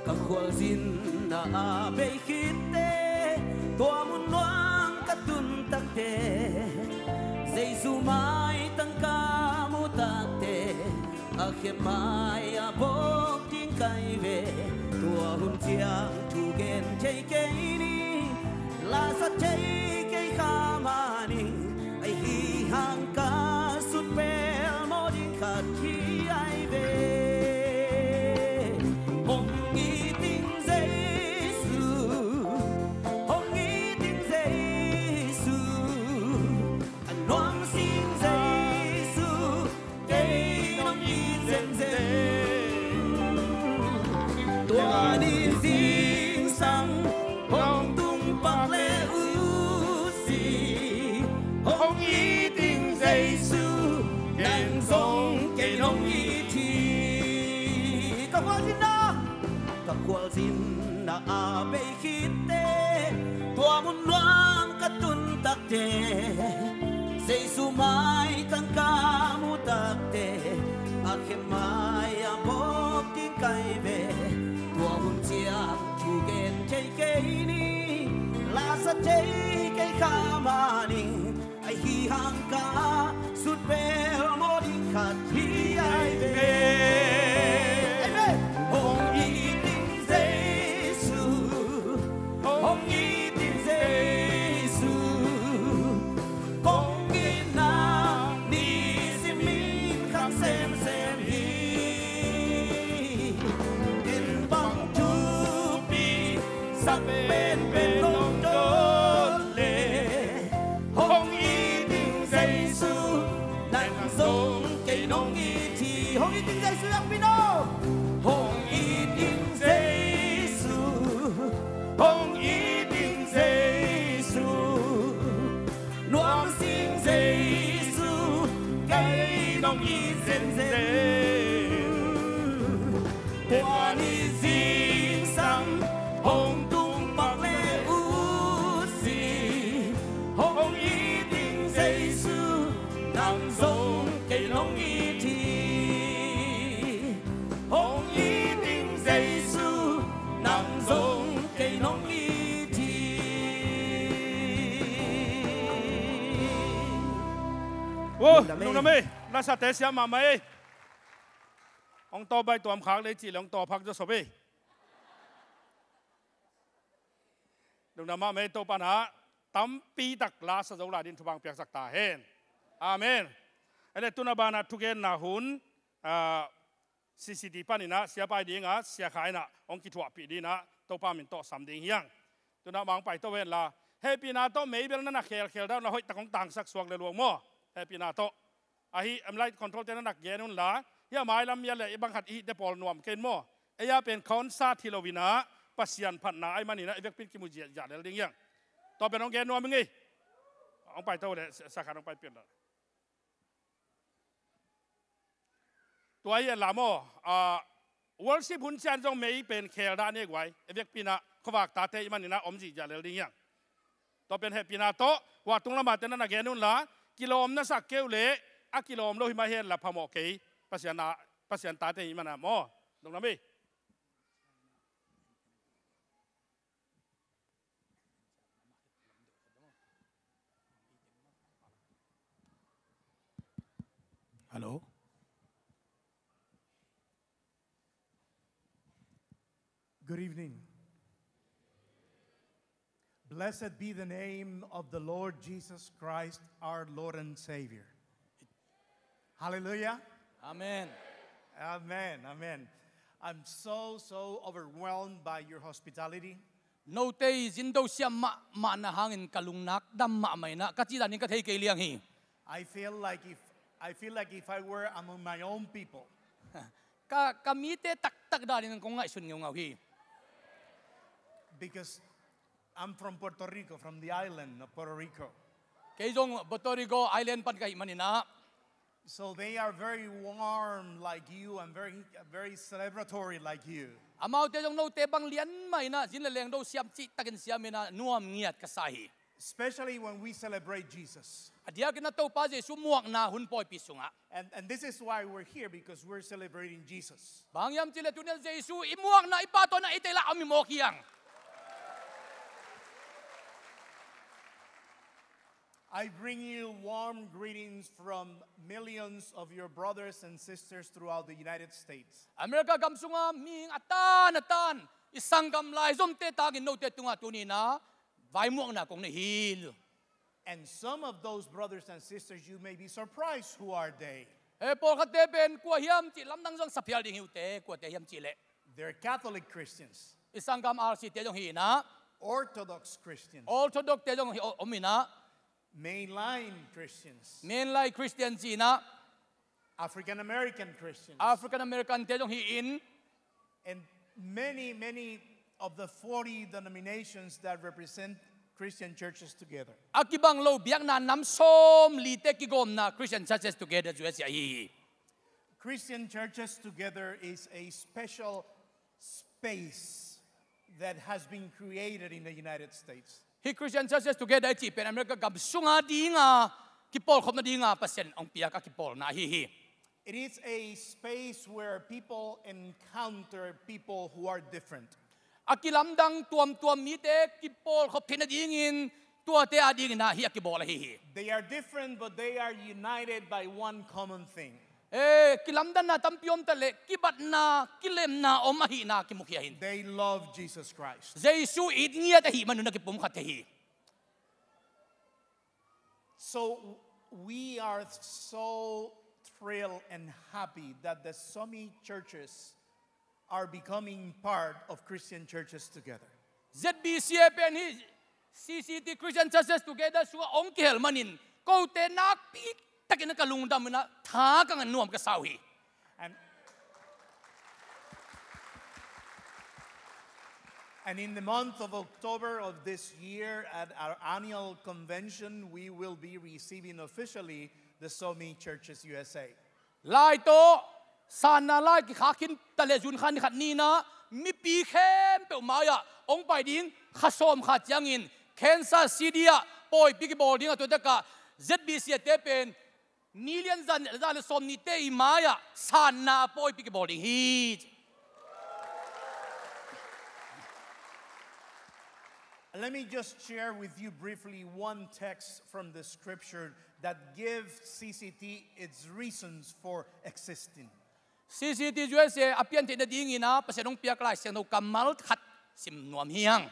Ka khualzin a bei khitte, tua mun nuam ka tun takte, Jesu maitang ka mu takte, a khe mai-ah vok ding ka hi ve. Tua hun ciang thu gen thei kei ning, la sa thei kei kha mah ning, Takte, Jesu maitang ka mu takte, a khen mai a bawk ding kai ve. Tua hun ciang thu gen thei kei ni, la sa thei kei kha manin, ahi hang ka sut bel maw ding khat hi ai ve. Amen. Hong it in Jesu, hong it in Jesu, kong itna nisim in khang semsem hi. En bang thupi sak penpen nong dot leh, hong it in Jesu, nang zong kei nong it hi. Hong it in Jesu, Lampi no. Hong it in Jesu, hong it in Jesu, nuam sing Jesu, kei nong it zenzen. Tua ni zingsang hong tung pak le uh si, hong it in Jesu, nang zong kei nong it hi. Hong it in Jesu, nang zong kei nong it hi. Wo, lungdam ei. Lungdam ei. Lasate siam mahmah ei. Hong tawp bai tuam khak lei cih le hong tawp phak zaw sop ei. Lungdam mahmah ei. Topa in ah tampi tak la sa zo lai ding thupha hong piaksak ta hen. Amen. Ei le tuna banah thugenna hun, ah, C C D panin ah siapa i dingah Sia Khai in ah hong kithuahpih dingin ah Topa min tawh sam ding hi hang. Tuna mah hong paito hen la, hehpihna tawh mei bel na na khelkhel dah un la, hoih tak hong tangsak suak le luang maw. Hehpihna tawh. Ahi, em, light control te na nak gen un la, hih a mailam hia le i bang khat i hihte pawl nuam kei in maw. Ei a pen concert hi lo in ah Pasian phatna ahih manin ah i vekpi in kimu ziahziah lel ding hi hang. Tua pen hong gen nuam ing ei. Hong paito le, Sia Khai in hong paipih un la. Tua hi a la maw, ah, worship hun ciang zong mei pen khel dah ni guai, a vekpi in ah khuavak tate ahih manin ah om zihziah lel ding hi hang. Tua pen hehpihna tawh, hua tung lamah te na na gen un la, kilawm na sak kei uh leh, a kilawm lo hi mah hen la phamawh kei, Pasian a, Pasian tate ahih manin ah maw. Lungdam ei. Hello. Good evening. Blessed be the name of the Lord Jesus Christ, our Lord and Savior. Hallelujah. Amen. Amen. Amen. I'm so, so overwhelmed by your hospitality. Note i zin do siam mahmahna hangin ka lungnak dam mahmah in ah, ka cih dan in ka thei kei liang hi. I feel like if, I feel like if I were among my own people. Ka, ka mite taktak dan in kong ngaihsun ngeungau hi. Because I'm from Puerto Rico, from the island of Puerto Rico. Kei zong Puerto Rico island pan ka hih manin ah. So they are very warm like you and very, very celebratory like you. Amaute zong note bang lian mah in ah, zin le leng do siam cihtakin siam in ah, nuam ngiat ka sa hi. Especially when we celebrate Jesus. A diakin ah Topa Jesu muakna hun pawipi sungah. And, and this is why we're here, because we're celebrating Jesus. Bang hiam cih leh tuni-in Jesu i muakna i pahtawi in ah i tei lai a om i mawk hi hang. I bring you warm greetings from millions of your brothers and sisters throughout the United States. America gam sunga mihing a tan a tan, i sanggam laizomte tangin note tungah tuni-in ah vaimuakna kong nei hi. And some of those brothers and sisters, you may be surprised, who are they? He pawlkhatte pen kua hiam cih lamdang zong sa phial ding hi uh teh, kuate hiam cih leh. They're Catholic Christians. I sanggam R C te zong hi in ah. Orthodox Christians. Orthodox te zong hi, om in ah. Mainline Christians. Mainline Christian ci in ah. African American Christians. African American te zong hi in. And many, many of the forty denominations that represent Christian churches together. A kibang lo biakna nam sawmli te kigawmna Christian Churches Together, U S A hi hi. Christian Churches Together is a special space that has been created in the United States. Hih Christian Churches Together i cih pen America gam sunga dinga kipawlkhop nadinga Pasian hong piak a kipawlna ahi hi. It is a space where people encounter people who are different. A kilamdang tuamtuam mite kipawlkhop theih nadingin tuate adingin ah hih a kibawl ahi hi. They are different, but they are united by one common thing. Eh, kilamdanna tampi om ta leh kibatna, kilemna om ahihna kimukhia hi. They love Jesus Christ. Jesu it ngiat ahih manun a kipumkhat thei hi. So we are so thrilled and happy that the Somi churches are becoming part of Christian Churches Together. Z B C A pen hih C C T, Christian Churches Together sungah hong kihel manin kote nakpi takin a ka lungdam in ah tha ka ngah nuam ka sa uh hi. And, and in the month of October of this year, at our annual convention, we will be receiving officially the Somi Churches U S A. Lai tawh sanna lai kikhak khin ta leh June kha ni khat ni-in ah mipi khempeuh mai-ah hong pai ding, kha sawm kha ciangin Kansas City ah pawipi kibawl ding a, tua takah Z B C A te pen million za, za le sawm nihte i mai-ah sanna pawipi kibawl ding hi. Let me just share with you briefly one text from the scripture that gives C C T its reasons for existing. C C T U S A a piantheih nadingin ah Pasian hong piak Lai Siangtho kammal khat sim nuam hi hang.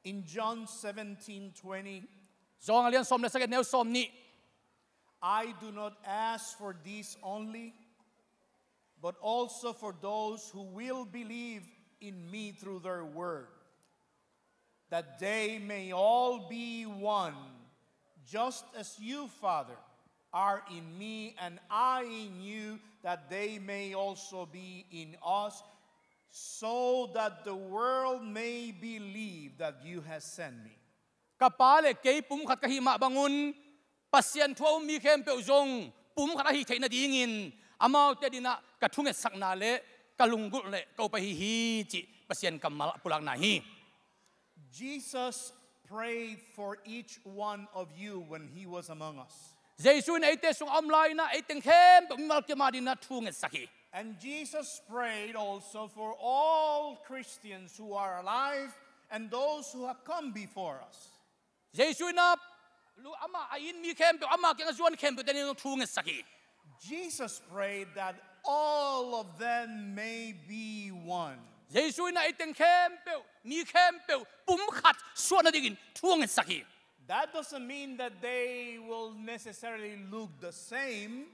In John seventeen twenty, John a lian sawm le sagih, neu sawm nih. I do not ask for this only, but also for those who will believe in me through their word, that they may all be one, just as you, Father, are in me and I in you, that they may also be in us, so that the world may believe that you have sent me. Ka Pa le kei pumkhat ka hih mah bangun Pasian thu a um mi khempeuh zong pumkhat ahi theih nadingin amaute adingin ah ka thungetsakna le ka lunggulh le ka up ahi hi, cih Pasian kammal a pulakna hi. Jesus prayed for each one of you when he was among us. Jesu in eite sungah a om lai-in ah ei teng khempeuh mimal kim adingin ah thu ngetsak hi. And Jesus prayed also for all Christians who are alive and those who have come before us. Jesu in ah lu-, amah a it mi khempeuh, amah kiangah a zuan khempeuh te adingin thu ngetsak hi. Jesus prayed that all of them may be one. Jesu in ah ei teng khempeuh, mi khempeuh pumkhat suah nadingin thu ngetsak hi. That doesn't mean that they will necessarily look the same.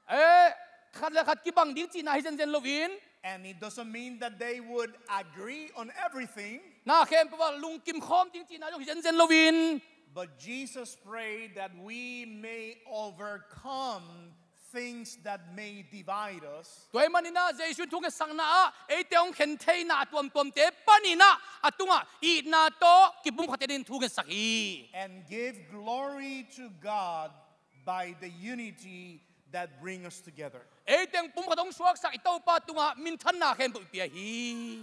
Eh, khat le khat kibang ding cihna hi zenzen loin. And it doesn't mean that they would agree on everything. Na khempeuh ah lungkim khawm ding cihna zong hi zenzen loin. But Jesus prayed that we may overcome things that may divide us. Tua ahih manin ah Jesu in thu ngetsakna ah eite hong khen theihna a tuamtuamte panin ah a tungah itna tawh kipumkhat theih dingin thu ngetsak hi. And give glory to God by the unity that bring us together. Ei teng pumkhat hong suaksak i Topa tungah minthanna khempeuh i pia hi.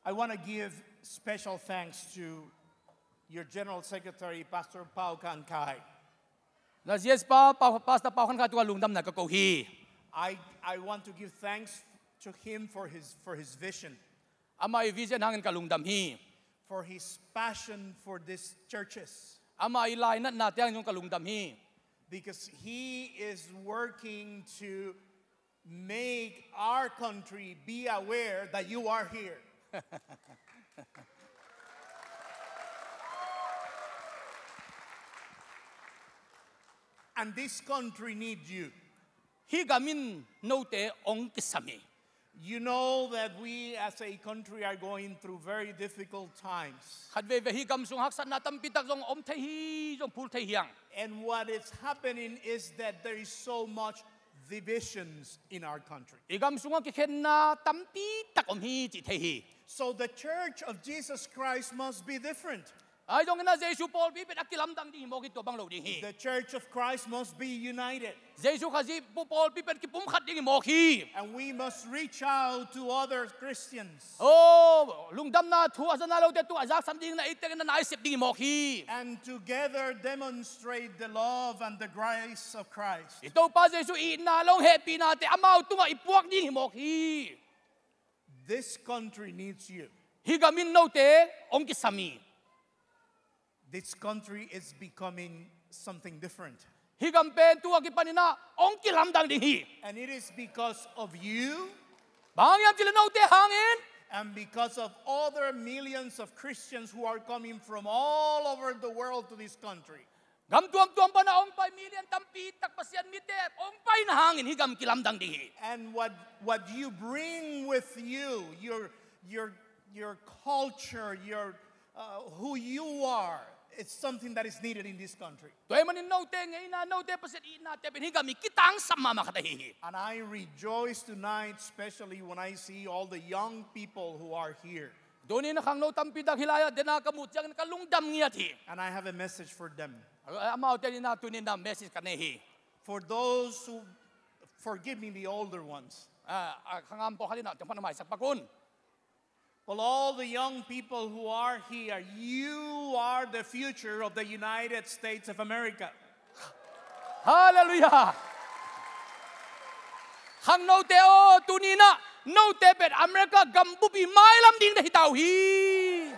I want to give special thanks to your General Secretary, Pastor Pau Khan Khai. Na G S pa, pa, Pastor Pau Khan Khai tungah lungdamna ka ko hi. I, I want to give thanks to him for his, for his vision. Ama i vision hangin ka lungdam hi. For his passion for these churches. Ama i lainatna te hangin zong ka lungdam hi. Because he is working to make our country be aware that you are here. And this country needs you. Hih gam in note hong kisam hi. You know that we as a country are going through very difficult times. Khatvei vei hih gam sung haksatna tampi tak zong om thei hi, zong phul thei hi hang. And what is happening is that there is so much divisions in our country. I gam sungah kikhenna tampi tak om hi cih thei hi. So the Church of Jesus Christ must be different. Ahi zongin ah Jesu pawlpi pen a kilamdang ding hi mawk hi, tua bang lo ding hi. The Church of Christ must be united. Jesu Khazih pawlpi pen kipumkhat ding hi mawk hi. And we must reach out to other Christians. Oh, lungdamna thu a zana lote tungah zaksan ding na, eite na, na i sep ding hi mawk hi. And together demonstrate the love and the grace of Christ. I Topa Jesu itna le hong hehpihnate amau tungah i puak ding hi mawk hi. This country needs you. Hih gam in note hong kisam hi. This country is becoming something different. Hih gam pen tu a kipanin ah hong kilamdang ding hi. And it is because of you. Bang hang hiam cih leh note hangin. And because of other millions of Christians who are coming from all over the world to this country. Gam tuamtuam pana hong pai million tampi tak Pasian mite hong paina hangin hih gam kilamdang ding hi. And what, what you bring with you, your, your, your culture, your, uh, who you are, it's something that is needed in this country. Tua ahih manin note ngeina, note Pasian itnate pen hih gam i kitangsam mahmah khat ahi hi. And I rejoice tonight, especially when I see all the young people who are here. Tuni-in khangno tampi tak hih lai-ah den a ka muh ciangin ka lungdam ngiat hi. And I have a message for them. Amaute adingin tuni-in message ka nei hi. For those who, forgive me, the older ones. Ah, ah, khangam pawlkhat in ah, teng pan maisak pak un. For all the young people who are here, you are the future of the United States of America. Halleluiah. Khangnote aw, tuni-in ah note pen America gambup i mailam ding na hi ta uh hi.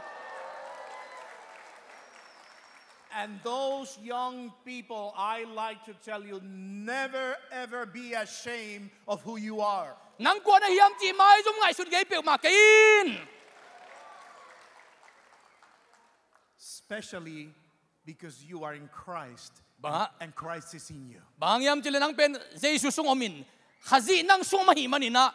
And those young people, I like to tell you, never ever be ashamed of who you are. Nang kua na hiam cih maizum ngaihsut ngei peuhmah kei in. Especially because you are in Christ, bang hang, and Christ is in you. Bang hang hiam cih leh nang pen Jesu sung om in, Khazih nang sung om ahih manin ah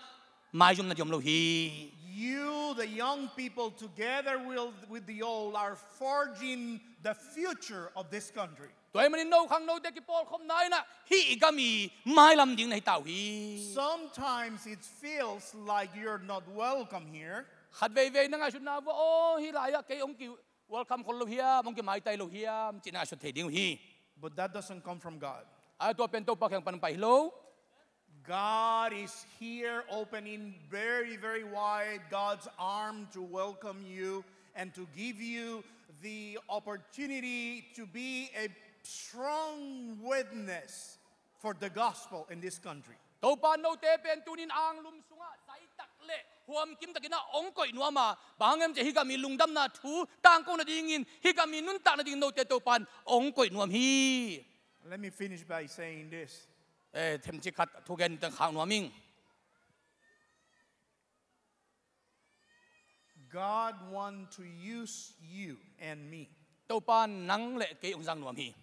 maizum na diam lo hi. You, the young people, together with, with the old, are forging the future of this country. Tua ahih manin no khangnote kipawlkhopna in ah hih i gam i mailam ding na hi ta uh hi. Sometimes it feels like you're not welcome here. Khat veivei na ngaihsutna uh ah, aw, hih lai-ah kei hong ki welcome khol lo hiam, hong kimaitai lo hiam, cih na ngaihsut thei ding uh hi. But that doesn't come from God. A, tua pen Topa kiang pan pai hi lo. God is here opening very, very wide God's arm to welcome you and to give you the opportunity to be a strong witness for the gospel in this country. Topa note pen tuni-in anglum sungah saitak le huamkim takin ah hong koih nuam a, bang hang hiam cih leh hih gam i lungdamna thu tangko nadingin, hih gam i nuntak nadingin note Topa in hong koih nuam hi. Let me finish by saying this. Eh, themcik khat thugen teng khak nuam ing. God want to use you and me. Topa nang le kei hong zang nuam hi.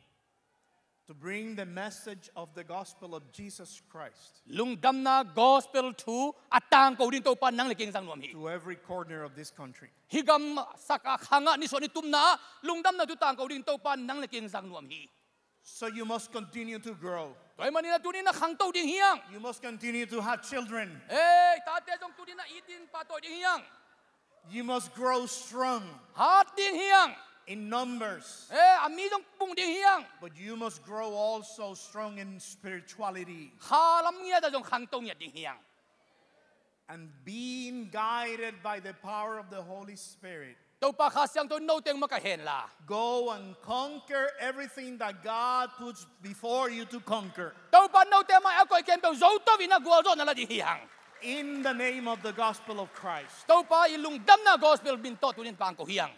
To bring the message of the gospel of Jesus Christ. Lungdamna gospel thu a tangko ding Topa nang le kei hong zang nuam hi. To every corner of this country. Hih gam sak a khangah nisuah nitumna ah lungdamna thu tangko ding Topa nang le kei hong zang nuam hi. So you must continue to grow. Tua ahih manin ah tuni-in ah khangto ding hi hang. You must continue to have children. Ei, tate zong tuni-in ah it ding, pahtawi ding hi hang. You must grow strong. Hat ding hi hang. In numbers. Ei, a mi zong pung ding hi hang. But you must grow also strong in spirituality. Kha lam ngiat ah zong khangto ngiat ding hi hang. And being guided by the power of the Holy Spirit. Topa Kha Siangtho in note makaih hen la. Go and conquer everything that God puts before you to conquer. Topa note mai a koih khempeuh zo to in ah gualzawhna la ding hi hang. In the name of the gospel of Christ. Topa i lungdamna gospel min tawh tuni-in pangko hi hang.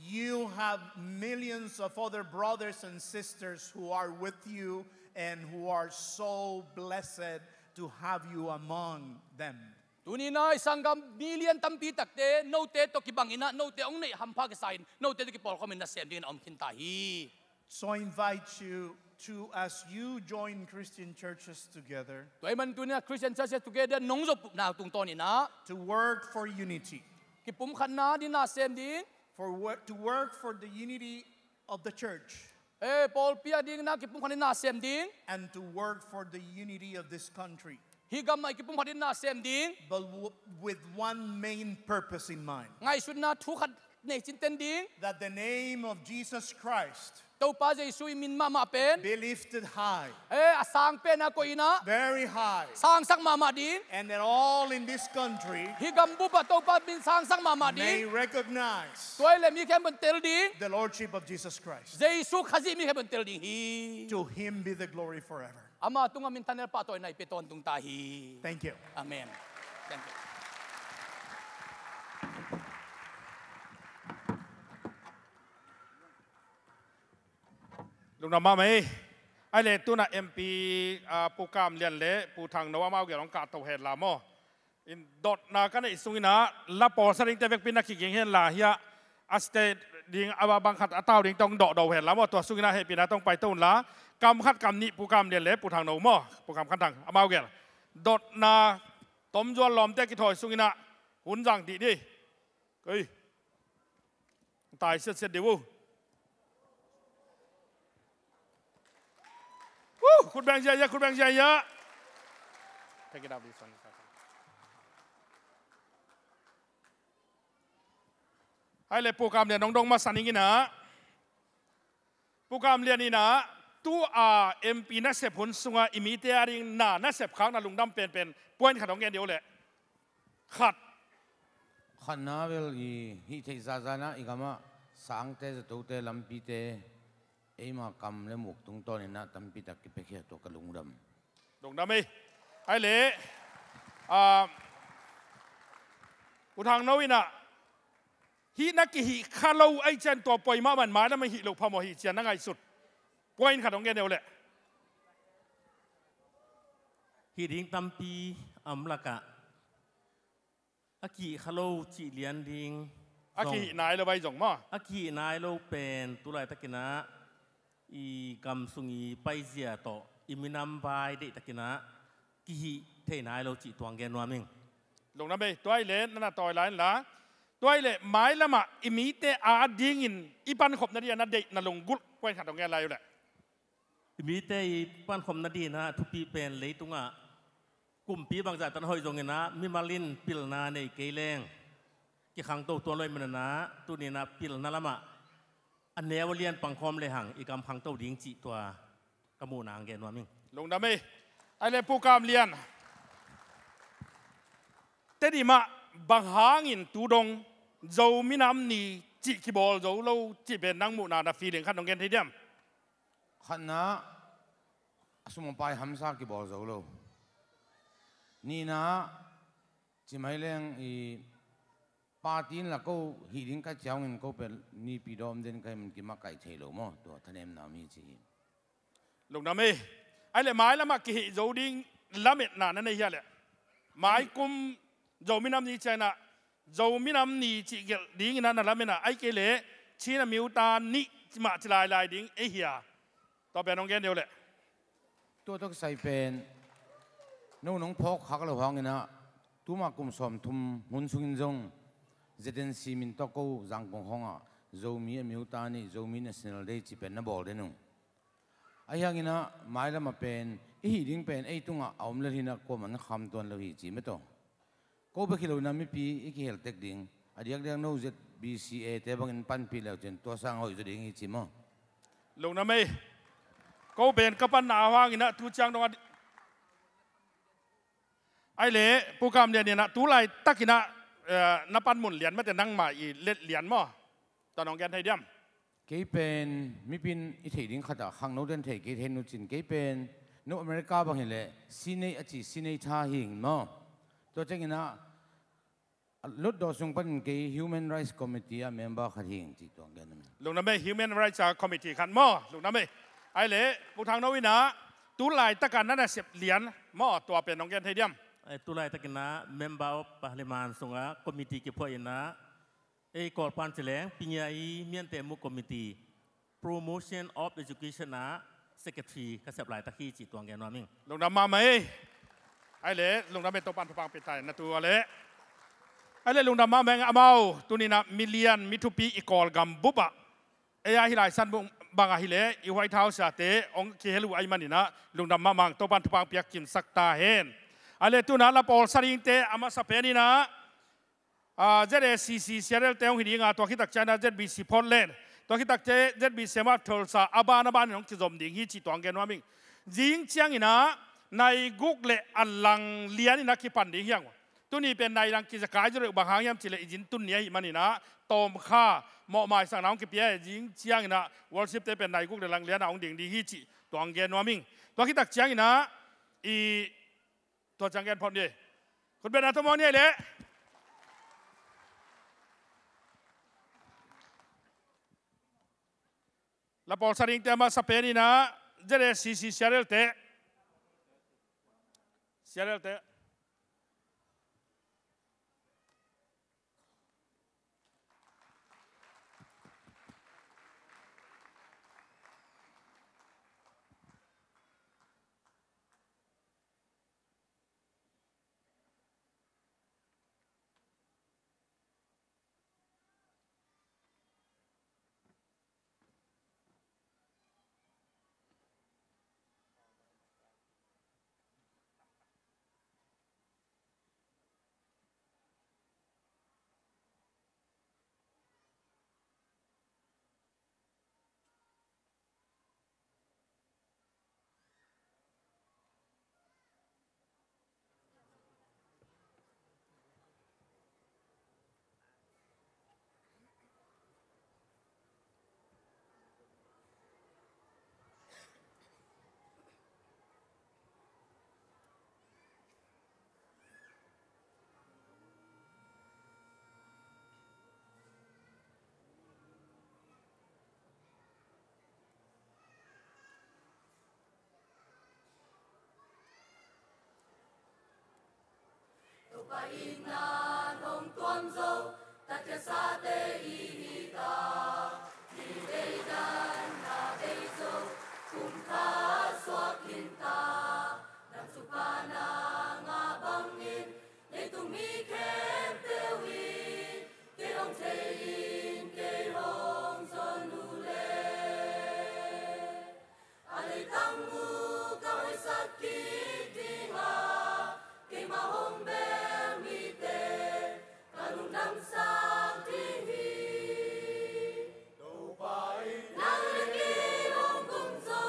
You have millions of other brothers and sisters who are with you and who are so blessed to have you among them. Tuni-in ah i sanggam million tampi takte note tawh kibangin ah, note hong neih hampha kisa-in, note tawh kipawlkhawmin nasem dingin a om khinta hi. So I invite you to, as you join Christian churches together, tua ahih manin tuni-in ah Christian churches together nong zopupna tungtawnin ah, to work for unity. Kipumkhatna ding nasem ding. For work, to work for the unity of the church. Eh, pawlpi a dingin ah kipumkhatna ding nasem ding. And to work for the unity of this country. Hih gam ah i kipumkhat ding nasem ding. But w-, with one main purpose in mind. Ngaihsutna thu khat Nei cin ten ding. That the name of Jesus Christ Topa Jesu i min mahmah pen be lifted high, eh, a sang pen a koih in ah, very high, sangsak mahmah ding. And that all in this country Hih gambup ah Topa min sangsak mahmah ding. May recognize Tua ahih leh mi khempeuh in tel ding. The Lordship of Jesus Christ. Jesu Khazih mi khempeuh in tel ding hi. To him be the glory forever. Ama tungah minthanna le pahtawina i pia tawntung ta hi. Thank you. Amen. Thank you. Lungdam mahmah ei. Ahih leh tu-in ah M P, ah, Pu Kam Lian le Pu Thang No amau gel hong kahto hen la maw. In dotna ka neih sungin ah la pawlsa dingte vekpi-in na kiging hen la, hiah a stage ding a bang khat a tau dingte hong dotdo hen la maw. Tua sungin ah hehpihna tawh hong paito un la, kam khat kam nih Pu Kam Lian le Pu Thang No maw, Pu Kam Khan Thang amau gel dotna tomzual lawmte kithawi sungin ah hun zang dih ni. Kei tai siatsiat dih uh. Woo! Khut beng ziahziah, khut beng ziahziah. Take it up, this one. Ahih leh Pu Kam Lian hong dong masa ning in ah. Pu Kam Lian in ah, tu-a M P nasep hun sungah i mite a ding na nasep khak na lungdam penpen point khat hong gen dih uh leh. Khat. Khatna bel i hih theih zahzah in ah i gamah sangte, zatote, lampite, eima kam le muk tungtawnin ah tampitak kipiakhia, tua ka lungdam. Lungdam ei. Ahih leh, ah, U Thang No in ah, hih na kihih kha lo ahih ciang tua poi mahmah in mailam ah hih loh phamawh hi ci-a na ngaihsut point khat hong gen dih uh leh. Hih ding tampi a om lakah a kihih kha lo cih lian ding a zong kihih nai lo vai zong maw. A kihih nai lo pen tu laitakin ah i gam sung i paizia tawh i minam vai deihtakin ah kihih thei nai lo cih tua hong gen nuam ing. Lungdam ei. Tua ahih leh na na tawi lai inla. Tua ahih leh mailam ah i mite a dingin i pankhopna ding a na deih na lunggulh point khat hong gen lai uh leh. I mite i pankhopna ding in ah thupi pen leitungah kumpi bangzah tan hoih zongin ah mimal in pilna nei kei leng kikhangto tuan lo ahih manin ah tuni-in ah pilna lamah a neu a lian pangkhawm lehang i gam khangto ding cih tua ka muhna hong gen nuam ing. Lungdam ei. Ahih leh Pu Kam Lian, Tedim ah bang hangin tu dong Zo minam ni cih kibawl zo lo cih pen nang muhna na feeling khat hong gen thei diam? Khatna, a sum a pai hamsa kibawl zo lo. Nihna, ci mai leng i party in la ko hih ding ka ciangin ko pen nipi dawm den ka hih man kimakaih thei lo maw, tua thanemna om hi ci hi. Lungdam ei. Ahih leh mailam ah kihih zo ding lametna na nei hia leh? Mai kum Zo minam ni ciangin ah Zo minam ni cih gelh dingin ah na lamen a, ahih kei leh Chin a miuta nih mah ci lailai ding ei hia? Tua pen hong gen dih uh leh. Tua tawh kisai pen no nong phawk khak lo hangin ah tuma kum sawmthum hun sungin zong Z N C min tawh ko Zangkong khawngah Zomi a miuta nih, Zomi National Day cih pen na bawl den ung. Ahi hangin ah mailam ah pen i hih ding pen ei tungah a om lel hi-in ah kuamah na kham tuan lo hi ci mah tawh. Ko bek hi lo-in ah mipi i kihel tek ding, a diakdiak no Z B C A te bangin panpih le uh cin tua sang hoih zaw ding hi ci maw. Lungdam ei. Ko pen ka panna a hangin ah tu ciang dong a di-, ahih leh Pu Kam Lian in ah tu laitakin ah, eh, na panmun lian mate nangmah i let lian maw? Tua nong gen thei diam? Kei pen mipi in i theih ding khat ah khangno den thei kei thei nu cin, kei pen no America bang hi leh sinei a ci sinei tha hi ing maw. Tua ciangin ah Hlutdaw sung panin kei Human Rights Committee ah member khat hi ing ci tua gen a min. Lungdam ei, Human Rights ah committee khat maw. Lungdam ei. Ahih leh Pu Thang No in ah tu laitakin na nasep lian maw, tua pen nong gen thei diam? Eh, tu laitakin ah Member of Parliament sungah committee kiphuah in ah ei Kawlpan ci leng pingia i miante mu committee Promotion of Education ah Secretary ka sep laitak hi cih tuang gen nuam ing. Lungdam mahmah ei. Ahih leh lungdam ei, Topa'n thupha pia ta hen na tu a leh. Ahih leh lungdam mahmah ei amau tuni-in ah milian mi thupi i Kawlgam bup ah. Ei a hi lai san bung bang ahih leh i White House ah te hong kihel uh ahih manin ah lungdam mahmah, Topa'n thupha piak kimsak ta hen. Ahih leh tu-in ah la pawlsa dingte a masa penin ah ah, Z A C C Seattle te hong hi ding a, tua khit tak ciangin ah Z B C Portland, tua khit tak ciang Z B C mah Tulsa, a ban a ban in hong kizom ding hi cih tua hong gen nuam ing. Zing ciangin ah nai guk le a lang lian in ah kipan ding hi hang. Tuni pen nai lang kiza kai zaw leh uh, bang hang hiam cih leh i zin tun ni ahih manin ah tawmkha mawhmaisakna hong kipia hi. Zing ciangin ah worship te pen nai guk le lang lian ah hong ding ding hi cih tua hong gen nuam ing. Tua khit tak ciangin ah i tua ciang gen phot ni. Khut beng a, tua mawk ni leh. La pawl sa ding te a masa pen in ah Z A C C Seattle te. Seattle te. Topa itna hong tuam zo, tatkhiat sate i hi ta. Mi deidanna bei zo, kum khat suak khin ta. Nang thupha na ngah bangin, leitung mi khempeuh in kei hong thei in, kei hong zon uh leh, a leitang uh ka hoihsak kik ding a, keima hong bel mite ka lungdamsak ding hi. Topa in nang le kei hong kum zo,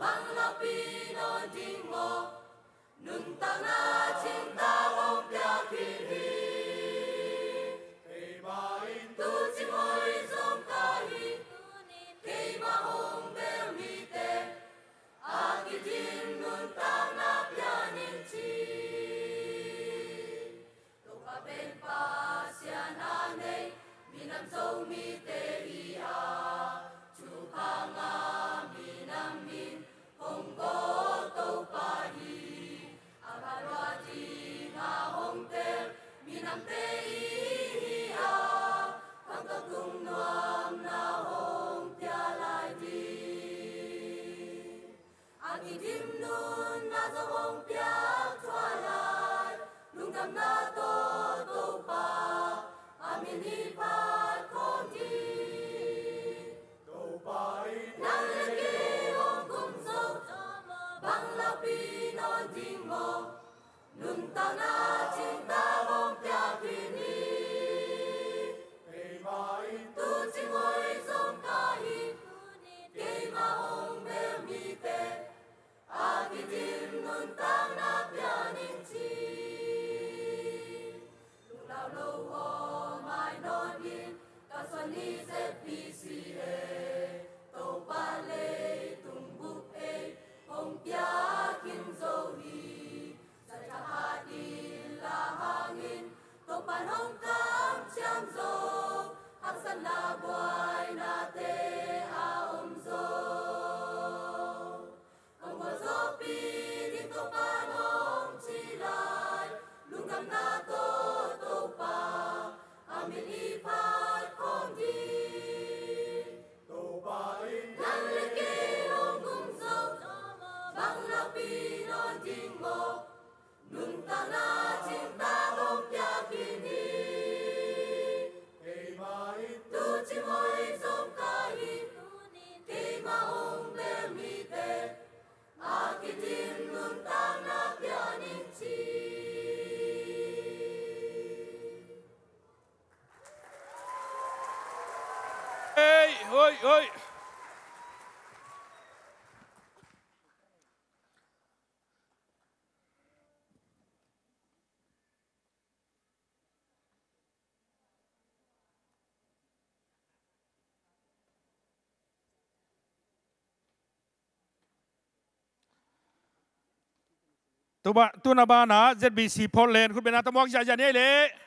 bang lakpih nawn ding maw? Nuntakna thingtang hong piak khin hi. Keima in tuucing hoih zong ka hi, keima hong bel mite a kidim nuntakna pia ning ci. Topa pen Pasian a nei, minam Zomite hi a, thupha ngah minam in hong bawl Topa hi. A phat lua ding a hong tel minamte i hi a, khangto tung nuamna hong pia lai ding. A kidim nunna zong hong piak thuah lai, lungdamna tawh Topa a min i phat khawm ding. Topa in nang le kei hong kum zo, bang lakpih nawn ding maw? Nuntakna thingtang hong piak khin hi. Keima in tuucing hoih zong ka hi, keima hong bel mite a kidim nuntakna pia ning ci. Lungdam lo aw mai nawn in, ka suan ni Z B C A, Topa leitung bup ei hong piak khin zo hi. Sa thakhat in la hangin Topa in hong kamciam zo, haksatna buainate a om zo. Hong gualzawhpih ding Topa in hong cih lai, lungdamna tawh Topa a min i phat khawm ding. Oi, oi. Tu ba, tuna banah Z B C Portland khutbetna tawh muak ziahziah ni ei leh.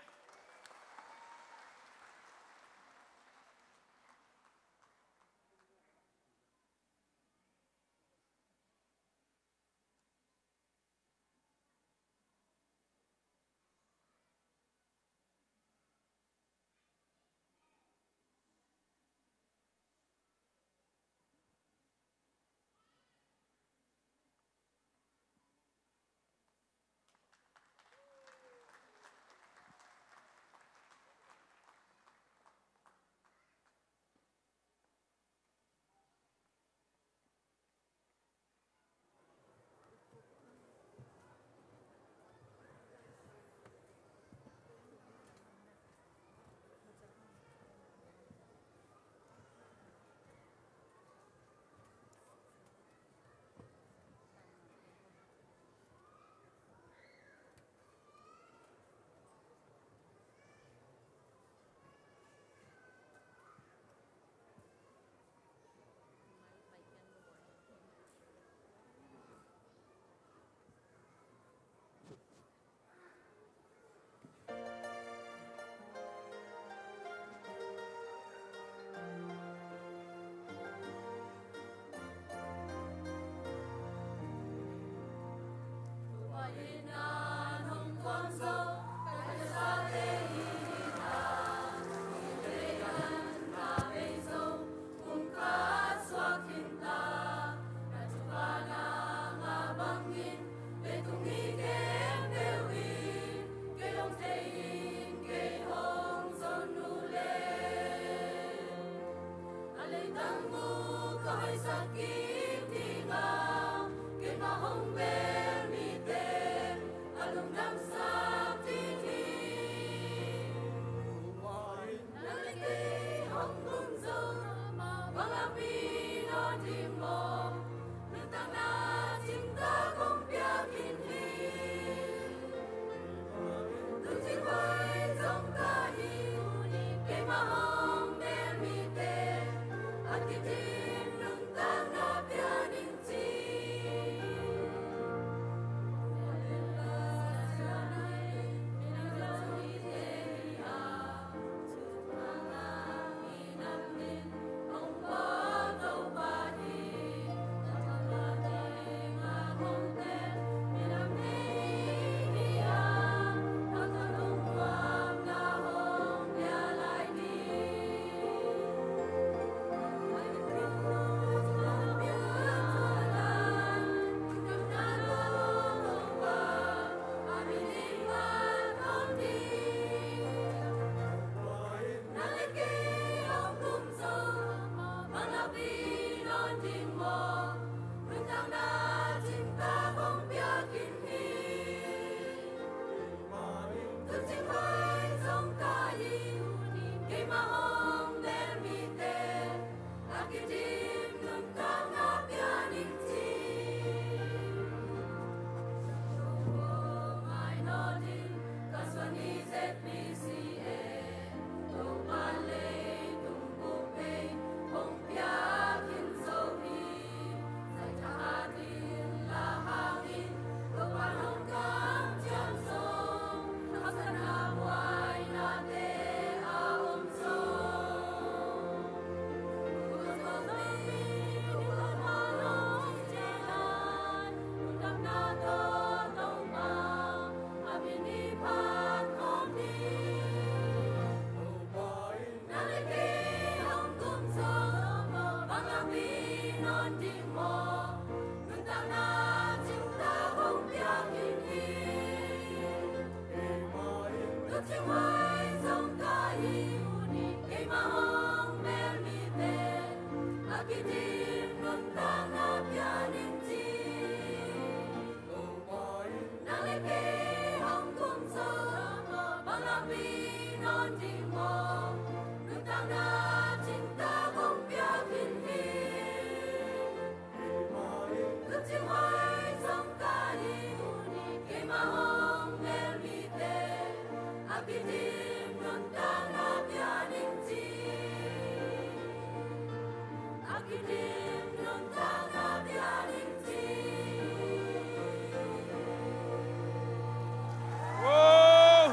Wow!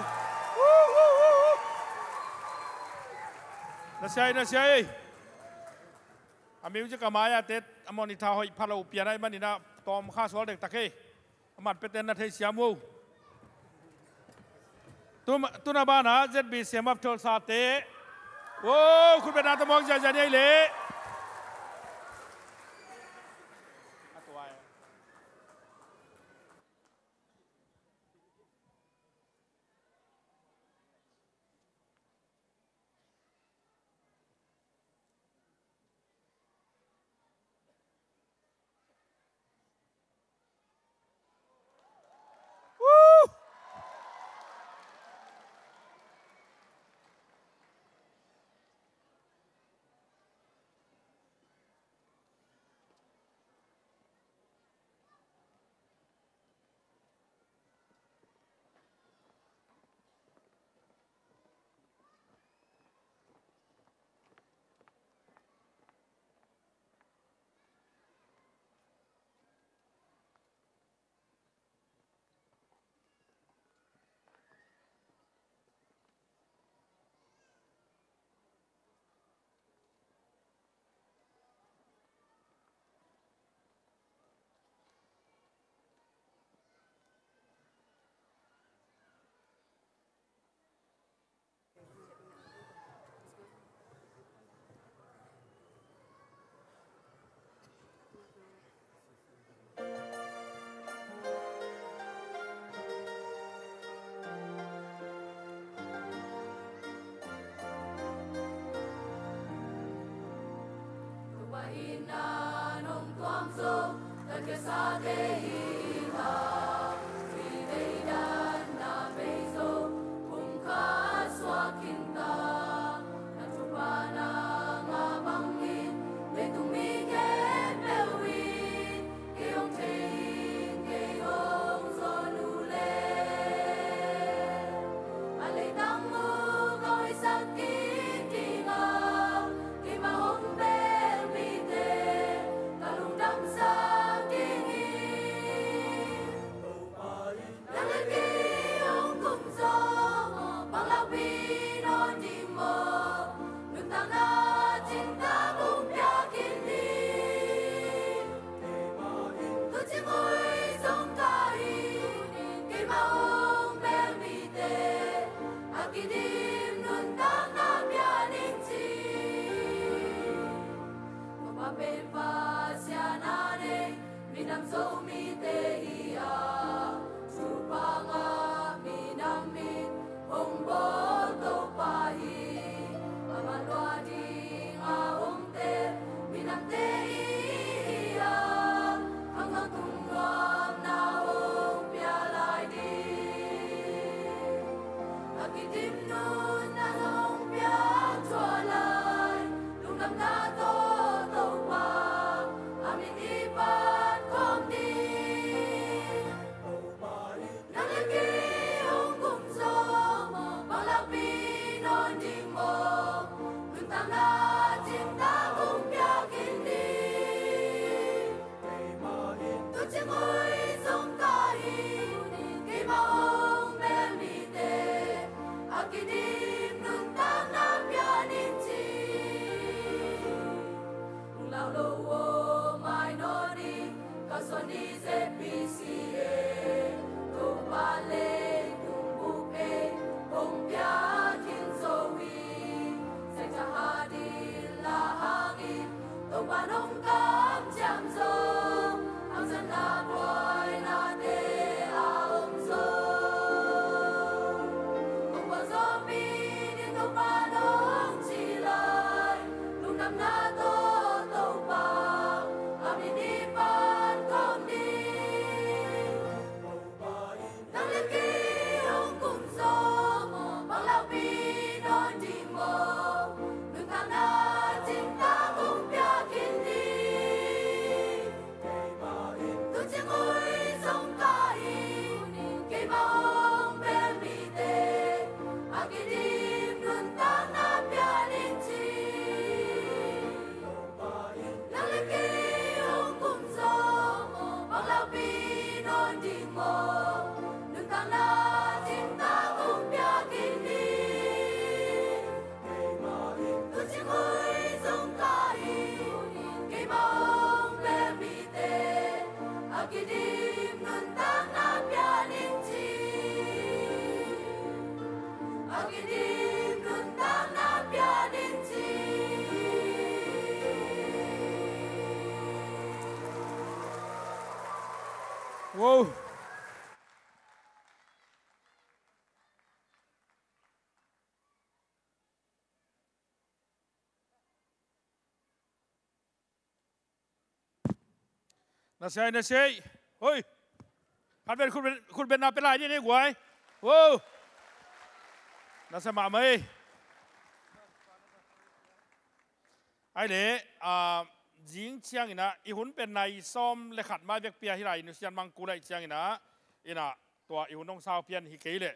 Woo, woo, woo, woo! Na sia ei, na sia ei. A music a mai-ah te a mawhni tha hoih pha lo pian ahih manin a tawm kha sual dektak hi. A mat peten na thei siam uh. Tu, tuna banah Z B C M F Tulsa te. Wow, khut beng na tawm mawk ziahziah ni ei leh. Kei hong thei in, kei hong zawn uh leh, a leitang uh ka hoihsak kik ding a, keimah hong bel mite ka lungdamsak ding hi. Nang le kei hong kum zawh, bang lakpi nawn ding maw? Nuntakna cingtak hong pia khin ding. Tucing hoih zong ka hi, keimah hong bel mite a kidim nuntakna pia ning ci. Topa pen Pasian a nei, minam Zomite hi a, Topa ngah minam in hong bawl Topa hi. Amah lua ding a hong tel minamte i hi a, khangno tung nuam na hong pia lai ding. A kidim nuntakna hong piak thuah lai, lungdamna tawh Topa a min i phat khawm ding. Nang le kei hong kum zawh, bang lakpi nawn ding maw? Nuntakna cingtak hong pia khin ding. Tucing hoih zong ka hi, keimah hong bel mite a kidim nuntakna pia ning ci. Lunglau lo aw, mai nawn ing, Kalsuan Ni Z B C M, Topa leitung bup ei hong piak khin zo hi. Sangtha hadin la hangin Topa nong kamciam zong, haksatna buainate a om zong, kong buak zawpi ding Topa nong ci lai, lungdamna tawh Topa a min i phat khawm ding. Nang le kei hong kum zawh, bang lakpi nawn ding maw? Nuntakna cingtak hong piak khin ding. Tucing hoih Wow. Na sei, na sei. Hoi. Khat pen khut ben, khut ben na pe lai dih ni guai. Wow. Na sa mahmah ei. Ai le, ah, zing ciangin ah, i hun pen nai sawm le khat mai vekpi a hi lai, nusian mang ku lai ciangin ah, in ah, tua i hun hong sau pian hi kei leh,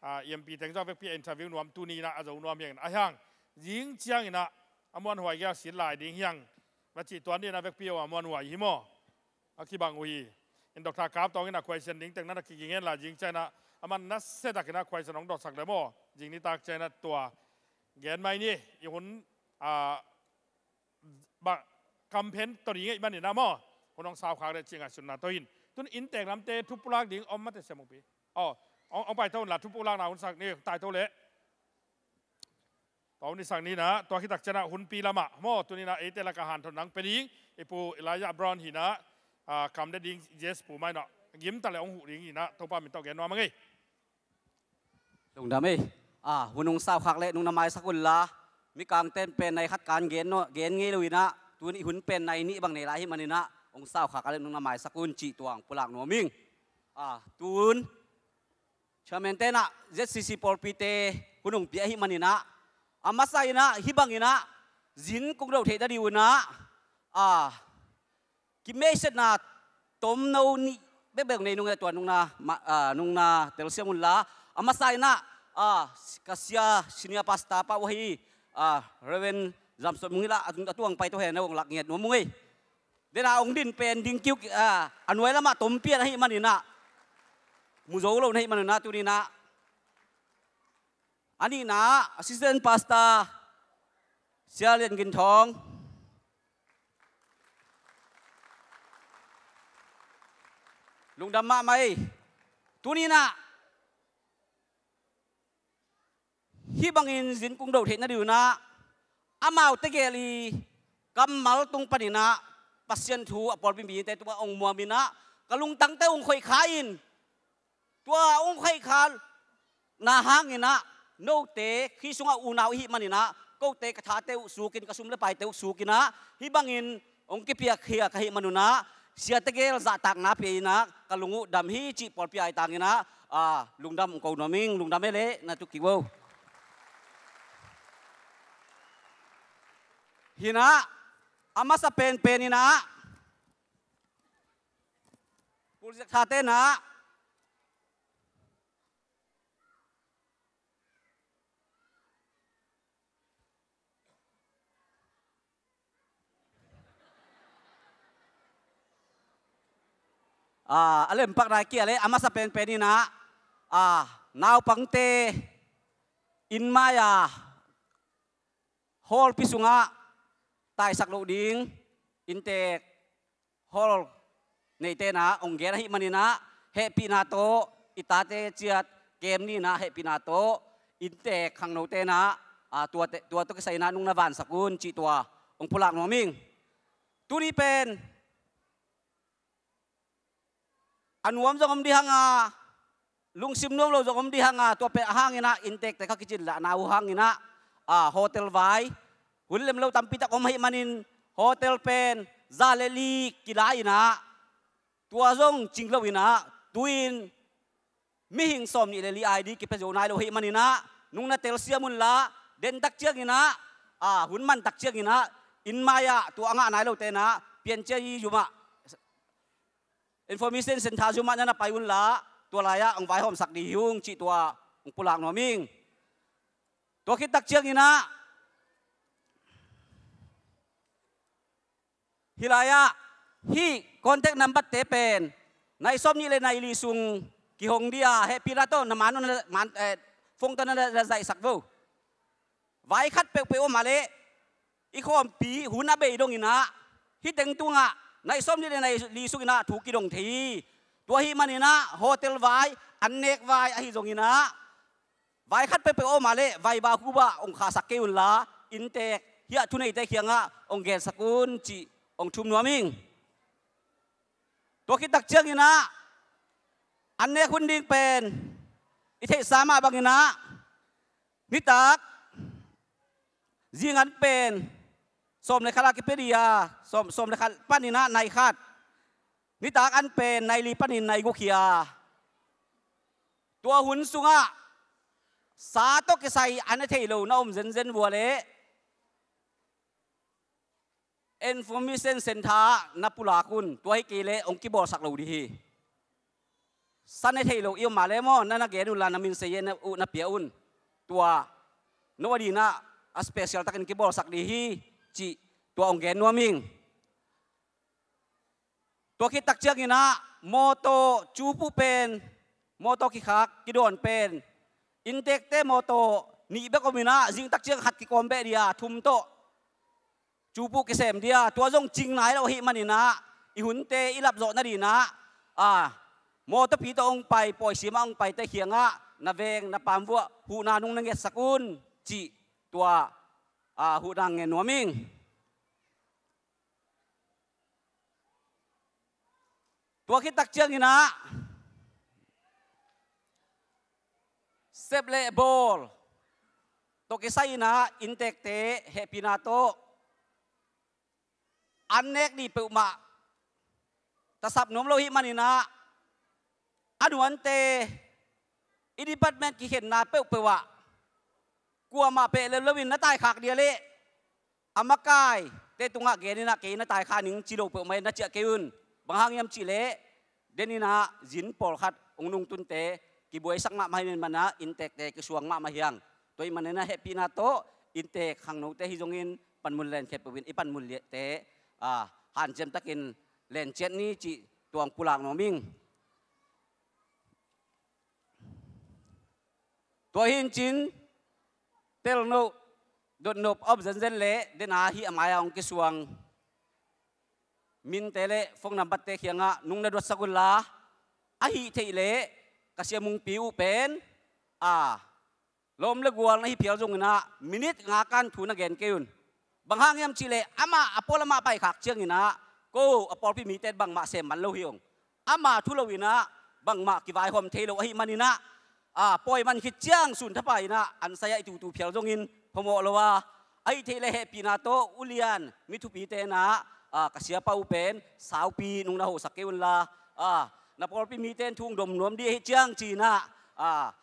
ah, E M P teng zong vekpi a interview nuam tuni in ah, a zo nuam hiangin. A hiang, zing ciangin ah, a muanhuai gel sit lai ding hiang. Va cih tuan dih in ah vekpi a muanhuai hi maw. A kibang uh hi. In Doctor Kap Tawng in a question ding teng na na kiging hen la zing ciang in ah, a man nasia takin a question hong dotsak le maw. Zing nitak ciang in ah tua. Gen mai ni, i hun, ah, ba, campaign tawh ding ahih manin ah maw. Hun hong sau khak le cih ngaihsutna tawh hin. Tun inntek lamte thu pulak ding om mate siamungpi. Aw, hong, hong paito un la thu pulakna hun sak ni, taito le. Tua hun i sak ni in ah, tua khit tak ciang in ah hunpi lamah maw, tuni in ah eite lakah hanthotna hong pia ding, i Pu Elijah Brown hi in ah, ah, kam de ding, yes, Pu mai in ah, gim ta le hong huh ding hi in ah, Topa min tawh gen nuam a ngei. Lungdam ei. Ah, hun hong sau khak le nungna maisak un la, mikangte'n pen nai khat kan gen no, gen ngei lo in ah, tun i hun pen nai nih bang nei lai hi manin ah, hong sau khak le nungna maisak un cih tua hong pulak nuam ing. Ah, tun Chairman te'n ah Z C C pawlpite hun hong pia ahih manin ah, a masa in ah, hih bangin ah, zin kong do theih nading un ah, ah, kimeisetna tomno nih bekbek nei nung e, tua nungna, ma, ah, nungna telsiam un la, a masa in ah, ah, ka sia senior pastor pa uh ahi, ah, Reverend Zamsot Mung hi la, a tung, a tuang pai tawh hen na hong lak ngiat nuam ung ei. Den a hong din pen ding kiu, ah, a nuai lamah tom pian ahih manin ah, mu zo lo na hih manin ah, tuni in ah. A nihna, Assistant Pastor Sia Lian Gin Thawng. Lungdam mahmah ei. Tuni in ah, hih bangin zin kong do theih nading un ah, amau tegel i kammal tung panin ah, Pasian thu a pawlpi mite tungah hong muam in ah, ka lungtangte hong khoih kha in, tua hong khoih kha na hangin ah, note, hih sungah unau i hih manin ah, kote ka thate uh sukin, ka sum le paite uh sukin ah, hih bangin hong kipiakhia ka hih manun ah, sia tegel zahtakna pia in ah, ka lung uh dam hi cih pawlpi a i tangin ah, ah, lungdam hong ko nuam ing, lungdam ei le, na tu kik vo. Hi in ah, a masa penpen in ah, pulziak thate in ah, ah, a lempak nai kia le, a masa penpen in ah, ah, naupangte inn mai-a hallpi sungah taisak loh ding, inntek hall neite in ah hong gen ahih manin ah, hehpihna tawh, i tate ciat kem ni in ah hehpihna tawh, inntek khangnote in ah, ah, tuate, tua tawh kisai in ah nungna vansak un cih tua hong pulak nuam ing. Tuni pen a nuam zong om dih hang a, lungsim nuam lo zong om dih hang a, tua pen a hangin ah inntekte kha kicin lahna uh hangin ah, ah, hotel vai hun lem lo tampi tak om ahih manin, hotel pen za le li kilai in ah, tua zong cing lo in ah, tu-in mihing sawm nih le li I D kipia zo nai lo ahih manin ah, nungna telsiam un la, den tak ciangin ah, ah, hun man tak ciangin ah, inn mai-ah tua a ngah nai lote in ah, Piancil yumah, Information Centre yumah na na pai un la, tua lai-ah hong vaihawmsak ding hi ung cih tua hong pulak nuam ing. Tua khit tak ciangin ah, hih lai-ah, hih contact number-te pen nai sawm nih le nai li sung kihong dih a, hehpihna tawh na man, man, eh, phone tawh na, na, na zaihsak vo. Vai khat peuhpeuh om a leh, i khawmpi hun a bei dongin ah, hih teng tungah nai sawm nih le nai li sungin ah thu kidong thei hi. Tua ahih manin ah, hotel vai, an nek vai ahi zongin ah, vai khat peuhpeuh om a leh, vai ba hu ba hong khahsak kei un la, inntek, hih a thuneite kiangah hong gensak un cih hong thum nuam ing. Tua khit tak ciangin ah, An nek hun ding pen i theihsa mah bangin ah, nitak zingan pen sawm le khat a kipia ding a, sawm, sawm le khat panin ah nai khat, nitak an pen nai li panin nai guk hi a, tua hun sungah sa tawh kisai a ne thei lo na om zenzen vua leh Information Center ah na pulak un, tua hi kei leh hong kibawlsak lo ding hi. Sa ne thei lo i om mah leh maw, na na gen unla, na min se ye na, uh, na pia un. Tua no a ding ah a special takin kibawlsak ding hi, cih tua hong gen nuam ing. Tua khit tak ciangin ah mawtaw, cupuh pen, mawtaw kikhak, kidawn pen, inntekte mawtaw nih bek om in ah, zing tak ciang khat kikawm beh ding a, thum tawh cupuh kisem ding a, tua zong cing nai lo ahih manin ah, i hunte i lapzawh nading in ah, a, mawtawpi tawh hong pai, pawi sim ah hong paite kiangah, na veng na pamvuah huhna nung na ngetsak un, cih tua, a, huhna ngen nuam ing. Tua khit tak ciangin ah sep le bawl tawh kisai in ah inntekte hehpihna tawh an nek ding peuhmah tasap nuam lo ahih manin ah, a nuante i department kikhenna peuhpeuh ah kuamah peh lel loin na taikhak ding a leh, a makaite tungah gen in ah, kei na taikhak ning ci lo peuhmah in na ciah kei un. Bang hang hiam cih leh, den in ah zin pawlkhat hong nungtunte kibuaisak mahmah hi, nen man ah inntekte kisuang mahmah hi hang. Tua ahih manin ah hehpihna tawh inntek khangnote hi zongin panmun len khempeuh in i panmun liate, a, hanciam takin len ciat ni, cih tua hong pulak nuam ing. Tua hi in cin, telno, dotnop a om zenzen leh, den a hih a mai-a hong kisuang minte le phone number-te kiangah nung na duatsak unla, ahih theih leh ka sia Mungpi uh pen, a, lawm le gual na hi phial zongin ah, minute nga kan thu na gen kei un. Bang hang hiam cih leh, amah a pawl amah paikhak ciangin ah, ko a pawlpi mite bangmah sem man lo hi ung. Ama thu lo in ah bangmah kivaihawm thei lo ahih manin ah, a, pawi man khit ciang sun thapa in ah an sai-ah i tutu phial zongin phamawh lo a, ahih theih leh hehpihna tawh ulian mi thupite in ah, a, ka siapa uh pen saupi nung na hosak kei unla, a, na pawlpi mite in thu hong dom nuam ding ahih ciang ci-in ah, a,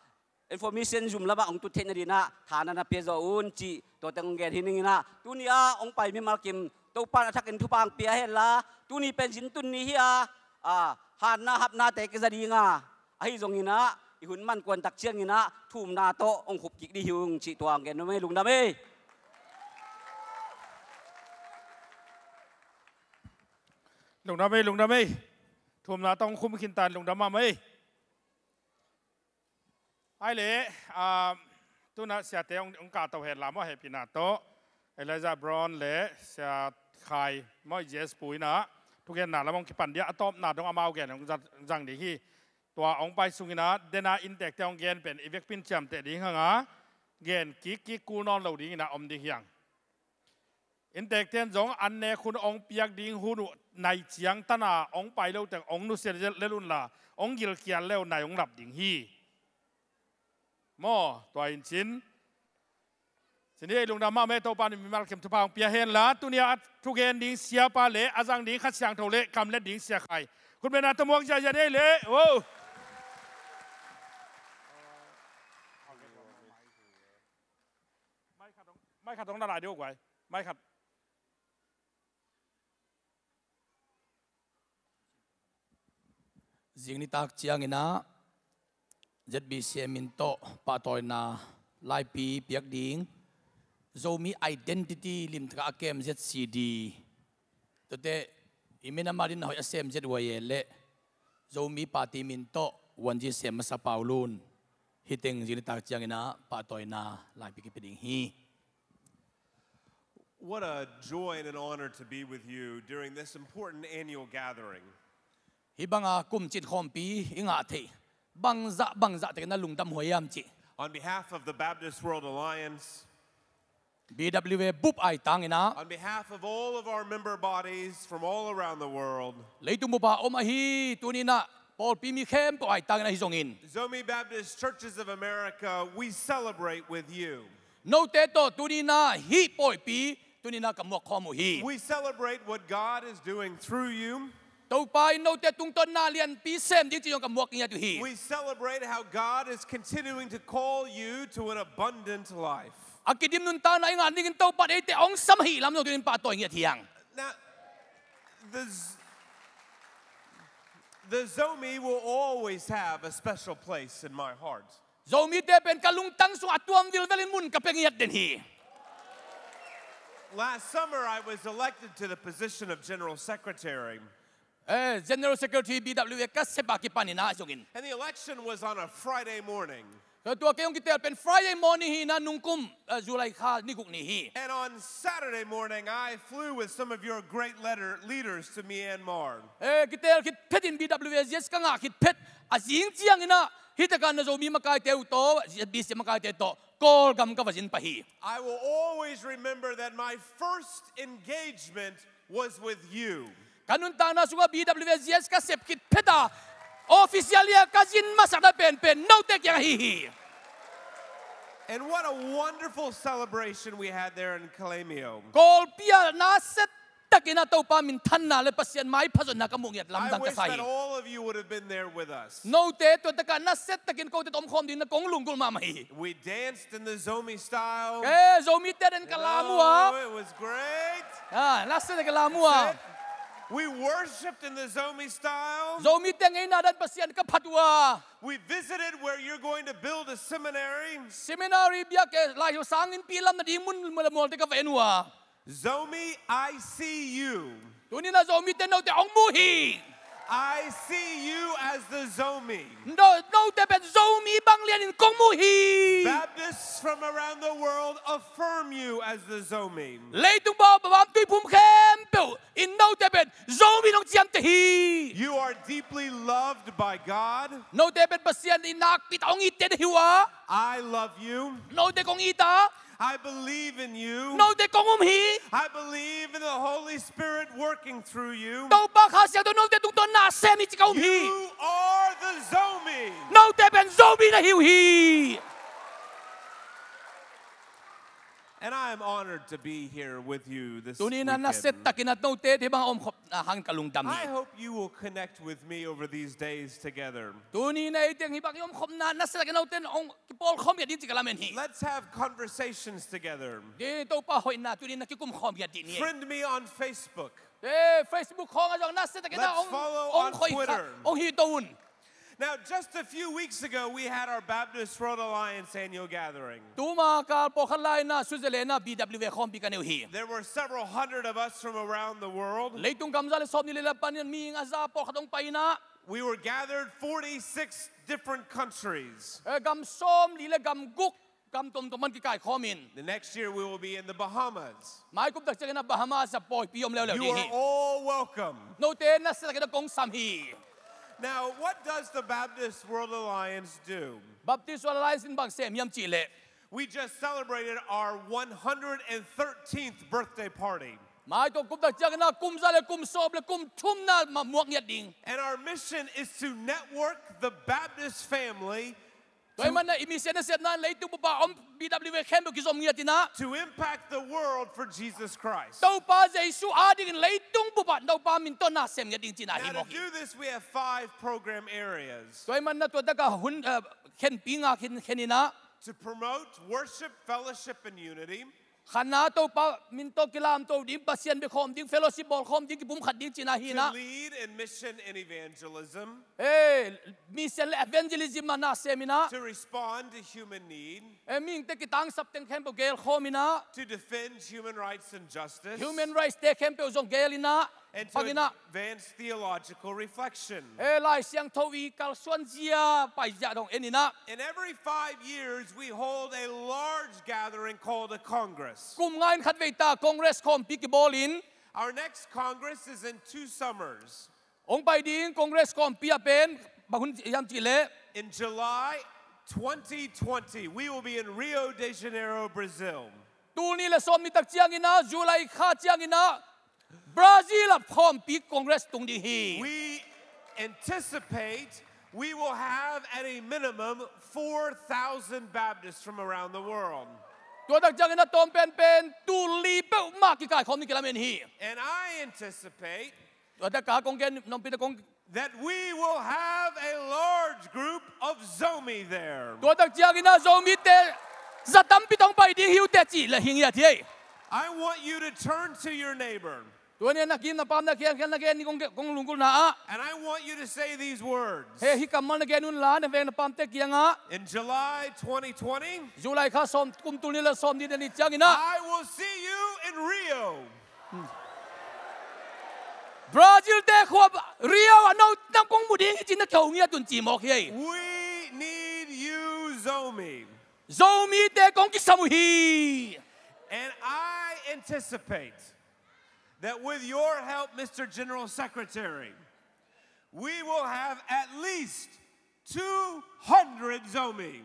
information zum lamah hong tut theih nading in ah tha na na pia zaw un, cih tua teng hong gen hi ning in ah, tuni-a hong pai mimal kim Topa'n a thakin thupha hong pia henla, tuni pen zin tun ni hi a, a, hatna hapnate kiza ding a, ahi zongin ah i hun man kuan tak ciangin ah thumna tawh hong khup kik ding hi ung, cih tua hong gen nuam ei. Lungdam ei. Lungdam ei, lungdam ei. Thumna tawh hong khum khin ta in, lungdam mahmah ei. Ai leh, ah, tu-in ah siate hong, hong kahto henla maw, hehpihna tawh Elijah Brown le Sia Khai maw, J S Pu in ah thugenna lam hong kipan ding a, a tawpna dong amau gen hong za-, zang ding hi. Tua hong pai sungin ah, den a inntekte hong gen pen i vekpi in ciamteh ding hang a, gen kikkik kul nawn lo dingin ah om ding hi hang. Inntekte in zong an nek hun hong piak ding hun uh nai ciangtan a hong pai lo teng hong nusia lel unla, hong gilkial le uh nai hong lap ding hi. Maw, tua hi in cin. Cin hi ei, lungdam mahmah ei, Topa'n mimal kim thupha hong pia henla, tuni-a a thugen ding siapa le a zang ding Kha Siangtho le kamlet ding Sia Khai, khutbetna tawh muak ziahziah ni ei leh. Wow. Mai khat hong, mai khat hong na lai deuh guai. Mai khat. Zing nitak ciangin ah Z B C M in tawh pahtawina laipi piak ding, Zomi Identity limtakin a kem Z C D, tuate i minam a dingin a hoih a sem Z Y A leh Zomi Party min tawh One Z sem masa Paulun, hih teng zing nitak ciangin ah pahtawina laipi kipia ding hi. What a joy and an honor to be with you during this important annual gathering. Hih banga kum cinkhawmpi i ngah theih bangzah bangzah takin na lungdam huai hiam cih. On behalf of the Baptist World Alliance, B W A bup ai tangin ah, on behalf of all of our member bodies from all around the world, leitung bup a om ahi tuni-in ah Pawlpi mi khempeuh aitangin ahi zongin, Zomi Baptist Churches of America, we celebrate with you. Note tawh tuni-in ah hih pawipi tuni-in ah ka muak khawm uh hi. We celebrate what God is doing through you. Topa in note tungtawn na lianpi sem ding cih zong ka muak ngiat uh hi. We celebrate how God is continuing to call you to an abundant life. A kidim nuntakna i ngah dingin Topa in eite hong sam ahih lam zong tuni-in pahtawi ngiat hi hang. Now, the Z-, the Zomi will always have a special place in my heart. Zomite pen ka lungtang sungah a tuam vilvelin mun ka pia ngiat den hi. Last summer, I was elected to the position of General Secretary. Eh, General Secretary B W A ka sep a kipanin ah zongin. And the election was on a Friday morning. Tua, tua kei hong kiteel pen Friday morning hi-in ah nungkum, eh, July kha ni guk ni hi. And on Saturday morning, I flew with some of your great letter, leaders to Myanmar. Eh, kiteel khit phetin B W A Z S ka ngah khit phet a zing ciangin ah hih takah na Zomi makaite uh tawh, Z B C makaite tawh Kawlgam ka va zin pah hi. I will always remember that my first engagement was with you. Ka nuntakna sungah B W A Z S ka sep khit phet a officially a ka zin masakna penpen note kiang ahi hi. And what a wonderful celebration we had there in Kalemyo. Kawlpi ah nasia takin ah Topa minthanna le Pasian maipha zonna ka muh ngiat lamdang ka sa hi. I wish that all of you would have been there with us. Note tua takah nasia takin kote tawh om khawm dingin na kong lunggulh mahmah hi. We danced in the Zomi style. Eh, Zomite den ka lam uh a. Oh, it was great. Ah, nasia takin ka lam uh a. That's it. We worshipped in the Zomi style. Zomite ngeina dan Pasian ka phat uh a. We visited where you're going to build a seminary. Seminary biakinn, lai sang innpi lam na ding mun mual mualte ka va en uh a. Zomi, I see you. Tuni-in ah Zomite note hong mu hi. I see you as the Zomi. No, note pen Zomi bang lianin kong mu hi. Baptists from around the world affirm you as the Zomi. Leitung bawm, bawm tuiphum khempeuh in note pen Zomi in hong ciamteh hi. You are deeply loved by God. Note pen Pasian in nakpi tak hong itte na hi uh a. I love you. Note kong it a. I believe in you. Note kong um hi. I believe in the Holy Spirit working through you. Topa Kha Siangtho note tungtawn na sem hi ci ka um hi. You are the Zomi. Note pen Zomi na hi uh hi. And I am honored to be here with you this weekend. Tuni-in ah nasia takin ah note hih bang a omkhop na hangin ka lungdam hi. I hope you will connect with me over these days together. Tuni-in ah eite hih bang i omkhopna nasia takin note hong kipawlkhawm ngiat ding ci ka lamen hi. Let's have conversations together. Ding Topa hoihna tuni-in ah kikum khawm ngiat ding hi. Friend me on Facebook. Eh, Facebook khawng ah zong nasia takin ah hong, hong khoih kha, hong hih to un. Let's follow on Twitter. Now, just a few weeks ago, we had our Baptist World Alliance annual gathering. Tuma kal pawlkhat lai-in ah Switzerland ah B W A khawmpi ka nei uh hi. There were several hundred of us from around the world. Leitung gam za le sawmnih le li panin mihing a za pawlkhat hong pai-in ah. We were gathered forty-six different countries. Eh, gam sawmli le gam guk, gam tuamtuam pan kikaikhawm in. The next year we will be in the Bahamas. Mai kum tak ciangin ah Bahamas ah pawipi om leuleu ding hi. You are all welcome. Note nasia takin ah kong sam hi. Now, what does the Baptist World Alliance do? Baptist World Alliance in bang sem hiam cih leh, we just celebrated our one hundred and thirteenth birthday party. Mai tawh kum tak ciangin ah kum za le kum sawm le kum thumna ma-, muak ngiat ding. And our mission is to network the Baptist family. Tua ahih manin ah i mission nasepna in leitung bup ah om B W A khempeuh kizom ngiat in ah. To impact the world for Jesus Christ. Topa Jesu adingin leitung bup ah Topa min tawh na sem ngiat ding cihna hi mawk hi. Now, to do this, we have five program areas. Tua ahih manin ah tua takah hun, eh, khenpi nga khen, khen in ah. To promote worship, fellowship, and unity. Khatna, Topa min tawh kilamto ding, Pasian biakhawm ding, fellowship bawlkhawm ding, kipumkhat ding cihna hi in ah. To lead in mission and evangelism. Eh, mission le evangelism ah na sem in ah. To respond to human need. Eh, mihingte kitangsap teng khempeuh gelkhawm in ah. To defend human rights and justice. Human rights te khempeuh zong gel in ah. And to advance theological reflection. Eh, Lai Siangtho i kalsuan zia, paizia dong en in ah. And every five years, we hold a large gathering called a Congress. Kum nga in khatvei ta Congress khawmpi kibawl in. Our next Congress is in two summers. Hong pai ding Congress khawmpi ah pen bang hun hiam cih leh, in July twenty twenty, we will be in Rio de Janeiro, Brazil. Tul nih le sawmnih tak ciangin ah, July kha ciangin ah, Brazil ah khawmpi Congress tung ding hi. We anticipate we will have at a minimum four thousand Baptists from around the world. Tua tak ciangin a tawm penpen tul li peuhmah kikaikhawm ding kilamen hi. And I anticipate Tua tak a kong gen, nong pita kong that we will have a large group of Zomi there. Tua tak ciangin a Zomite za tampi tawh pai ding hi uh teh cih le hi ngiat hi. I want you to turn to your neighbor. Tua ni a na kim na pam na khian khian na gen ni kong, kong lungkulna ah. And I want you to say these words. He, hih kammal na gen un la, na veng na pamte kiangah. In July twenty twenty, July kha sawm, kum tul nih le sawmnih le nih ciangin ah. I will see you in Rio. Brazil te khua Rio ah no nang kong mu ding hi ci-in na kihou ngiat un ci mawk hi. We need you, Zomi. Zomite kong kisam uh hi. And I anticipate that with your help, Mister General Secretary, we will have at least two hundred Zomi.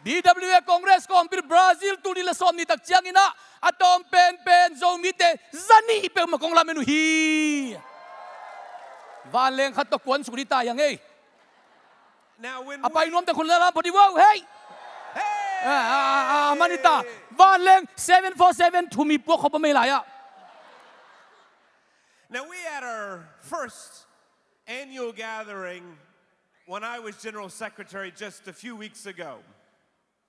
B W A Congress kawmpi Brazil tul nih le sawmnih tak ciangin ah a tawm penpen Zomite za nih peuhmah kong lamen uh hi. Vanleng khat tawh kuan suk ding ta hi hang ei. Now, when a pai nuam teh khun la lam pawh dih uh, hei. Hei! Ah, ah, ah, ah, manita. Vanleng seven four seven thumi puak khop a mei lai ah. Now, we had our first annual gathering when I was General Secretary just a few weeks ago.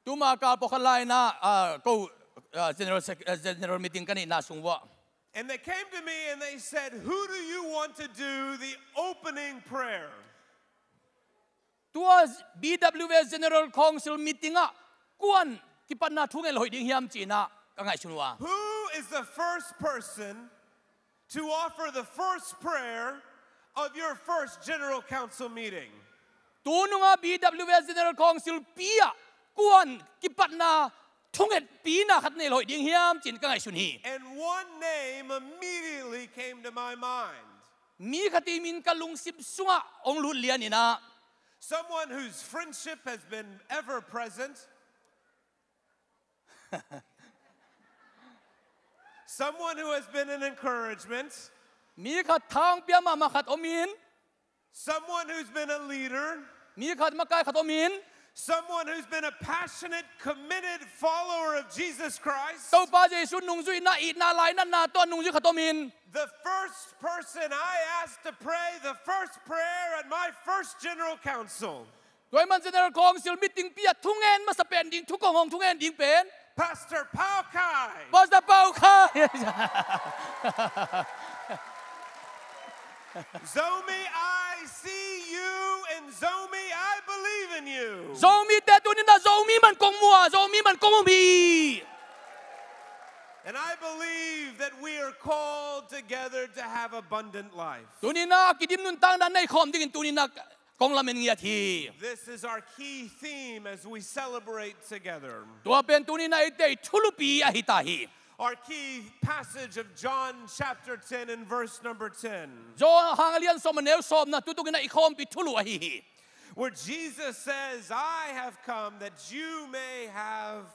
Tuma kal pawlkhat lai-in ah, ah, ko, ah, General Sec-, ah, General Meeting ka neihna sung uah. And they came to me and they said, "Who do you want to do the opening prayer?" Tua B W A General Council meeting ah kuan kipatna thunget hoih ding hiam ci-in ah ka ngaihsun uh a. Who is the first person to offer the first prayer of your first General Council meeting? Tu nungah B W A General Council pi ah kuan kipatna thungetpina khat nei hoih ding hiam ci-in ka ngaihsun hi. And one name immediately came to my mind. Mi khat i min ka lungsim sungah hong lut lian in ah. Someone whose friendship has been ever present. Someone who has been an encouragement. Mi khat thangpia mahmah khat om in. Someone who's been a leader. Mi khat makai khat om in. Someone who's been a passionate, committed follower of Jesus Christ. Topa Jesu nungzuihna, itna, lainatna tawh nungzui khat om in. The first person I asked to pray the first prayer at my first General Council. Tua ahih man General Council meeting pi ah thungen masa pen ding, thukong hong thungen ding pen Pastor Pau Khai. Pastor Pau Khai. Zomi, I see you, and Zomi, I believe in you. Zomite, tuni-in ah Zomi man kong mu a, Zomi man kong um hi. And I believe that we are called together to have abundant life. Tuni-in ah kidim nuntakna nei khawm dingin tuni-in ah kong lamen ngiat hi. This is our key theme as we celebrate together. Tua pen tuni-in ah eite i thulupi ahi ta hi. Our key passage of John chapter ten and verse number ten. Johan a lian sawm a neu sawmna, tu tukin ah i khawmpi thulu ahi hi. Where Jesus says, "I have come that you may have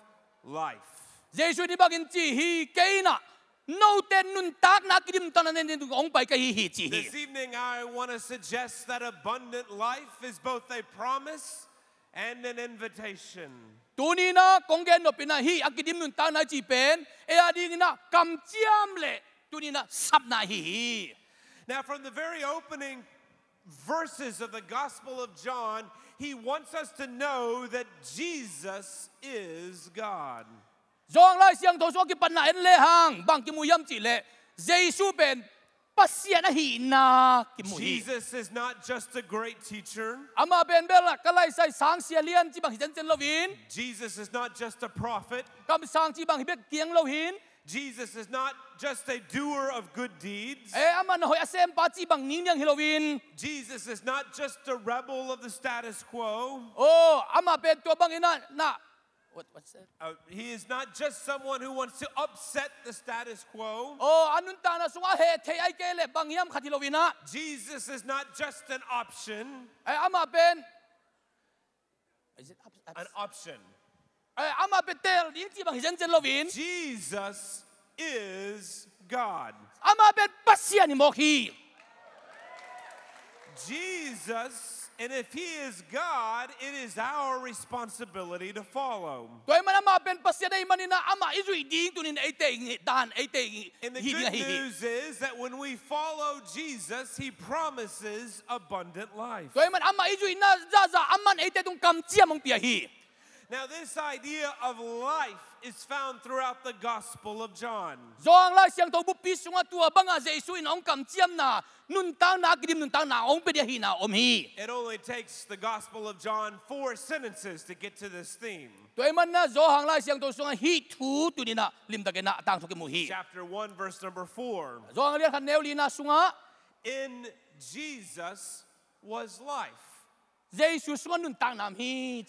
life." Jesu in hih bangin ci hi, "Kei in ah note nuntakna, kidim nuntakna nei dingin hong pai ka hi hi," ci hi. This evening, I want to suggest that abundant life is both a promise and an invitation. Tuni-in ah kong gen nop in ah hih a kidim nuntakna i cih pen ei a dingin ah kamciam le tuni-in ah sapna ahi hi. Now, from the very opening verses of the Gospel of John, he wants us to know that Jesus is God. Johan Lai Siangtho sungah kipatna en lehang bang kimu hiam cih leh Jesu pen Pasian ahihna kimu hi. Jesus is not just a great teacher. Amah pen bel ah ka laisai sangsia lian cih bang hi zezen loin. Jesus is not just a prophet. Kamsang cih bang hi bek kiang loin. Jesus is not just a doer of good deeds. Eh, amah na hoih a sempa cih bang ningniang hi loin. Jesus is not just a rebel of the status quo. Oh, amah pen tua bangin ah na, what, what's that? Uh, he is not just someone who wants to upset the status quo. Oh, a nuntakna sungah heh thei ahih kei leh bang hiam khat hi loin ah. Jesus is not just an option. Eh, amah pen Is it op-, an option? Eh, amah pen teel ding cih bang hi zenzen loin. Jesus is God. Amah pen Pasian hi mawk hi. Jesus, and if he is God, it is our responsibility to follow. Tua ahih manin amah pen Pasian ahih manin ah amah i zuih ding tuni-in eite dan, eite hi ding ahi hi. And the good news is that when we follow Jesus, he promises abundant life. Tua ahih manin amah i zuihna zahzah aman eite tung kamciam hong pia hi. Now, this idea of life is found throughout the Gospel of John. Johan Lai Siangtho bukpi sungah tua bangah Jesu in hong kamciamna, nuntakna, a kidim nuntakna hong pia ding ahihna om hi. It only takes the Gospel of John four sentences to get to this theme. Tua ahih manin ah Johan Lai Siangtho sungah hih thu tuni-in ah limtakin ah a tangthu kimu hi. Chapter one, verse number four. Johan a lian khat neu lina sungah, "In Jesus was life." Jesu sungah nuntakna om hi.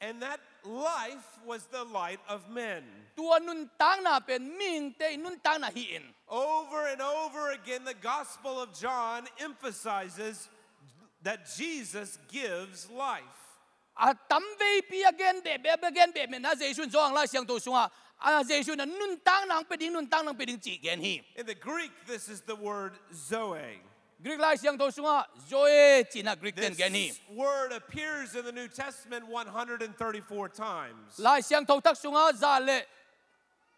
And that life was the light of men. Tua nuntakna pen mihingte' nuntakna hi-in. Over and over again, the Gospel of John emphasizes that Jesus gives life. A tamveipi a gen behbeh, a gen behbeh na Jesu in Johan Lai Siangtho sungah, a Jesu in a nuntakna hong pia ding, nuntakna hong pia ding cih gen hi. In the Greek, this is the word Zoe. Greek Lai Siangtho sungah Zoe cihna Greek ten gen hi. This word appears in the New Testament one hundred and thirty-four times. Lai Siangtho Thak sungah za le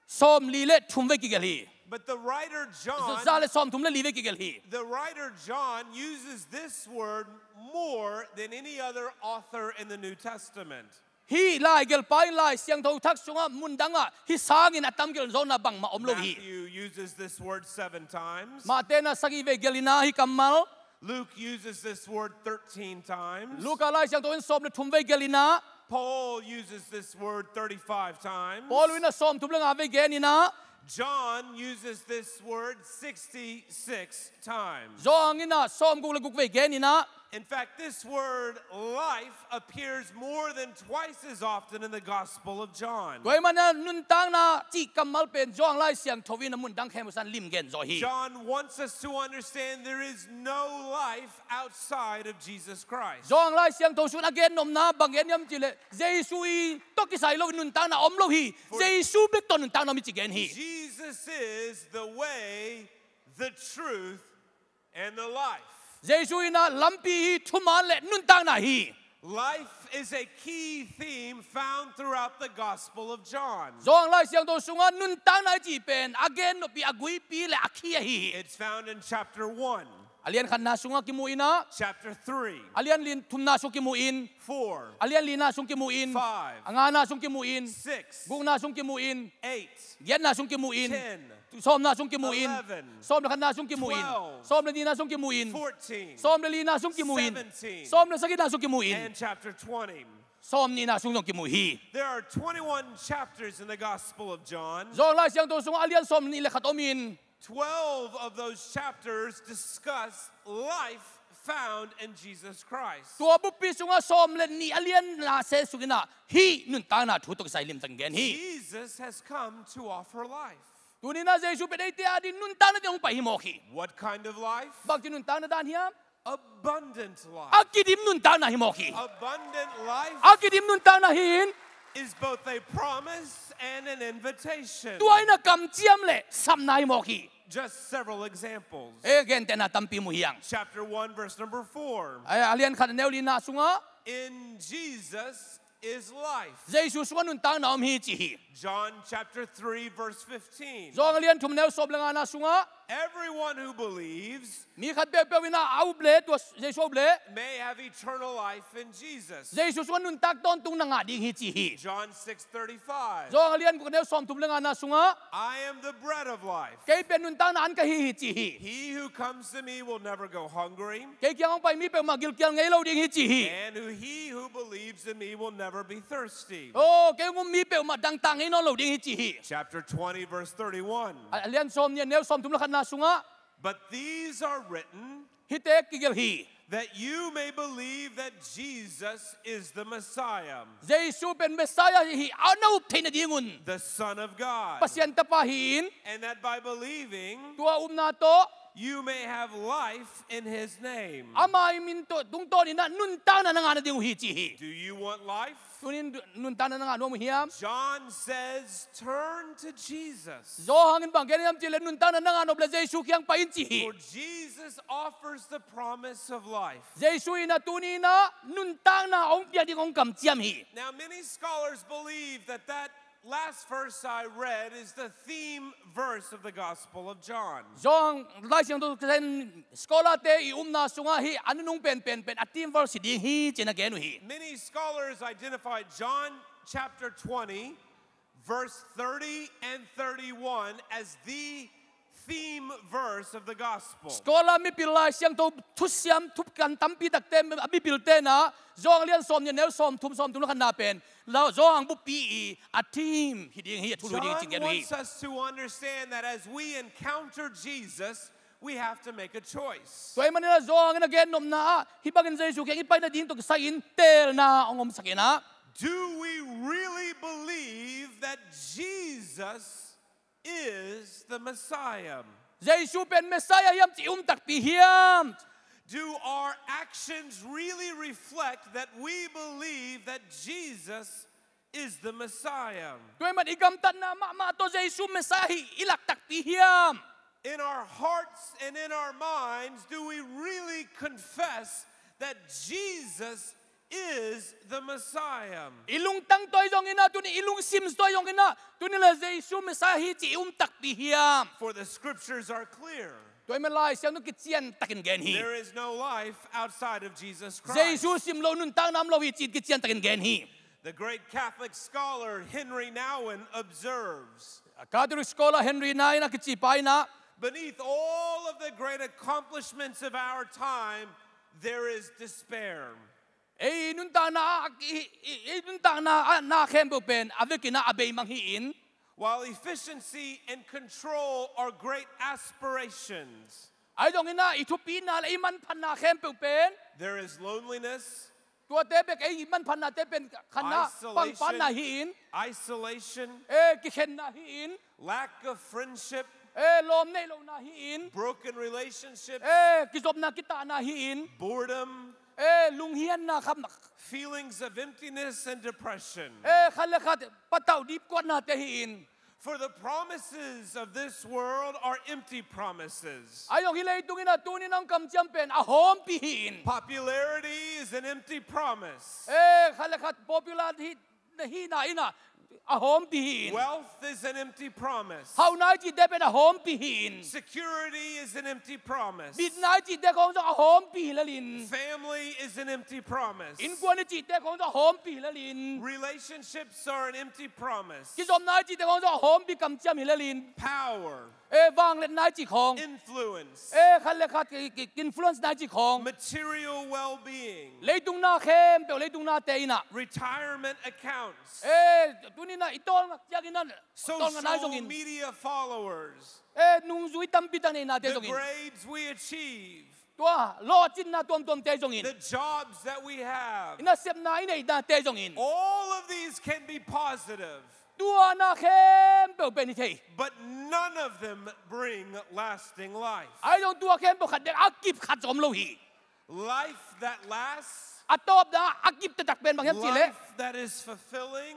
sawmli le thum vei kigelh hi. But the writer John, za le sawmthum le li vei kigelh hi. The writer John uses this word more than any other author in the New Testament. Hih laigelhpa in Lai Siangtho Thak sungah mundangah hih sangin a tam gelh zawkna bangmah om lo hi. Matthew uses this word seven times. Mate in ah sagih vei gelh in ah hih kammal. Luke uses this word thirteen times. Luka Lai Siangtho in sawm le thum vei gelh in ah. Paul uses this word thirty-five times. Paul in ah sawmthum le nga vei gen in ah. John uses this word sixty-six times. Johan in ah sawmguk le guk vei gen in ah. In fact, this word life appears more than twice as often in the Gospel of John. Tua ahih manin ah nuntakna cih kammal pen Johan Lai Siangtho in ah mundang khempeuh sangin lim gen zaw hi. John wants us to understand there is no life outside of Jesus Christ. Johan Lai Siangtho sungah a gen nopna bang gen hiam cih leh Jesu tawh kisai lo nuntakna om lo hi. For Jesu bek tawh nuntakna om hi ci gen hi. Jesus is the way, the truth, and the life. Jesu in ah lampi hi, thuman le nuntakna hi. Life is a key theme found throughout the Gospel of John. Johan Lai Siangtho sungah nuntakna i cih pen a gen noppi, a guipi le a key ahi hi. It's found in chapter one. A lian khatna sungah kimu in ah. Chapter three. A lian li, thumna sung kimu in. Four. A lian lina sung kimu in. Five. A ngana sung kimu in. Six. Gukna sung kimu in. Eight. Giatna sung kimu in. Ten. Sawmna sung kimu in. Eleven. Sawm le khatna sung kimu in. Twelve. Sawm le nihna sung kimu in. Fourteen. Sawm le lina sung kimu in. Seventeen. Sawm le sagihna sung kimu in. And chapter twenty. Sawmnihna sung zong kimu hi. There are twenty-one chapters in the Gospel of John. Johan Lai Siangtho sungah a lian sawmnih le khat om in. Twelve of those chapters discuss life found in Jesus Christ. Tua bukpi sungah sawm le nih a lianna sesung in ah hih nuntakna thu tawh kisai limtakin gen hi. Jesus has come to offer life. Tuni in ah Jesu pen eite ading nuntakna ding hong pai hi mawk hi. What kind of life? Bangci nuntakna dan hiam? Abundant life. A kidim nuntakna hi mawk hi. Abundant life. A kidim nuntakna hi in. Is both a promise and an invitation. Tua in ah kamciam le sapna hi mawk hi. Just several examples. E, gentehna tampi mu hi hang. Chapter one, verse number four. A, a lian khat a neu lina sungah. In Jesus is life. Jesu sungah nuntakna om hi ci hi. John chapter three, verse fifteen. Johan a lian thum neu sawm le ngana sungah. Everyone who believes Mi khat peuhpeuh in ah a up le, tua Jesu a up le, may have eternal life in Jesus. Jesu sungah nuntak tawntung na ngah ding hi ci hi. John six thirty-five. Johan a lian guk neu sawmthum le ngana sungah. I am the bread of life. Kei pen nuntakna an ka hi hi ci hi. He who comes to me will never go hungry. Kei kiang hong pai mi peuhmah gilkial ngei lo ding hi ci hi. And who, he who believes in me will never be thirsty. Oh, kei hong um mi peuhmah dangtak ngei nawn lo ding hi ci hi. Chapter twenty, verse thirty-one. A, a lian sawmnih a neu sawmthum le khatna sungah. But these are written Hihte kigelh hi. That you may believe that Jesus is the Messiah. Jesu pen Messiah hi a na up theih nadingun. The Son of God. Pasian Tapa hi in. And that by believing, tua upna tawh. You may have life in his name. Ama ii min tawh tungtawnin ah nuntakna na ngah nading uh hi ci hi. Do you want life? Tuni-in nuntakna na ngah nuam uh hiam? John says, "Turn to Jesus." Johan in bang gen hiam cih leh nuntakna na ngah nop leh Jesu kiang pai in ci hi. For Jesus offers the promise of life. Jesu in ah tuni-in ah nuntakna hong piak ding hong kamciam hi. Now, many scholars believe that that last verse I read is the theme verse of the Gospel of John. Johan Lai Siangtho Kisen scholar-te ii upna sungah hih a nunung penpen pen a theme verse hi ding hi ci-in a gen uh hi. Many scholars identify John chapter twenty, verse thirty and thirty-one as the theme verse of the gospel. Scholar mipil, Lai Siangtho thusiam thukan tampi takte, a mipilte in ah Johan lian sawmnih, neu sawmthum, sawmthum le khatna pen Johan buppi ii a theme hi ding hi, a thulu hi ding hi ci-in gen uh hi. John wants us to understand that as we encounter Jesus, we have to make a choice. Tua ahih manin ah Johan in a gen nopna ah hih bangin Jesu kiang i pai nading tawh kisai-in teelna hong omsak in ah, do we really believe that Jesus is the Messiah? Jesu pen Messiah hiam cih i um takpi hiam? Do our actions really reflect that we believe that Jesus is the Messiah? Tua ahih manin i gamtatna mahmah tawh Jesu Messiah hi i lak takpi hiam? In our hearts and in our minds, do we really confess that Jesus is the Messiah? I lungtang tawh zongin ah, tuni i lungsim tawh zongin ah, tuni leh Jesu Messiah hi cih i um takpi hiam? For the scriptures are clear. Tua ahih manin Lai Siangtho kician takin gen hi. There is no life outside of Jesus Christ. Jesu simloh nuntakna om lo hi ci-in kician takin gen hi. The great Catholic scholar Henri Nouwen observes, Catholic scholar Henri Nouwen a kici pa in ah, beneath all of the great accomplishments of our time, there is despair. Ei nuntakna ah, i, i, i nuntakna ah na khempeuh pen a vekin ah a beimang hi-in, while efficiency and control are great aspirations, ahi zongin ah i thupina le i manphatna khempeuh pen, there is loneliness, tuate bek ei manphatnate pen khatna, isolation, pangpatna hi-in, isolation, eh, kikhenna hi-in, lack of friendship, eh, lawm neih lohna hi-in, broken relationships, eh, kizopna kitahna hi-in, boredom, eh, lunghianna kham, feelings of emptiness and depression. Eh, khat le khat patauh dipkuatnate hi-in. For the promises of this world are empty promises. Ahi zong hih leitung in ah tuni-in hong kamciam pen a hawmpi hi-in. Popularity is an empty promise. Eh, khat le khat popular hi, hihna in ah a hawmpi hi-in. Wealth is an empty promise. Hauhna i cihte pen a hawmpi hi-in. Security is an empty promise. Bitna i cihte khawng zong a hawmpi hi lel-in. Family is an empty promise. Innkuan i cihte khawng zong a hawmpi hi lel-in. Relationships are an empty promise. Kizopna i cihte khawng zong a hawmpi kamciam hi lel-in. Power. Eh, vangliatna i cih khawng. Influence. Eh, khat le khat ki, ki, influence-na i cih khawng. Material well-being. Leitung na khempeuh, leitung nate in ah. Retirement accounts. Eh, tuni-in ah i tawlngak ciangin ah, tawlngakna zongin. Social media followers. Eh, nungzui tampi tak neihnate zongin. The grades we achieve. Tua lawhcinna tuamtuamte zongin. The jobs that we have. I nasepna i neihnate zongin. All of these can be positive. Tua na khempeuh pen hi thei. But none of them bring lasting life. Ahi zong tua khempeuh khat bek a kip khat zong om lo hi. Life that lasts. A tawpna a kip taktak pen bang hiam cih leh, life that is fulfilling.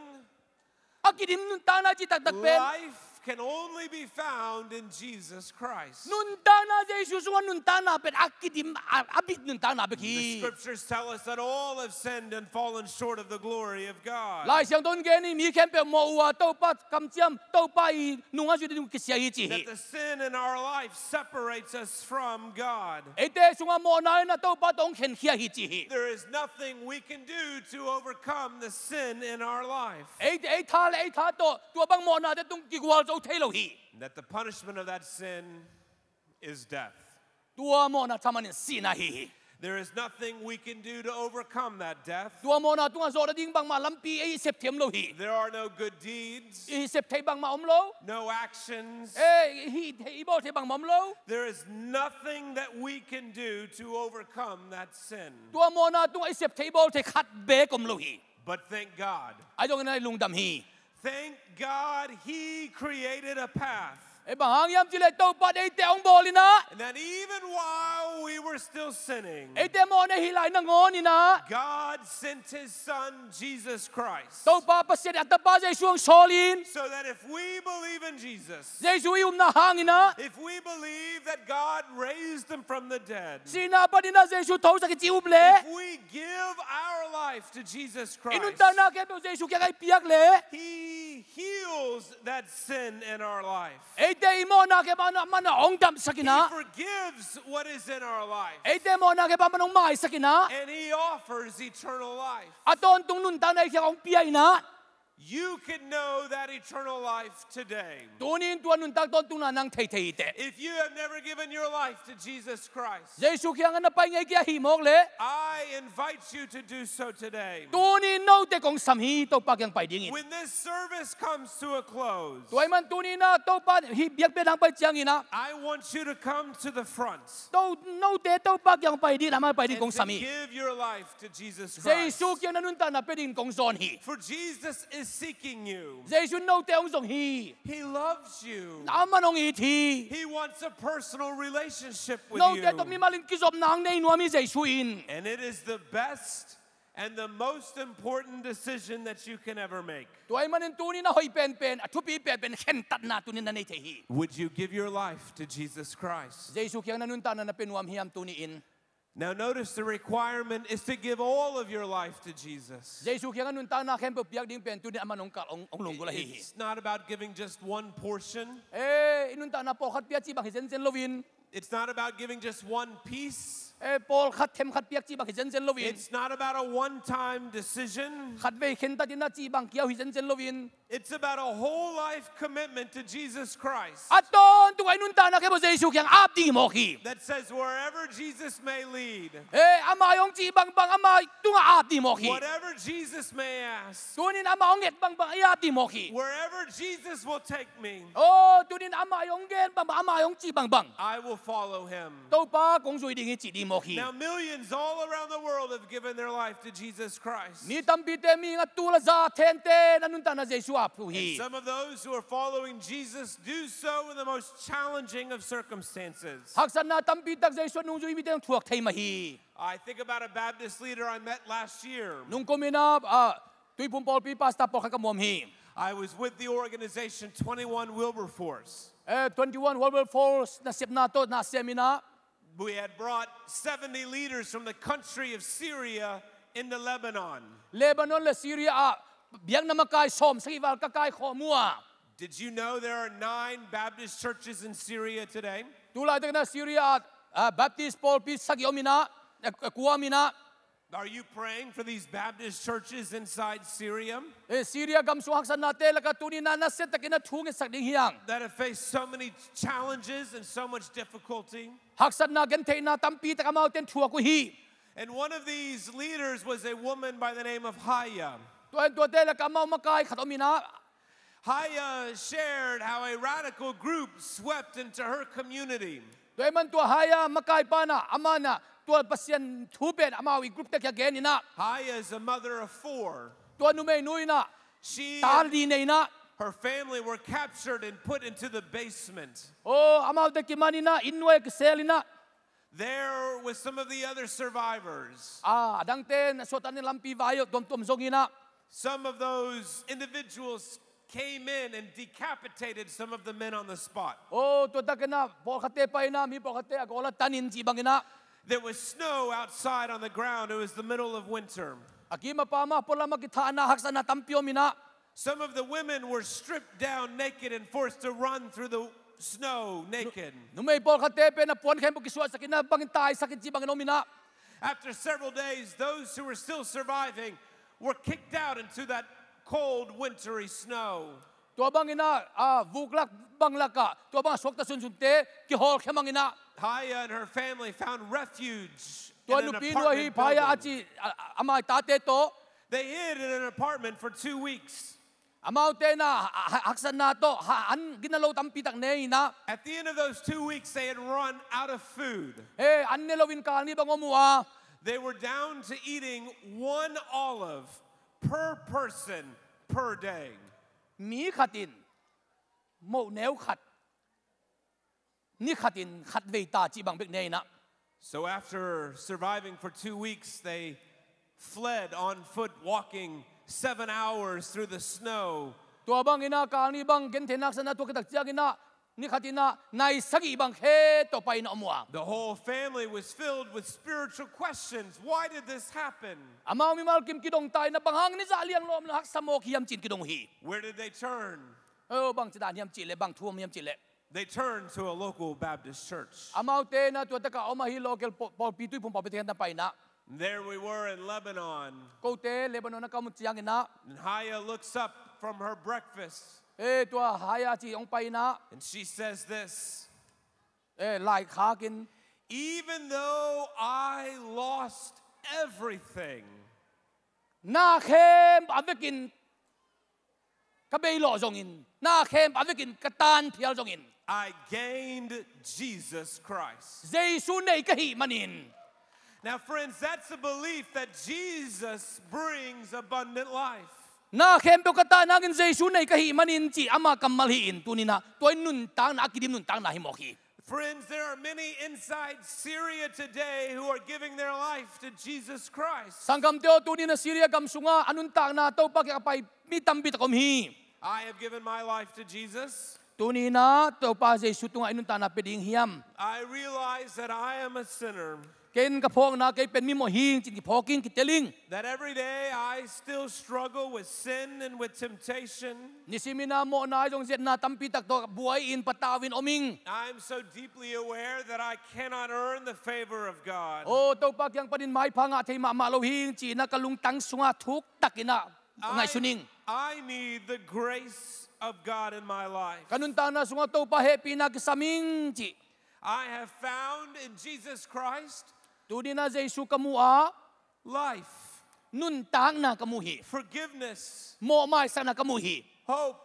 A kidim nuntakna i cih taktak pen. Life can only be found in Jesus Christ. Nuntakna Jesu sungah nuntakna pen a kidim, a, a bit nuntakna bek hi. The scriptures tell us that all have sinned and fallen short of the glory of God. Lai Siangtho in gen hi, mi khempeuh mawh uh a, Topa kamciam, Topa ii nungah zuih ding uh kisia hi ci hi. That the sin in our life separates us from God. Eite sungah mawhna in ah Topa tawh hong khenkhia hi ci hi. There is nothing we can do to overcome the sin in our life. Ei, ei tha le ei tha tawh tua bang mawhnate tung kigual zo thei lo hi. That the punishment of that sin is death. Tua mawhna thaman in sihna hi hi. There is nothing we can do to overcome that death. Tua mawhna tungah zawh nading bangmah lampi ei sep thei om lo hi. There are no good deeds. I sep thei bangmah om lo. No actions. Eh, i hih thei, i bawl thei bangmah om lo. There is nothing that we can do to overcome that sin. Tua mawhna tungah i sep thei, i bawl thei khat beek om lo hi. But thank God. Ahi zongin ah i lungdam hi. Thank God he created a path. Ei bang hang hiam cih leh Topa in eite hong bawl in ah, And that even while we were still sinning, eite mawhna i hih lai nangawn in ah, God sent his son, Jesus Christ. Topa Pasian in a Tapa Jesu hong sawl in, So that if we believe in Jesus, Jesu i upna hang in ah, if we believe that God raised him from the dead, sihna panin ah Jesu thosak hi cih i up leh, if we give our life to Jesus Christ, i nuntakna khempeuh Jesu kiangah i piak leh, he heals that sin in our life. Eite i mawhna khempeuh amah in ah hong damsak in ah, He forgives what is in our life. Eite mawhna khempeuh amah in ah hong maisak in ah, And he offers eternal life. A tawntung nuntakna i kiangah hong pia in ah, You can know that eternal life today. Tuni in tua nuntak tawntungna nang thei thei hi teh. If you have never given your life to Jesus Christ, Jesu kiangah na pai ngei kei a hih mawk leh, I invite you to do so today. Tuni in note kong sam hi, Topa kiang pai dingin. When this service comes to a close, Tua ahih man tuni in ah Topa hih biakpiakna hong pai ciangin ah, I want you to come to the front. To, note Topa kiang pai dingin, amah pai dingin kong sam hi. And to give your life to Jesus Christ. Jesu kiang na nuntakna pia dingin kong zawn hi. For Jesus is seeking you. Jesu in note hong zong hi. He loves you. Amah in hong it hi. He wants a personal relationship with you. Note tawh mimalin kizopna hong nei nuam hi Jesu in. And it is the best and the most important decision that you can ever make. Tua ahih manin tuni in a hoih penpen, a thupi penpen khentatna tuni in na nei thei hi. Would you give your life to Jesus Christ? Jesu kiang na nuntakna na pia nuam hiam tuni in? Now notice the requirement is to give all of your life to Jesus. Jesu kiangah nuntakna khempeuh piak ding pen tuni in amah in hong kal, hong, hong lunggulh ahi hi. It's not about giving just one portion. Eh, i nuntakna pawlkhat pia cih bang hi zenzen loin. It's not about giving just one piece. Eh, pawlkhat themkhat piak cih bang hi zenzen loin. It's not about a one-time decision. Khatvei khentat in a cih bang kiau hi zenzen loin. It's about a whole life commitment to Jesus Christ. A tawntung a i nuntakna khempeuh Jesu kiang ap ding hi mawk hi. That says, "Wherever Jesus may lead, Eh, amah hong cih bangbang amah tungah ap ding hi mawk hi. Whatever Jesus may ask, Tuni in amah hong nget bangbang i ap ding hi mawk hi. Wherever Jesus will take me, Oh, tuni in amah hong gen bangbang, amah hong cih bangbang, I will follow him." Topa kong zui ding hi cih ding hi mawk hi. Now, millions all around the world have given their life to Jesus Christ. Mi tampite, mihing a tul a za thente in a nuntakna Jesu ap uh hi. And some of those who are following Jesus do so in the most challenging of circumstances. Haksatna tampi tak Jesu a nungzui mite in thuak thei mah hi. I think about a Baptist leader I met last year. Nung kum in a, ah, Tuiphum pawlpi pastor pawlkhat ka muam hi. I was with the organization twenty-one Wilberforce. Eh, twenty-one Wilberforce nasepna tawh na sem in a, We had brought seventy leaders from the country of Syria into Lebanon. Lebanon le Syria ah biakna makai sawmsagih val ka kaikhawm uh a. Did you know there are nine Baptist churches in Syria today? Tulaitakin a Syria ah, ah, Baptist pawlpi sagih om in a, eh, kua om in a. Are you praying for these Baptist churches inside Syria? Eh, Syria gam sung haksatnate lakah tuni in a nasiatakin a thu ngetsak ding hiam? That have faced so many challenges and so much difficulty. Haksatna gentheihna tampi tak amaute in thuak uh hi. And one of these leaders was a woman by the name of Haya. Tua in tuate lakah amau makai khat om in a. Haya shared how a radical group swept into her community. Tua ahih man tua Haya makaipa in a, amah in a, tua Pasian thu pen amau i group te kiang gen in a. Haya is a mother of four. Tua numeinu in a, She ta and li nei in a. Her family were captured and put into the basement. Oh, amaute kiman in a, inn nuai ah kisel in a. There with some of the other survivors. Ah, a dangte in a suahtakna lampi vai uh tuamtuam zong in a. Some of those individuals came in and decapitated some of the men on the spot. Oh, tua takin a pawlkhatte pai in a, mi pawlkhatte a gawl ah tan in cih bang in a. There was snow outside on the ground. It was the middle of winter. A kim a pam a pualam a kithahna haksatna tampi om in a. Some of the women were stripped down naked and forced to run through the snow naked. Numei pawlkhatte pen a puan khempeuh kisuahsak in a, bangin taisak in cih bangin om in a. After several days, those who were still surviving were kicked out into that cold, wintry snow. Tua bang in a, ah, vuk lak bang lakah tua bang a suakta sunsunte kihawlkhia mang in a. Haya and her family found refuge in an apartment building. Tua nupi nu ahi Haya a ci, a, a, amah tate tawh. They hid in an apartment for two weeks. Amaute in a, ha-, ha-, haksatna tawh, ha-, an gina lo tampi tak nei in a. At the end of those two weeks, they had run out of food. Eh, an ne loin kal nih bang om uh a. They were down to eating one olive per person per day. Mi khat in moh neu khat ni khatin khatvei ta cih bang bek nei inah. So after surviving for two weeks, they fled on foot, walking seven hours through the snow. Tua bang inah kang ni bang genthei nak sanah tua kitak ciang inah ni khat inah nai sagih bang khe tawh pai inah om uh a. The whole family was filled with spiritual questions. Why did this happen? Amau mimal kim kidong ta inah bang hang ni zah liang lawm lo haksa mawk hiam ci-in kidong uh hi. Where did they turn? Oh, bang ci dan hiam cih leh, bang thu om hiam cih leh. They turned to a local Baptist church. Amaute inah tua takah om ahi local paw-, pawlpi, Tuiphum pawlpi te kiang pai inah. There we were in Lebanon. Kote Lebanon ah ka om uh ciang inah. And Haya looks up from her breakfast. Eh, tua Haya ci hong pai inah. And she says this. Eh, laikhak in. Even though I lost everything. Na khempeuh a vekin ka bei lawh zongin, na khempeuh a vekin ka tan phial zongin. I gained Jesus Christ. Jesu nei ka hih manin. Now, friends, that's a belief that Jesus brings abundant life. Na khempeuh ka tan hangin Jesu nei ka hih manin cih ama kammal hi-in tuni inah tua in nuntakna, a kidim nuntakna hi mawk hi. Friends, there are many inside Syria today who are giving their life to Jesus Christ. Sanggamte aw, tuni inah Syria gam sungah a nuntakna Topa kiang a pai mi tampi tak om hi. I have given my life to Jesus. Tuni inah Topa Jesu tungah i nuntakna pia ding hiam? I realize that I am a sinner. Ken ka phawkna, kei pen mimawh hi ing ci-in kiphawk ing, kitel ing. That every day I still struggle with sin and with temptation. Nisim inah mawhna ahi zong ziatna tampi tak tawh buai-in patau-in om ing. I'm so deeply aware that I cannot earn the favor of God. Oh, Topa kiang panin maipha ngah thei mahmah lo hi ing ci-in ah ka lungtang sungah thuktak inah ngaihsun ing. I need the grace of God in my life. Ka nuntakna sungah Topa hehpihna kisam ing ci. I have found in Jesus Christ. Tuni inah Jesu ka mu a. Life. Nuntakna ka mu hi. Forgiveness. Mawhmaisakna ka mu hi. Hope.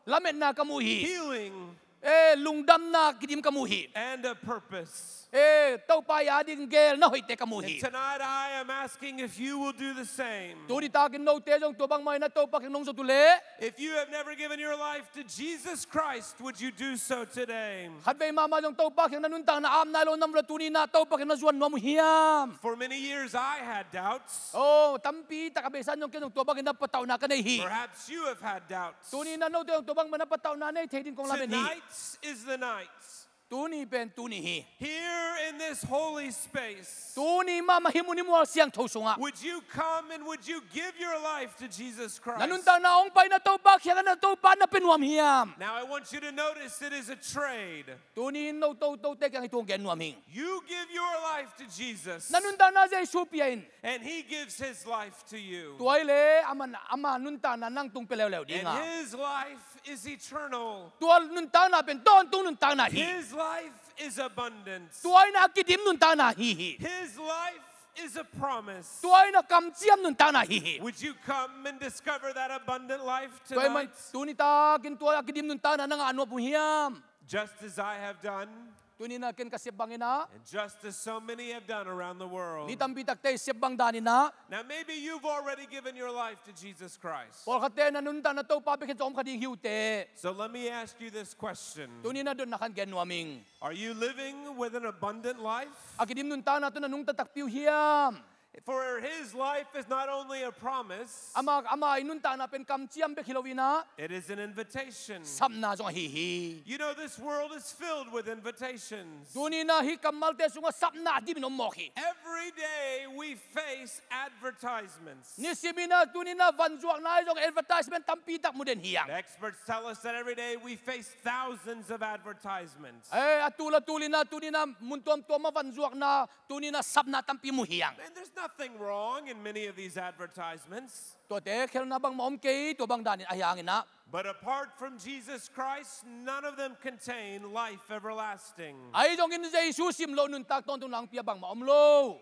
Lametna ka mu hi. Healing. Eh, lungdamna kidim ka mu hi. And a purpose. Eh, Topa a ding gelna hoihte ka mu hi. And tonight I am asking if you will do the same. Tuni takin note zong tua bangmah inah Topa kiang nong zot uh leh. If you have never given your life to Jesus Christ, would you do so today? Khatvei mahmah zong Topa kiang na nuntakna ap nai lo na om leh tuni inah Topa kiang na zuan nuam uh hiam? For many years I had doubts. Oh, tampi tak a beisa in zong ken zong tua bangin na patauhna ka nei hi. Perhaps you have had doubts. Tuni inah note zong tua bangmah na patauhna nei thei ding kong lamen hi. Tonight is the night. Tuni pen tuni hi. Here in this holy space, tuni mahmah hih mun i mual siangtho sungah, would you come and would you give your life to Jesus Christ? Na nuntakna hong pai inah Topa kiangah na Topa na pia nuam hiam? Now I want you to notice it is a trade. Tuni in no totote kiang i thu hong gen nuam hi ing. You give your life to Jesus. Na nuntakna Jesu pia in. And he gives his life to you. Tua hi leh ama, ama nuntakna nang tung pia leuleu ding a. And his life is eternal. Tua nuntakna pen tawntung nuntakna hi. His life is abundance. Tua inah a kidim nuntakna hi hi. His life is a promise. Tua inah kamciam nuntakna hi hi. Would you come and discover that abundant life tonight? Tua ahih manin tuni takin tua a kidim nuntakna na ngah nuam uh hiam? Just as I have done. Tuni inah ken ka sep bang inah. And just as so many have done around the world. Mi tampi takte i sep bang dan inah. Now, maybe you've already given your life to Jesus Christ. Pawlkhatte na nuntakna Topa bek hi zong om kha ding hi uh teh. So let me ask you this question. Tuni inah dotna khat gen nuam ing. Are you living with an abundant life? A kidim nuntakna tawh na nungta takpi uh hiam? For his life is not only a promise, ama, ama i nuntakna pen kamciam bek hi lo inah, it is an invitation. Sapna zong ahi hi. You know, this world is filled with invitations. Tuni inah hih kammalte sungah sapna a dimin om mawk hi. Every day we face advertisements. Nisim inah tuni inah vanzuakna ahi zong advertisement tampi tak mu den hi hang. Experts tell us that every day we face thousands of advertisements. Eh, a tul a tul inah tuni inah mun tuamtuam ah vanzuakna, tuni inah sapna tampi mu hi hang. And there's nothing wrong in many of these advertisements. Tuate khelna bangmah om kei, tua bang danin ahi hang inah. But apart from Jesus Christ, none of them contain life everlasting. Ahi zongin Jesu sim loh nuntak tawntung nang pia bangmah om lo.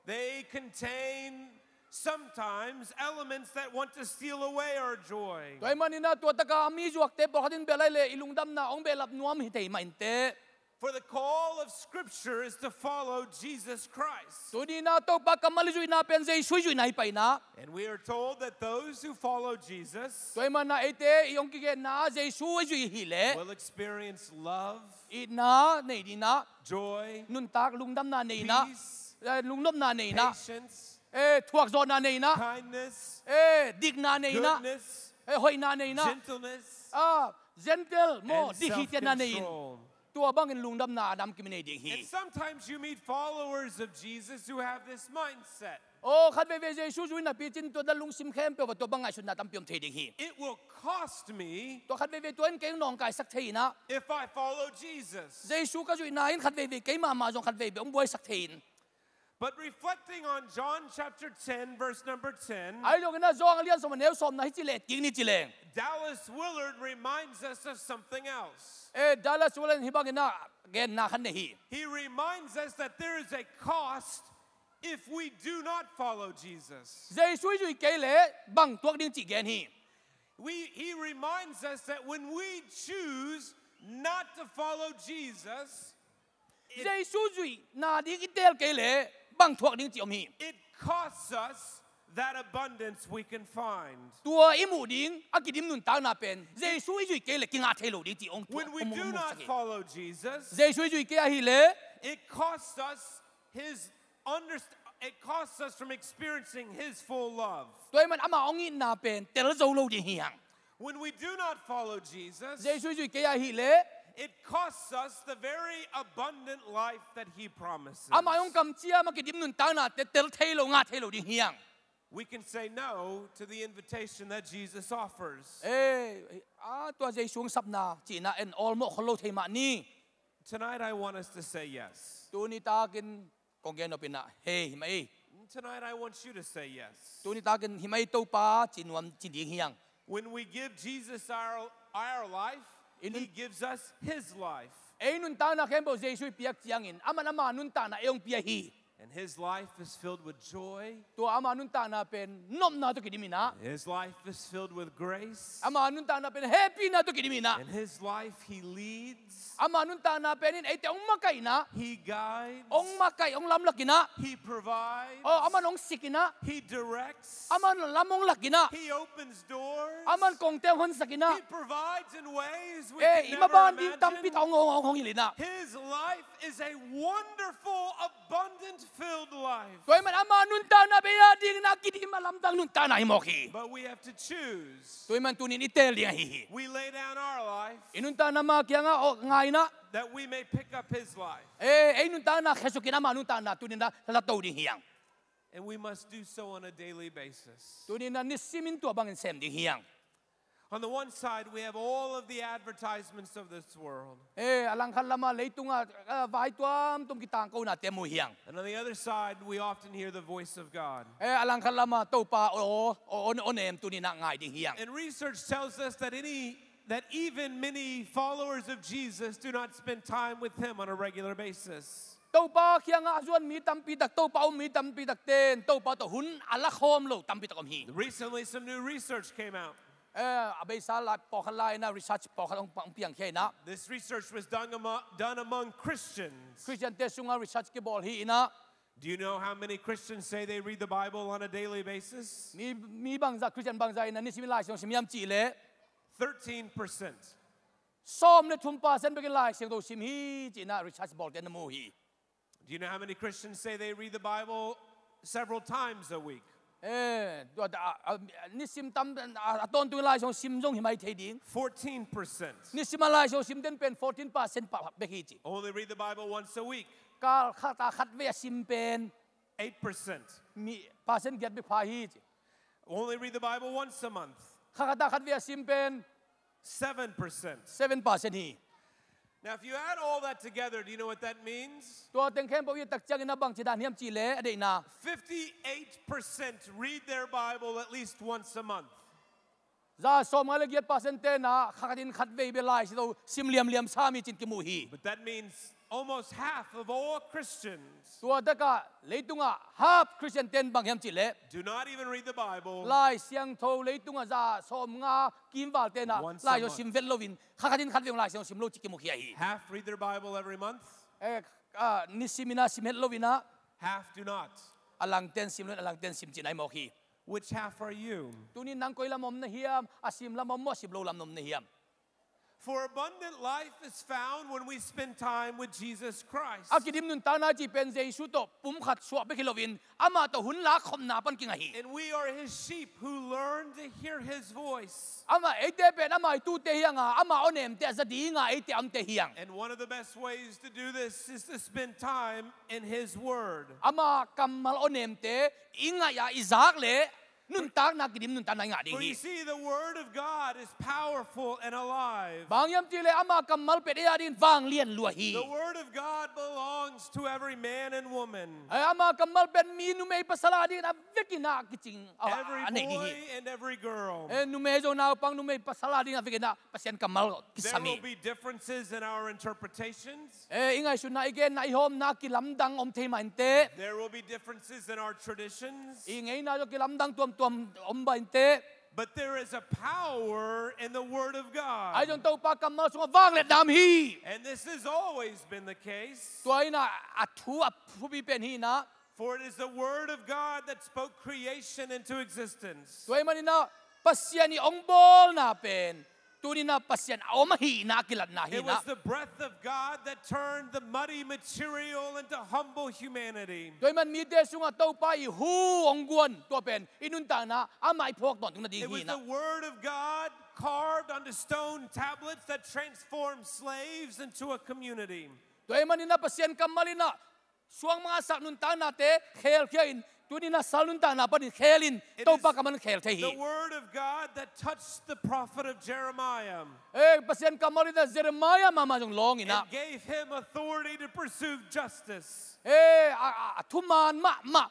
They contain sometimes elements that want to steal away our joy. Tua ahih manin ah tua takah a mi zuakte pawlkhat in bel ahih leh i lungdamna hong behlap nuam hi thei mah inteh. For the call of Scripture is to follow Jesus Christ. Tuni-in ah Topa kammal i zuihna pen Jesu i zuihna hi pah in ah. And we are told that those who follow Jesus Tua ahih manin ah eite i hong kigenna ah Jesu i zuih hi leh will experience love, itna nei ding in ah, joy, nuntak lungdamna nei in ah, peace, eh, lungnopna nei in ah, patience, eh, thuakzawhna nei in ah, kindness, eh, dikna nei in ah, goodness, eh, hoihna nei in ah, gentleness, ah, gentle maw, and dik hi ciatna nei in, self-control. Tua bangin lungdamna a dam kim i nei ding hi. And sometimes you meet followers of Jesus who have this mindset. Aw, khat veivei Jesu zui napi cin tua dan lungsim khempeuh ah tua bang ngaihsutna tampi om thei ding hi. It will cost me Tua khat veivei tua in kei hong nawngkaisak thei in ah. If I follow Jesus. Jesu ka zuihna in khat veivei keimah mah zong khat veivei hong buaisak thei in. But reflecting on John chapter ten, verse number ten, Ahi zongin ah Johan a lian sawm a neu sawmna hih ci leh, et kik ni ci leng. Dallas Willard reminds us of something else. Eh, Dallas Willard in hih bangin ah genna khat nei hi. He reminds us that there is a cost if we do not follow Jesus. Jesu i zuih kei leh bang tuak ding cih gen hi. We, he reminds us that when we choose not to follow Jesus, it, Jesu zuihna ding i teel kei leh bang thuak ding cih om hi. It costs us that abundance we can find. Tua i muh ding a kidim nuntakna pen Jesu i zuih kei leh kingah thei lo ding cih hong thuak, hong, hong musak hi. When we do not follow Jesus, Jesu i zuih kei ahih leh, it costs us his underst-, it costs us from experiencing his full love. Tua ahih manin ama hong itna pen tel zo lo ding hi hang. When we do not follow Jesus, Jesu i zuih kei ahih leh, it costs us the very abundant life that he promises. Ama hong kamciam a kidim nuntakna te tel thei lo, ngah thei lo ding hi hang. We can say no to the invitation that Jesus offers. Eh, ah, tua Jesu hong sapna cihna en awlmawh khol lo thei mah ni. Tonight I want us to say yes. Tuni takin kong gen nop in ah, hei, hi mah ei. Tonight I want you to say yes. Tuni takin, hi mah ei Topa, ci nuam, ci ding hi hang. When we give Jesus our, our life, he gives us his life. Ei nuntakna khempeuh Jesu i piak ciangin, aman ama nuntakna ei hong pia hi. And his life is filled with joy. Tua ama nuntakna pen nopna tawh kidim in ah. His life is filled with grace. Ama nuntakna pen hehpihna tawh kidim in ah. In his life, he leads. Ama nuntakna pen in eite hong makaih in ah. He guides. Hong makaih, hong lamlak in ah. He provides. Aw, aman hong sik in ah. He directs. Aman lam hong lak in ah. He opens doors. Aman kongte hong honsak in ah. He provides in ways we can never imagine. Eh, i maban ding tampi tak hong, hong, hong hilh in ah. His life is a wonderful, abundant filled life. Tua ahih manin ama nuntakna pen ei a dingin a kidim a lamdang nuntakna hi mawk hi. But we have to choose. Tua ahih manin tuni-in i teel ding ahi hi. We lay down our life. I nuntakna ama kiangah, aw, ngai in ah. That we may pick up his life. Eh, ei nuntakna khesuk in ama nuntakna tuni-in a la to ding hi hang. And we must do so on a daily basis. Tuni-in a nisimin tua bangin sem ding hi hang. On the one side, we have all of the advertisements of this world. Eh, a langkhat lamah leitungah, ah, vai tuamtuam kitangkonate mu hi hang. And on the other side, we often hear the voice of God. Eh, a langkhat lamah Topa aw, aw, aw, aw nem tuni-in a ngai ding hi hang. And research tells us that any, that even many followers of Jesus do not spend time with him on a regular basis. Topa kiangah a zuan mi tampi tak, Topa a um mi tampi takte in Topa tawh hun a lakhawm lo tampi tak om hi. Recently, some new research came out. Eh, a beisa lai, pawlkhat lai-in a research pawlkhat hong, hong piangkhia in ah. This research was done amo-, done among Christians. Khristiante sungah research kibawl hi in ah. Do you know how many Christians say they read the Bible on a daily basis? Mi, mi bangzah, Khristian bangzah in a nisimin Lai Siangtho sim hiam cih leh? Thirteen percent. Sawm le thum percent bekin Lai Siangtho sim hi, ci-in a research bawlte na mu hi. Do you know how many Christians say they read the Bible several times a week? Eh, tua, a, a, nisim tam, a, a tawntung Lai Siangtho sim zong hi mai thei ding. Fourteen percent. Nisim a Lai Siangtho simte pen fourteen percent pa, bek hi ci. Only read the Bible once a week. Kal khat ah khat vei a sim pen. Eight percent. Mi, percent giat bek pha hi ci. Only read the Bible once a month. Kha khat ah khat vei a sim pen. Seven percent. Seven percent hi. Now, if you add all that together, do you know what that means? Tua teng khempeuh i et tak ciangin a bang ci dan hiam cih leh, a deihna. Fifty-eight percent read their Bible at least once a month. Za sawmnga le giat percent-te in a kha khat in khat vei bek Lai Siangtho sim liamliam sam hi ci-in kimu hi. But that means Almost half of all Christians Tua takah leitungah half Christian ten bang hiam cihleh, do not even read the Bible. Lai Siangtho leitungah za sawmnga kimval tenah Once a Lai Siangtho month. Sim vet loin, kha khatin khat veng Lai Siangtho sim lo ci kimu khia hi. Half read their Bible every month. Eh, ah, nisim inah sim het loinah. Half do not. A langten sim loin, a langten sim cihna hi mawk hi. Which half are you? Tunin nang koi lam om na hiam? A sim lam om maw, a sim lo lam om na hiam? For abundant life is found when we spend time with Jesus Christ. A kidim nuntakna cih pen Jesu tawh pumkhat suah bek hi loin, amah tawh hun lakkhopna pan kingah hi. And we are his sheep who learn to hear his voice. Amah eite pen amah i tute hi hang a, amah awnemte a za dinga eite a omte hi hang. And one of the best ways to do this is to spend time in his word. Amah kammal awnemte i ngaih a i zak leh nuntakna kidim nuntakna i ngah ding hi. For you see, the word of God is powerful and alive. Bang hiam cihleh amah kammal pen ei a dingin vanglian lua hi. The word of God belongs to every man and woman. Eh, amah kammal pen mi numei pasal a dingin a vekin a kicing a, every a neih ding hi. Boy and every girl. Eh, numei zong naupang, numei pasal a dingin a vekin a Pasian kammal kisam hi. There will be differences in our interpretations. Eh, i ngaihsutna, i genna, i hawmna kilamdang om thei mah inteh. There will be differences in our traditions. I ngeina zong kilamdang tuamtuam om mah inteh. But there is a power in the word of God. Ahi zong Topa kammal sungah vangliatna om hi. And this has always been the case. Tua inah a thu a thupi pen hi inah. For it is the word of God that spoke creation into existence. Tua ahih maninah Pasian i hong bawlna pen tuninah Pasian a om ahihna a kilatna hi inah. It was the breath of God that turned the muddy material into humble humanity. Tua ahih man mite sungah Topa i hu hong guan, tua pen i nuntakna amah i phawk tawntung nading hi inah. It was the word of God carved onto stone tablets that transformed slaves into a community. Tua ahih maninah Pasian kammal inah suang mangsak nuntaknate khelkhia in, tuninah sal nuntakna panin khelin, Topa kammal in khel thei hi. It is the word of God that touched the prophet of Jeremiah. Eh, Pasian kammal inah Jeremiah mahmah zong lawng inah. And gave him authority to pursue justice. Eh, a, a, a thuman mahmah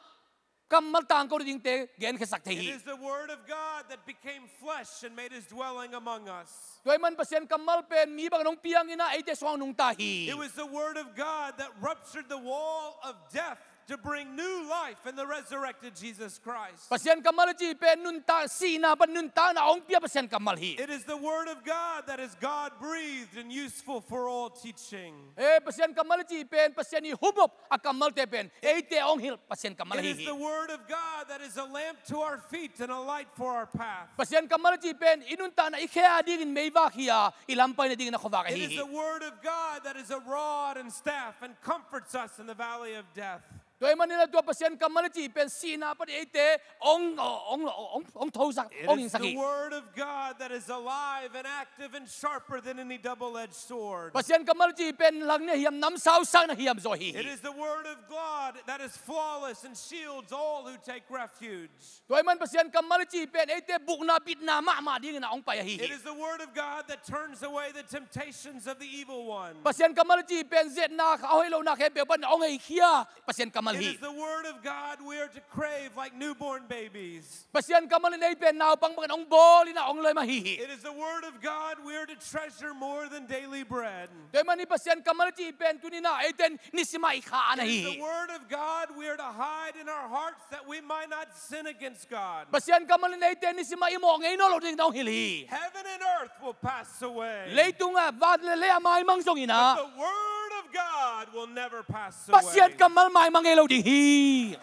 kammal tangko dingte genkhiasak thei hi. It is the word of God that became flesh and made his dwelling among us. Tua ahih man Pasian kammal pen mi bangin hong piang inah eite sungah hong nungta hi. It was the word of God that ruptured the wall of death to bring new life in the resurrected Jesus Christ. Pasian kammal i cih pen nuntak, sihna pan nuntakna hong pia Pasian kammal hi. It is the word of God that is God-breathed and useful for all teaching. Eh, Pasian kammal i cih pen Pasian i hupop a kammalte pen eite hong hilh Pasian kammal hi hi. It is the word of God that is a lamp to our feet and a light for our path. Pasian kammal i cih pen i nuntakna i khe a dingin meivak hi a, i lam paina dingin a khuavak ahi hi. It is the word of God that is a rod and staff and comforts us in the valley of death. Tua ahih maninah tua Pasian kammal i cih pen sihna pan eite hong, hong, hong, hong thosak, hong hingsak hi. It is the word of God that is alive and active and sharper than any double-edged sword. Pasian kammal i cih pen langnia hiam, namsau sakna hiam zaw hi hi. It is the word of God that is flawless and shields all who take refuge. Tua ahih man Pasian kammal i cih pen eite bukna bitna mahmah dingin a hong pai ahi hi. It is the word of God that turns away the temptations of the evil one. Pasian kammal i cih pen zetna, a hoih lohna khempeuh pan a hong heikhia Pasian kammal hi. It is the word of God we are to crave like newborn babies. Pasian kammal in ei pen naupang bangin hong bawl inah hong loi mah hi hi. It is the word of God we are to treasure more than daily bread. Tua ahih manin Pasian kammal i cih pen tuninah eite in nisimah i kha na hi hi. It is the word of God we are to hide in our hearts that we might not sin against God. Pasian kammal in eite nisimah i mawh ngei nawn lo ding na hong hilh hi. Heaven and earth will pass away. Leitungah van le lei a maimang zong inah. But the word of God will never pass away. Pasian kammal maimang ngei lo ding hi.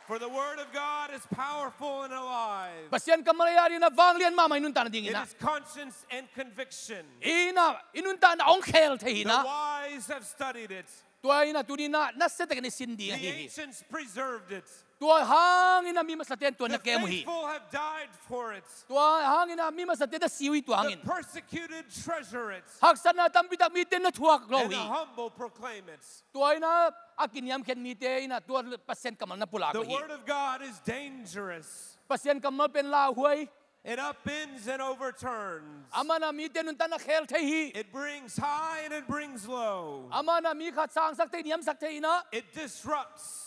For the word of God is powerful and alive. Pasian kammal ei a dingin a vanglian mahmah i nuntakna ding inah. It is conscience and conviction. Inah, i nuntakna hong khel thei hi inah. The wise have studied it. Tua inah tuninah nasia takin i sin ding ahi hi. The ancients preserved it. Tua hangin a mi masate in tua na kem uh hi. The faithful have died for it. Tua hangin a mi masate na si uh hi tua hangin. The persecuted treasure it. Haksatna tampi tak mite in na thuak lo hi. And the humble proclaim it. Tua inah a kiniamkhiat mite inah tua Pasian kammal na pulak uh hi. The word of God is dangerous. Pasian kammal pen lauhuai. It upends and overturns. Amah inah mite nuntakna khel thei hi. It brings high and it brings low. Amah inah mi khat sangsak thei, niamsak thei inah. It disrupts.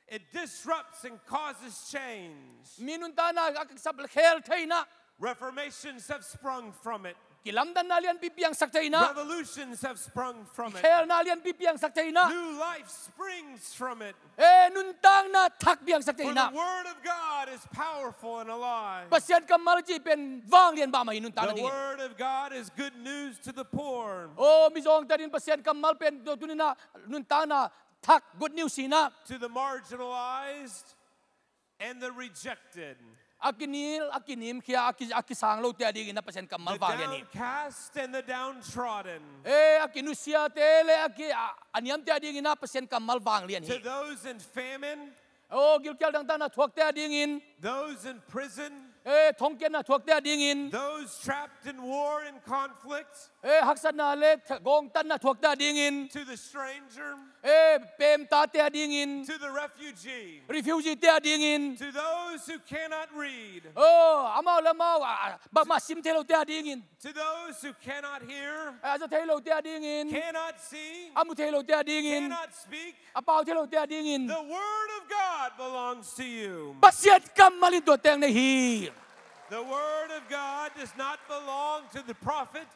It disrupts and causes change. Mi nuntakna a kisap khel thei inah. Reformations have sprung from it. Kilamdanna lianpi piangsak thei in ah. Revolutions have sprung from it. Khelna lianpi piangsak thei in ah. New life springs from it. Eh, nuntakna thak piangsak thei in ah. For the word of God is powerful and alive. Pasian kammal cih pen vanglian mahmah hi nuntakna dingin. The word of God is good news to the poor. Oh, mizawngte adingin Pasian kammal pen tu-in ah nuntakna thak, good news hi in ah. To the marginalized and the rejected. A kinil, a kinimkhia, a ki-, a kisang lote adingin ah Pasian kammal vanglian hi. The downcast and the downtrodden. Eh, a kinusiate le a ki-, a, a niamte adingin ah Pasian kammal vanglian hi. To those in famine. Oh, gilkial dangtakna thuakte adingin. Those in prison. Eh, thongkiatna thuakte adingin. Those trapped in war and conflict. Eh, haksatna le th-, gawngtanna thuakte adingin. To the stranger. Eh, pemtate adingin. To the refugee. Refugee-te adingin. To those who cannot read. Oh, amau le amau, a, a, bangmah sim thei lote adingin. To those who cannot hear. Eh, a za thei lote adingin. Cannot see. A mu thei lote adingin. Cannot speak. A pau thei lote adingin. The word of God belongs to you. Pasian kammal in tua teng nei hi. The word of God does not belong to the prophet.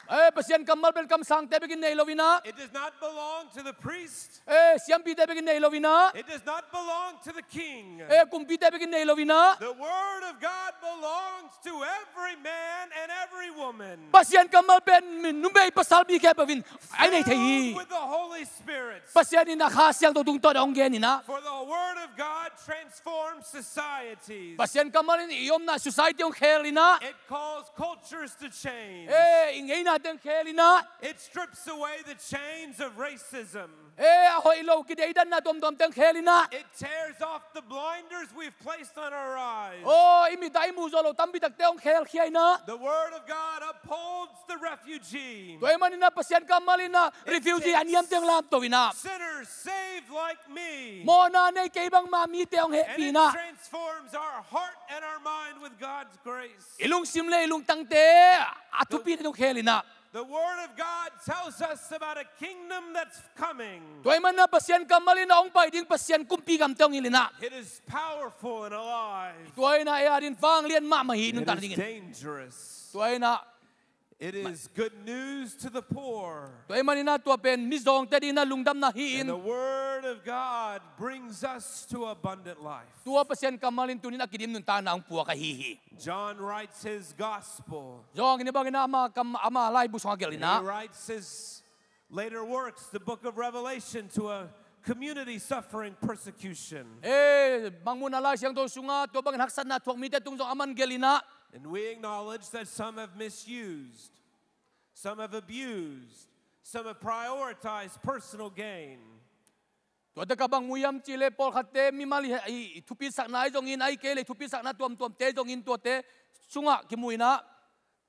Eh, Pasian kammal pen kamsangte bekin nei lo in ah. It does not belong to the priest. Eh, siampite bekin nei lo in ah. It does not belong to the king. Eh, kumpite bekin nei lo in ah. The word of God belongs to every man and every woman. Pasian kammal pen mi, numei pasal mi khempeuh in a nei thei hi. Filled with the Holy Spirit. Pasian in a Kha Siangtho tungtawn a hong gen in ah. For the word of God transforms societies. Pasian kammal in i omna society hong khel in ah. It calls cultures to change. Eh, i ngeinate hong khel in ah. It strips away the chains of racism. Eh, a hoih lo kideidanna tuamtuamte hong khel in ah. It tears off the blinders we've placed on our eyes. Oh, i mit ah i muh zawh loh tampi takte hong khelkhia in ah. The word of God upholds the refugee. Tua ahih manin ah Pasian kammal in ah refugee a niamte hong lamto in ah. Sinners saved like me. Mawhna nei kei bangmah mite hong hehpih in ah. And it transforms our heart and our mind with God's grace. I lungsim le i lungtangte a thupite hong khel in ah. The word of God tells us about a kingdom that's coming. Tua ahih manin ah Pasian kammal in a hong pai ding Pasian kumpi gamte hong hilh in ah. It is powerful and alive. Tua in ah ei adingin vanglian mahmah hi nuntakna dingin. It is dangerous. Tua in ah It is good news to the poor. Tua ahih manin ah tua pen mizawngte adingin ah lungdamna hi in. And the word of God brings us to abundant life. Tua Pasian kammal in tuni in a kidim nuntakna hong puak ahi hi. John writes his gospel. Johan in a bangin ah ama kam, ama laibu sungah gelh in ah. He writes his later works, the book of Revelation, to a community suffering persecution. Eh, Mangmuhna Lai Siangtho sungah tua bangin haksatna thuak mite tung zong aman gelh in ah. And we acknowledge that some have misused, some have abused, some have prioritized personal gain. Tua takah bang mu hiam cih leh pawlkhatte mimal i, i, i thupisakna ahi zongin, ahih kei leh thupisakna tuamtuamte ahi zongin tuate sungah kimu in ah.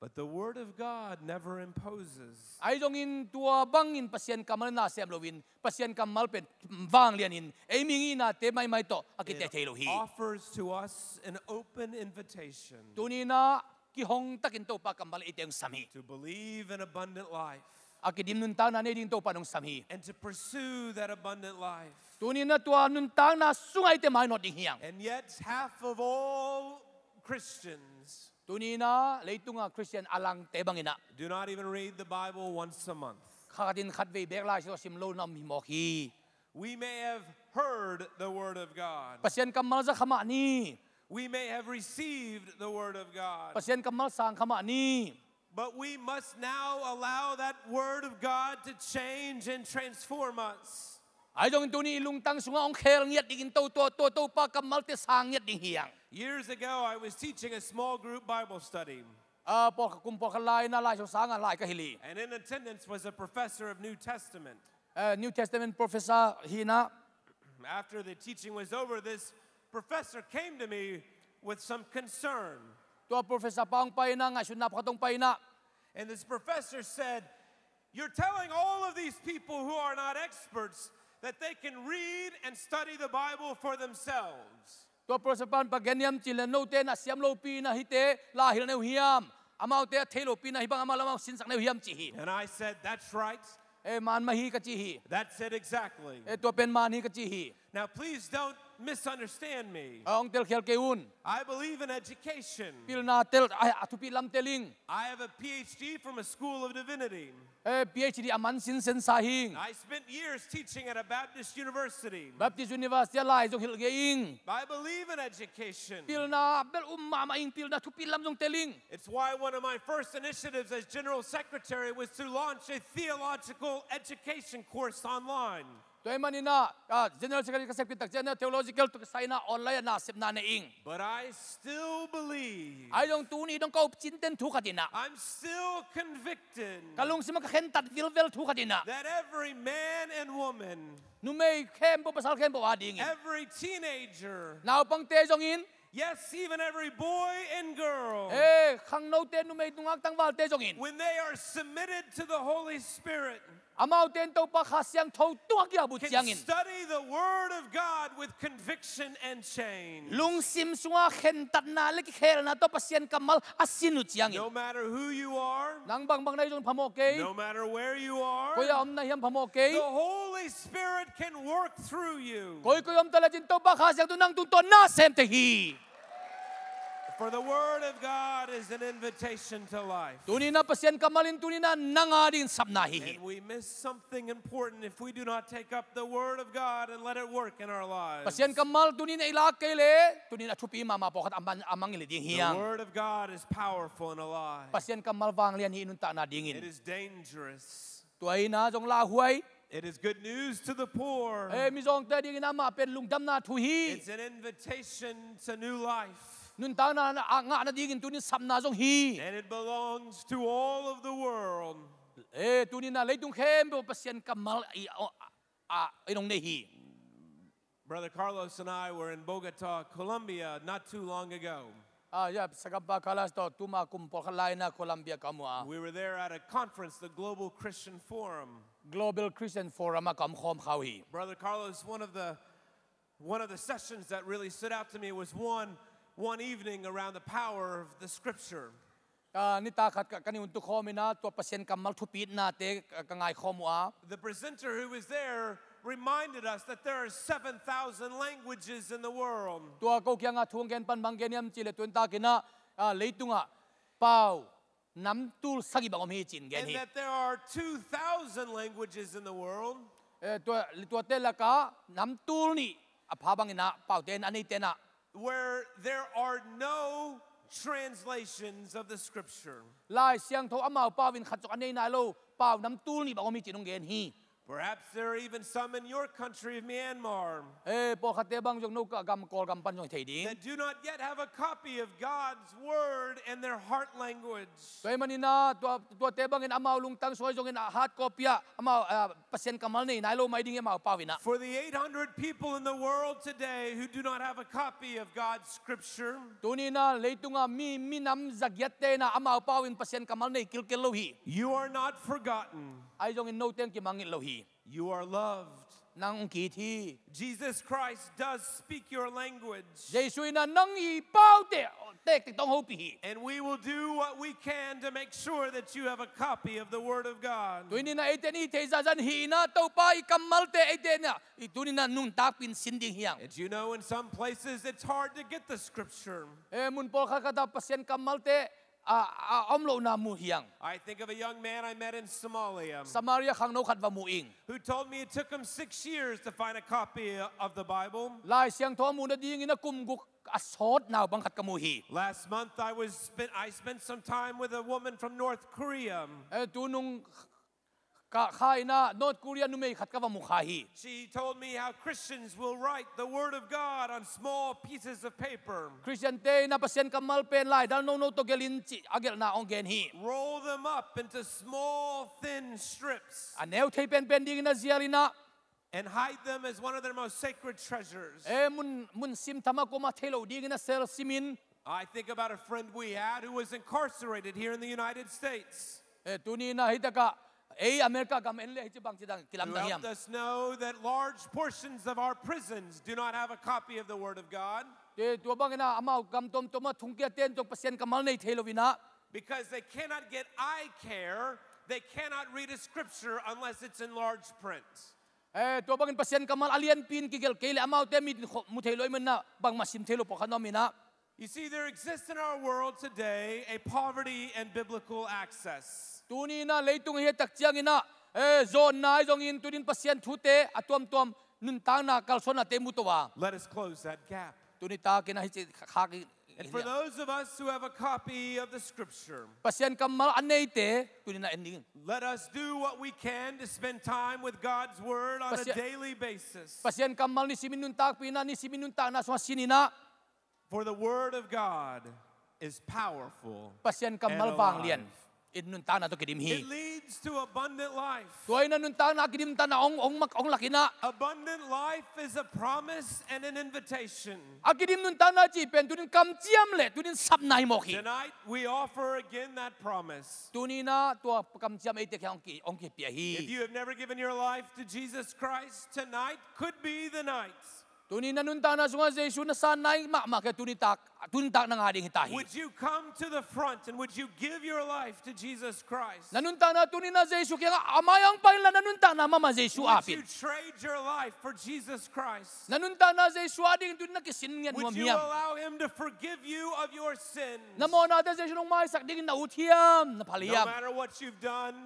But the word of God never imposes. Ahi zongin tua bangin Pasian kammal in na sem loin, Pasian kammal pen vanglian in ei mi ngihnate maimai tawh a kiteithei lo hi. It offers to us an open invitation. Tuni in ah kihong takin Topa kammal in eite hong sam hi. To believe in abundant life. A kidim nuntakna nei ding Topa in hong sam hi. And to pursue that abundant life. Tuni in ah tua nuntakna sungah eite mainawt ding hi hang. And yet half of all Christians Tuni in ah leitunga Khristian a langte bangin ah do not even read the Bible once a month. Kha khat in khatvei beek Lai Siangtho sim lo na om hi mawk hi. We may have heard the word of God. Pasian kammal za kha mah ni. We may have received the word of God. Pasian kammal sang kha mah ni. But we must now allow that word of God to change and transform us. Ahi zongin tuni i lungtang sungah hong khel ngiat dingin to, to, to, Topa kammalte sang ngiat ding hi hang. Years ago, I was teaching a small group Bible study. Ah, pawlkhat, kum pawlkhat lai-in ah Lai Siangtho sanga lai ka hilh hi. And in attendance was a professor of New Testament. Ah, New Testament professor hi-in ah. After the teaching was over, this professor came to me with some concern. Tua professor pa hong pai-in ah, ngaihsutna pakhat hong pai-in ah. And this professor said, "You're telling all of these people who are not experts that they can read and study the Bible for themselves." Tua professor pan pa gen hiam cih leh, "Note na siam lopi-in ah hihte la hilh na uh hiam? Amaute a thei lopi-in ah hih bang amau le amau sinsak na uh hiam?" ci hi. And I said, "That's right." "Eh, man mah hi," ka ci hi. "That's it exactly." "Eh, tua pen man hi," ka ci hi. Now, please don't Misunderstand me. A hong telkhial kei un. I believe in education. Pilna tel, a, a thupi lam tel ing. I have a P H D from a school of divinity. Eh, P H D a man sinsen sa hi ing. I spent years teaching at a Baptist university. Baptist University ah lai zong hilh ngei ing. I believe in education. Pilna bel um mahmah ing, pilna thupi lam zong tel ing. It's why one of my first initiatives as General Secretary was to launch a theological education course online. Tua ahih manin ah, ah, General Secretary ka sep khit tak ciangin ah theological tu ka sa in ah online ah nasepna nei ing. But I still believe. Ahi zong tuni dong ka up cinten thu khat in ah. I'm still convicted. Ka lungsim ah ka khentat vilvel thu khat in ah. That every man and woman. Numei khempeuh, pasal khempeuh adingin. Every teenager. Naupangte zongin. Yes, even every boy and girl. Eh, khangnote, numei, nungak tangvalte zongin. When they are submitted to the Holy Spirit. Amaute in Topa Kha Siangtho tungah kiabut ciangin. Can study the Word of God with conviction and change. Lungsim sunga khentatna le kikhelna tawh Pasian kammal a sin uh ciangin. No matter who you are. Nang bangbang na hi zong phamawh kei. No matter where you are. Koi ah om na hiam phamawh kei. The Holy Spirit can work through you. Koi koi om ta lecin Topa Kha Siangtho nang tungtawn na sem thei hi. For the word of God is an invitation to life. Tuni in ah Pasian kammal in tuni in ah nang adingin sapna ahi hi. And we miss something important if we do not take up the word of God and let it work in our lives. Pasian kammal tuni in ah i lak kei leh, tuni in ah a thupi mahmah pawlkhat a mang, a mangngilh ding hi hang. The word of God is powerful and alive. Pasian kammal vanglian hi i nuntakna dingin. It is dangerous. Tua hi in ah zong lauhuai. It is good news to the poor. Eh, mizawngte adingin amah pen lungdamna thu hi. It's an invitation to new life. Nuntakna a ngah nadingin tuni in sapna zong hi. And it belongs to all of the world. Eh, tuni in ah leitung khempeuh Pasian kammal i, a, a, i nong nei hi. Brother Carlos and I were in Bogota, Colombia, not too long ago. Ah, ya, sagampa Carlos tawh tuma kum pawlkhat lai in ah Colombia ka om uh a. We were there at a conference, the Global Christian Forum. Global Christian Forum ah ka om khawm kha uh hi. Brother Carlos, one of the, one of the sessions that really stood out to me was one, one evening around the power of the scripture. Ah, nitak khat ka, ka ni un tu khawm in ah tua Pasian kammal thupitnate ka, ka ngai khawm uh a. The presenter who was there reminded us that there are seven thousand languages in the world. Tua ko kiangah thu hong gen pan bang gen hiam cih leh tu in tak in ah, ah, leitungah pau nam tul sagih bang om hi ci-in gen hi. And that there are two thousand languages in the world. Eh, tua, tuate lakah nam tul nih a pha bang in ah paute in a neite in ah where there are no translations of the scripture. Lai Siangtho amau pau in khat zong a nei nai lo pau nam tul nih bang om hi ci-in hong gen hi. Perhaps there are even some in your country of Myanmar. Eh, pawlkhatte bang zong no ka gam, Kawlgam pan zong thei ding. That do not yet have a copy of God's word in their heart language. Tua ahih manin ah, tua, tuate bangin amau lungtang sung ah zongin a hard copy ah amau, ah, Pasian kammal nei nai lo mai ding hi amau pau in ah. For the eight hundred people in the world today who do not have a copy of God's scripture, tuni in ah leitungah mi, minam zagiatte in ah amau pau in Pasian kammal nei kilkel lo hi. You are not forgotten. Ahi zongin note in kimangngilh lo hi. You are loved. Nang hong ki-it hi. Jesus Christ does speak your language. Jesu in ah nang i paute tektek tawh hong hopih hi. And we will do what we can to make sure that you have a copy of the Word of God. Tuni in ah eite in i theih zahzah in hih in ah Topa i kammalte eite in ah i tuni in ah nuntakpih in sin ding hi hang. And you know, in some places it's hard to get the scripture. Eh, mun pawlkhat khat ah Pasian kammalte a, a om lohna mu hi hang. I think of a young man I met in Somalia. Samaria khangno khat va mu ing. Who told me it took him six years to find a copy of the Bible. Lai Siangtho a muh nadingin a kum guk a sawt naupang khat ka mu hi. Last month I was spent, I spent some time with a woman from North Korea. Eh, tunung ka, kha in ah North Korea numei khat ka va mu kha hi. She told me how Christians will write the word of God on small pieces of paper. Khristiante in ah Pasian kammal pen laidal nono tawh gelh in ci a gelhna hong gen hi. Roll them up into small, thin strips. A neu thei penpen dingin a zial in ah. And hide them as one of their most sacred treasures. Eh, mun, mun sim tham ah kuamah thei lo dingin a sel sim in. I think about a friend we had who was incarcerated here in the United States. Eh, tuni in ah hih takah ei America gam en leh hih ci bangci dang kilamdang hiam. Who helped us know that large portions of our prisons do not have a copy of the Word of God. Eh, tua bangin ah amau gam tuamtuam ah thongkiate in zong Pasian kammal nei thei lo in ah. Because they cannot get eye care, they cannot read a scripture unless it's in large print. Eh, tua bangin Pasian kammal a lianpi in kigelh kei leh amaute mit in kho-, mu thei lo ahih manin ah bangmah sim thei lo pawlkhat nuam in ah. You see, there exists in our world today a poverty and biblical access. Tuni in ah leitung a hi tak ciangin ah, eh, zawnna ahi zongin tuni in Pasian thute a tuamtuam nuntakna kalsuannate mu to a. Let us close that gap. Tuni takin ah hih ci khak in. And for those of us who have a copy of the scripture, Pasian kammal a neite tuni in ah en ding. Let us do what we can to spend time with God's word on a Pasian, daily basis. Pasian kammal nisimin nuntakpih in ah, nisimin nuntakna sungah sin in ah. For the word of God is powerful. Pasian kammal vanglian in nuntakna tawh kidim hi. It leads to abundant life. Tua in ah nuntakna a kidim nuntakna hong, hong mak, hong lak in ah. Abundant life is a promise and an invitation. A kidim nuntakna cih pen tuni in kamciam leh tuni in sapna hi mawk hi. Tonight we offer again that promise. Tuni in ah tua kamciam eite kiang hong ki, hong kipia hi. If you have never given your life to Jesus Christ, tonight could be the night. Tuni in na nuntakna sungah Jesu na san nai mahmah kei a, tuni tak, tuni tak na ngah ding hi ta hi. Would you come to the front and would you give your life to Jesus Christ? Na nuntakna tuni in ah Jesu kiangah a mai-ah hong pai inla, na nuntakna mahmah Jesu ap in. Would you trade your life for Jesus Christ? Na nuntakna Jesu a dingin tuni in na kisin ngiat nuam hiam? Would you allow him to forgive you of your sins? Na mawhnate Jesu in hong maisak dingin na ut hiam, na phal hiam? No matter what you've done,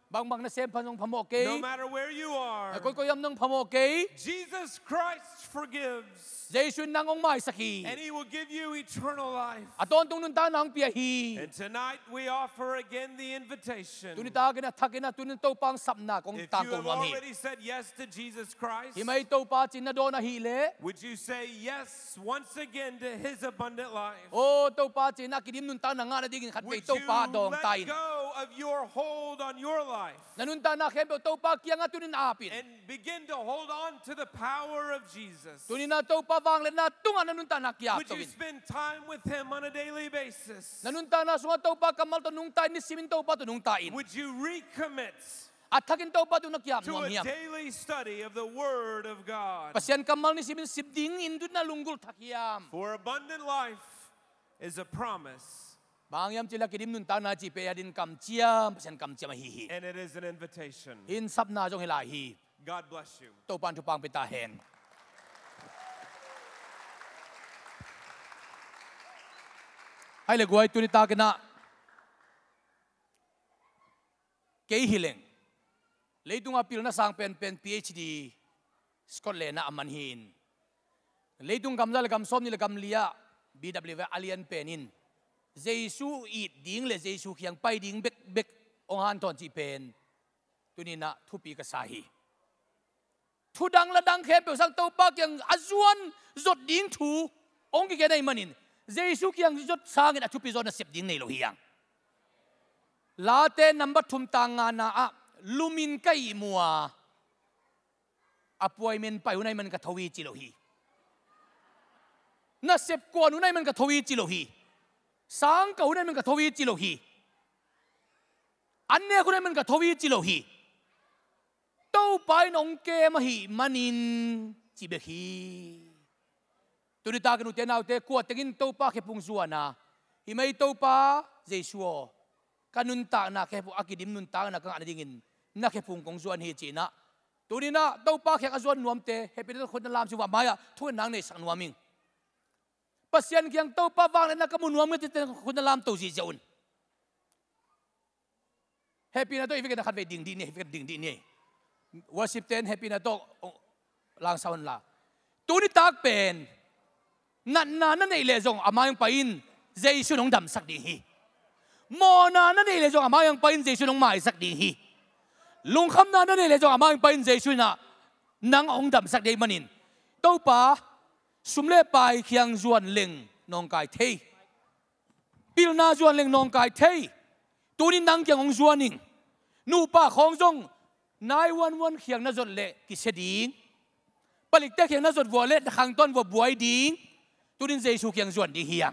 bangbang na sem pha zong phamawh kei. No matter where you are, a koikoi hiam nang phamawh kei. Jesus Christ forgives. Jesu in nang hong maisak hi. And he will give you eternal life. A tawntung nuntakna hong pia hi. And tonight we offer again the invitation. Tuni takin a thakin ah tuni in Topa hong sapna kong tangko nuam hi. If you have already said yes to Jesus Christ, hih mai Topa ci-in na dawn ahih leh, would you say yes once again to his abundant life? Aw Topa ci-in a kidim nuntakna ngah nadingin khatvei Topa dawng ta in. Would you let go of your hold on your life? Na nuntakna khempeuh Topa kiangah tuni in ap in. And begin to hold on to the power of Jesus. Tuni in ah Topa vangliatna tungah na nuntakna ki-ap to in. Would you spend time with him on a daily basis? Na nuntakna sungah Topa kammal tawh nungta in, nisimin Topa tawh nungta in. Would you recommit A thakin Topa tungah na ki-ap nuam hiam? To a daily study of the Word of God. Pasian kammal nisimin sim dingin tuni in na lunggulh thak hiam? For abundant life is a promise. Bang hang hiam cih leh a kidim nuntakna cih pen a dingin kamciam, Pasian kamciam ahi hi. And it is an invitation. Hih in sapna zong hi lai hi. God bless you. Topa in thupha hong pia ta hen. Hai le guai, tuni takin ah kei hi leng, leitung a pilna sang penpen P H D Scotland ah a man hi in, leitung gam za le gam sawmnih le gam li ah B W a lian pen in Jesu it ding le Jesu kiang pai ding bekbek hong hanthawn cih pen tuni in ah thupi ka sa hi. Thu dang la dang khempeuh sang Topa kiang a zuan zot ding thu hong kigen ahih manin Jesu kiang zot sangin a thupi zaw nasep ding nei lo hi hang. Late number thum tang ngana ah, lumin ka ihmu a, appointment pai hun ahih manin ka tho hi ci lo hi. Nasep kuan hun ahih manin ka tho hi ci lo hi. Sangkah hun ahih manin ka tho hi ci lo hi. An nek hun ahih manin ka tho hi ci lo hi. Topa in hong kem ahih manin ci bek hi. Tuni takin ute naute, kua tengin Topa khephung zuan a, hih mai Topa Jesu aw, ka nuntakna khephung, a kidim nuntakna ka ngah nadingin na khephung kong zuan hi ci-in ah, tuni in ah Topa kiang a zuan nuamte hehpihna tawh khut na lam sih un, a mai-ah thungetna hong neisak nuam ing. Pasian kiang Topa vangliatna ka mu nuam ngiat cihte khut na lamto ziahziah un. Hehpihna tawh i vekpi-in ah khatvei ding dih ni, i vekpi-in ah ding dih ni. Worship te'n hehpihna tawh, oh, langsak un la. Tuni tak pen natna na neih leh zong a mai-ah hong pai in Jesu in hong damsak ding hi. Mawhna na neih leh zong a mai-ah hong pai in Jesu in hong maisak ding hi. Lungkhamna na neih leh zong a mai-ah hong pai in Jesu in ah nang hong damsak ding ahih manin, Topa, sum le pai kiang zuan leng nawngkai thei. Pilna zuan leng nawngkai thei. Tuni nang kiang hong zuan ing. Nupa khawng zong nine one one kiang na zot leh kisia ding. Palikte kiang na zot vua leh na khangtawn vua buai ding. Tuni in Jesu kiang zuan ding hi hang.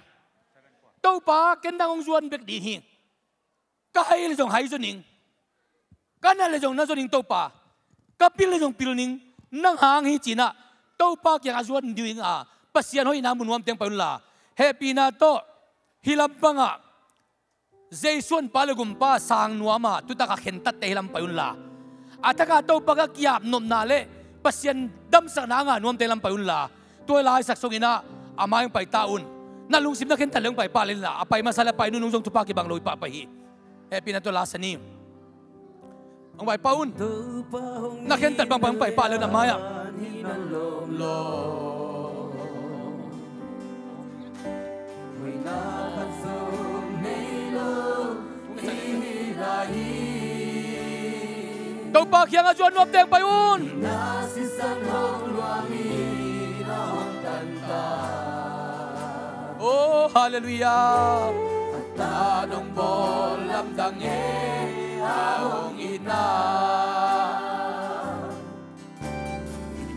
Topa, ken nang hong zuan bek ding hi. Ka hai leh zong hai zaw ning. Ka na leh zong na zaw ning Topa. Ka pil leh zong pil ning. Nang hang hi ci-in ah Topa kiang a zuan ding a, Pasian hoihna mu nuam teng pai un la. Hehpihna tawh hih lampang ah Jesu honpa le gumpa sang nuam a, tu tak a khentat te hih lam pai un la. A thak a Topa ka ki-ap nopna leh Pasian damsakna a ngah nuamte lam pai unla, tua i laisak sungin ah a mai hong pai ta un. Na lungsim na khentat leh hong pai pah lel inla, a pai masa leh a pai nunung zong thupha kibang lo hi pahpah hi. Hehpihna tawh la sa ni. Hong pai pah un. Na khentat bang pai, hong pai pah lel na mai-ah. Topa kiangah zuan nuamteng pai un. Oh, halleluiah. Tan hong bawl lamdang e, a hong itna.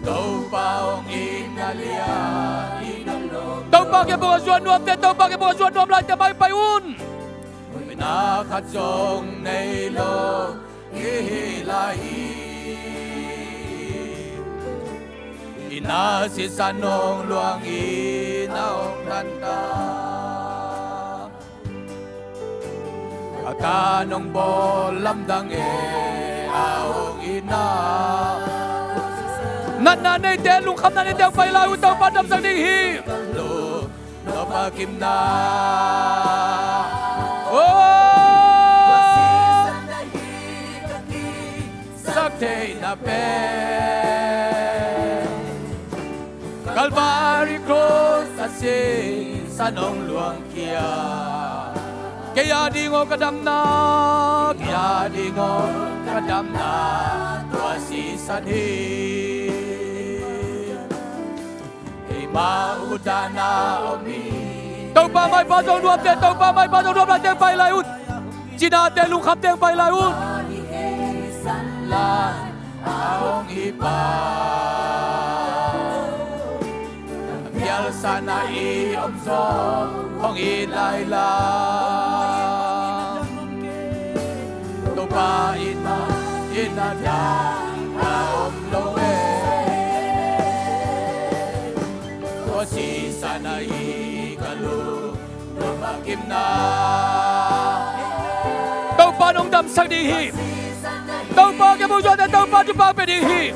Topa hong itna lian, itna lo. Topa kiang bang a zuan nuamte, Topa kiang bang a zuan nuam laite mai pai un. Hoihna khat zong nei lo i hi lai hi. I na sisan hong luang, i na hong tanta. A tan hong bawl lamdang e, a hong itna. Natna neite, lungkhamna neite hong pai lai un, Topa damsak ding hi. Topa kimna. Oh! Sak theihna pen Calvary cross a sisan hong luangkhia. Kei a ding aw ka damna, kei a ding aw ka damna, tua sisan hi. Keimah utana om hi. Topa maipha zong nuamte, Topa maipha zong nuam laite pai lai un. Cinate lungkhamte pai lai un. San lan a hong hi pa. Pialsana i om zong hong hi lai la. Topa itna, itna dang a om lo e. Tua sisan ahi ka lung, Topa kimna. Topa nong damsak ding hi. Topa kiang bang zuante, Topa thupha pia ding hi.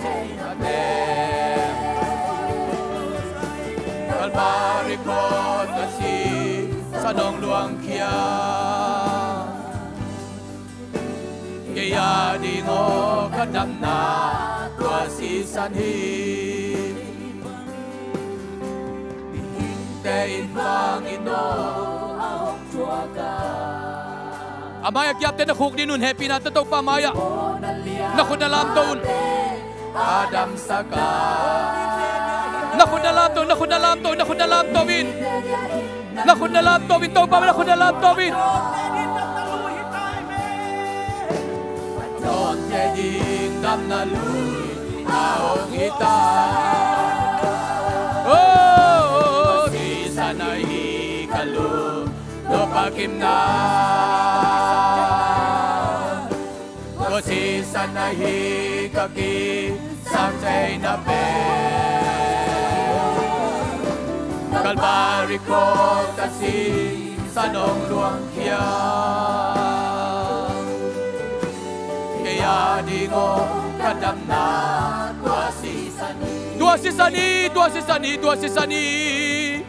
Calvary cross a sisan hong luangkhia. Kei a ding aw ka damna, tua sisan hi. Mihingte in vang in aw a hong thuak a. A mai-ah kiapte na khuk ding un, hehpihna tawh Topa mai-ah. Na khut na lamto un. A damsak a. Na khut na lamto, na khut na lamto, na khut na lamto in. Na khut na lamto in, Topa, na khut na lamto in. Dawnte ding damna lui a hong hi ta. Oh, sisan ahi ka lung, Topa kimna. Tua sisan ahi ka kisak theihna pen. Calvary cross a sisan hong luangkhia. Kei a ding aw ka damna, tua sisan hi. Tua sisan hi, tua sisan hi, tua sisan hi.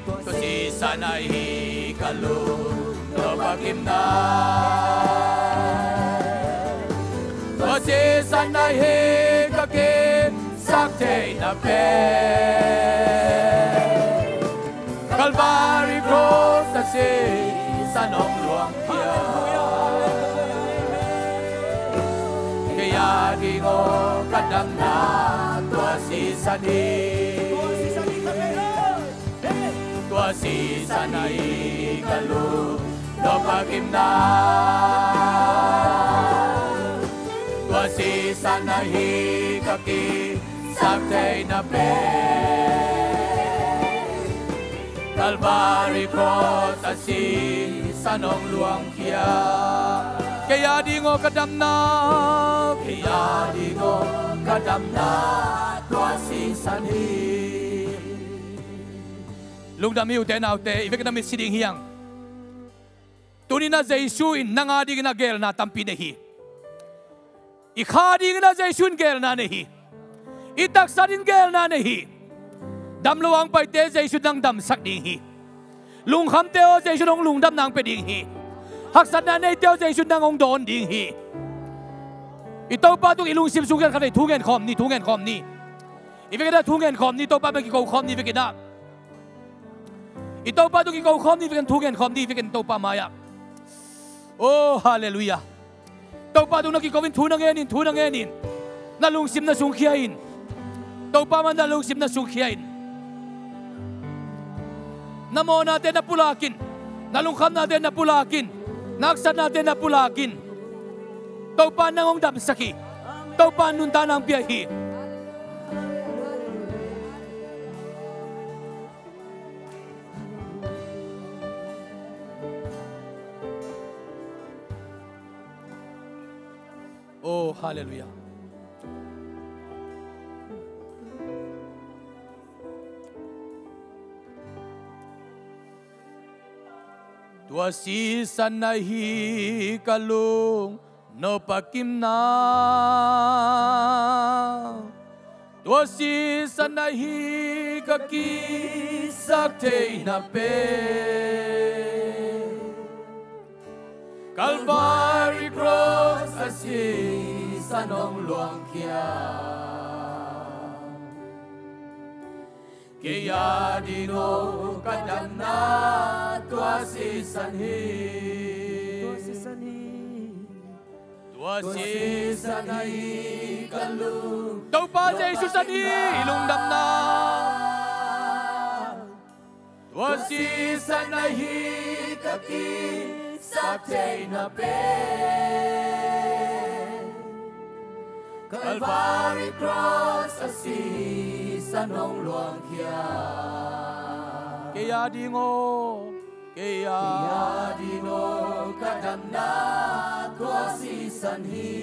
Tua sisan ahi ka lung, Topa kimna. Tua sisan ahi ka kisak theihna pen. Calvary cross a sisan hong luangkhia. Kei a ding aw ka damna, tua sisan hi. Tua sisan ahi ka lung, Topa kimna. Tua sisan ahi ka kisak theihna pen. Calvary cross a sisan hong luangkhia. Kei a ding aw ka damna, kei a ding aw ka damna, tua sisan hi. Lungdam hi ute naute, i vekpi-in a mitsi ding hi hang. Tuni-in a Jesu in nang a dingin a geelna tampi nei hi. I kha dingin a Jesu in geelna nei hi. I taksa in geelna nei hi. Dam lo a hong paite Jesu in nang damsak ding hi. Lungkhamte aw, Jesu in hong lungdamna hong pia ding hi. Haksatna neite aw, Jesu in nang hong dawn ding hi. I Topa tung i lungsim sung kiang khat vei thu ngen khawm ni, thu ngen khawm ni. I vekin ah thu ngen khawm ni, Topa mai-ah kiko khawm ni vekin ah. I Topa tung kiko khawm ni vekin, thu ngen khawm ni vekin Topa mai-ah. Oh, halleluiah. Topa tung na kiko in, thu na ngen in, thu na ngen in. Na lungsim na sungkhia in. Topa mai-ah na lungsim na sungkhia in. Na mawhnate na pulak in. Na lungkhamnate na pulak in. Na haksatnate na pulak in. Topa in nang hong damsak hi. Topa in nuntakna hong pia hi. Oh, halleluiah. Tua sisan ahi ka lung nop a kimna. Tua sisan ahi ka kisaktheih na pen. Calvary Cross a sisan hong luangkhia. Kei a ding aw ka damna tua sisan hi. Tua sisan hi. Tua sisan hi ka lung. Topa Jesu sisan hi, i lungdamna. Tua sisan ahi ka kisaktheih na pen. Calvary Cross a sisan hong luangkhia. Kei a ding aw, kei a ding aw ka damna tua sisan hi.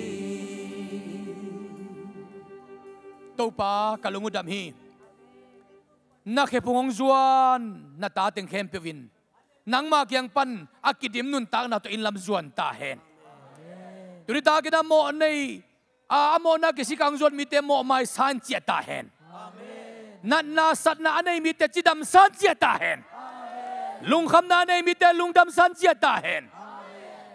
Topa, ka lung uh dam hi. Na khephung hong zuan na tateng khempeuh in nangmah kiang pan a kidim nuntakna tawh inn lam zuan ta hen. Tuni takin a mawh nei, a, a mawhna kisik a hong zuan mite mawhmai san ciah ta hen. Natna satna a nei mite cidam san ciah ta hen. Lungkhamna a nei mite lungdam san ciah ta hen.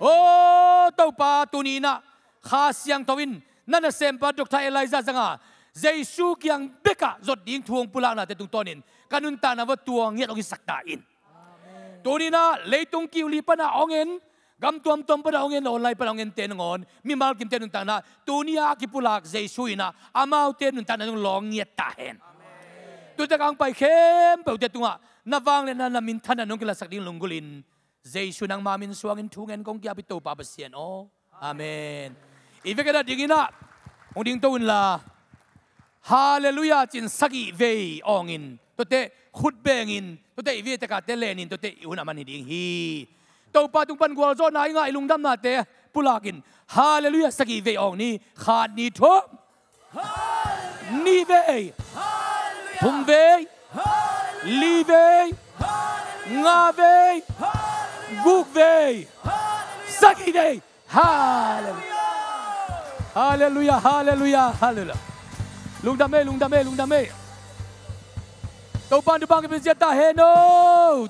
Oh, Topa, tuni in ah Kha Siangtho in na nasempa Doctor Elijah zanga Jesu kiang bekah zot ding thu hong pulaknate tungtawnin ka nuntakna va tuang ngiat hong hisak ta in. Tuni in ah leitung kiu li pana hong en, gam tuamtuam pana hong en, online pana hong ente nangawn mimal kimte nuntakna tuni a kipulak Jesu in ah amaute nuntakna zong lawng ngiat ta hen. Tutak a hong pai khempeuhte tungah na vangliatna, na minthanna nong kilatsak ding lunggulhin Jesu nangma min suangin thu ngen kong ki-ap hi, Topa Pasian aw. Amen. I vekin a dingin ah hong dingto unla, Halleluiah cin sagih vei awngin, tuate khut bengin, tuate i vialte kate lenin, tuate i hun a man hi ding hi. Topa tung pan gualzawhna i ngah, i lungdamnate pulakin Halleluiah sagih vei awng ni. Khat, nih, thum. Nih vei, thum vei, li vei, nga vei, guk vei, sagih vei. Halleluiah. Halleluiah, halleluiah, halleluiah. Lungdam ei, lungdam ei, lungdam ei. Topa in thupha hong pia ziahziah ta hen aw.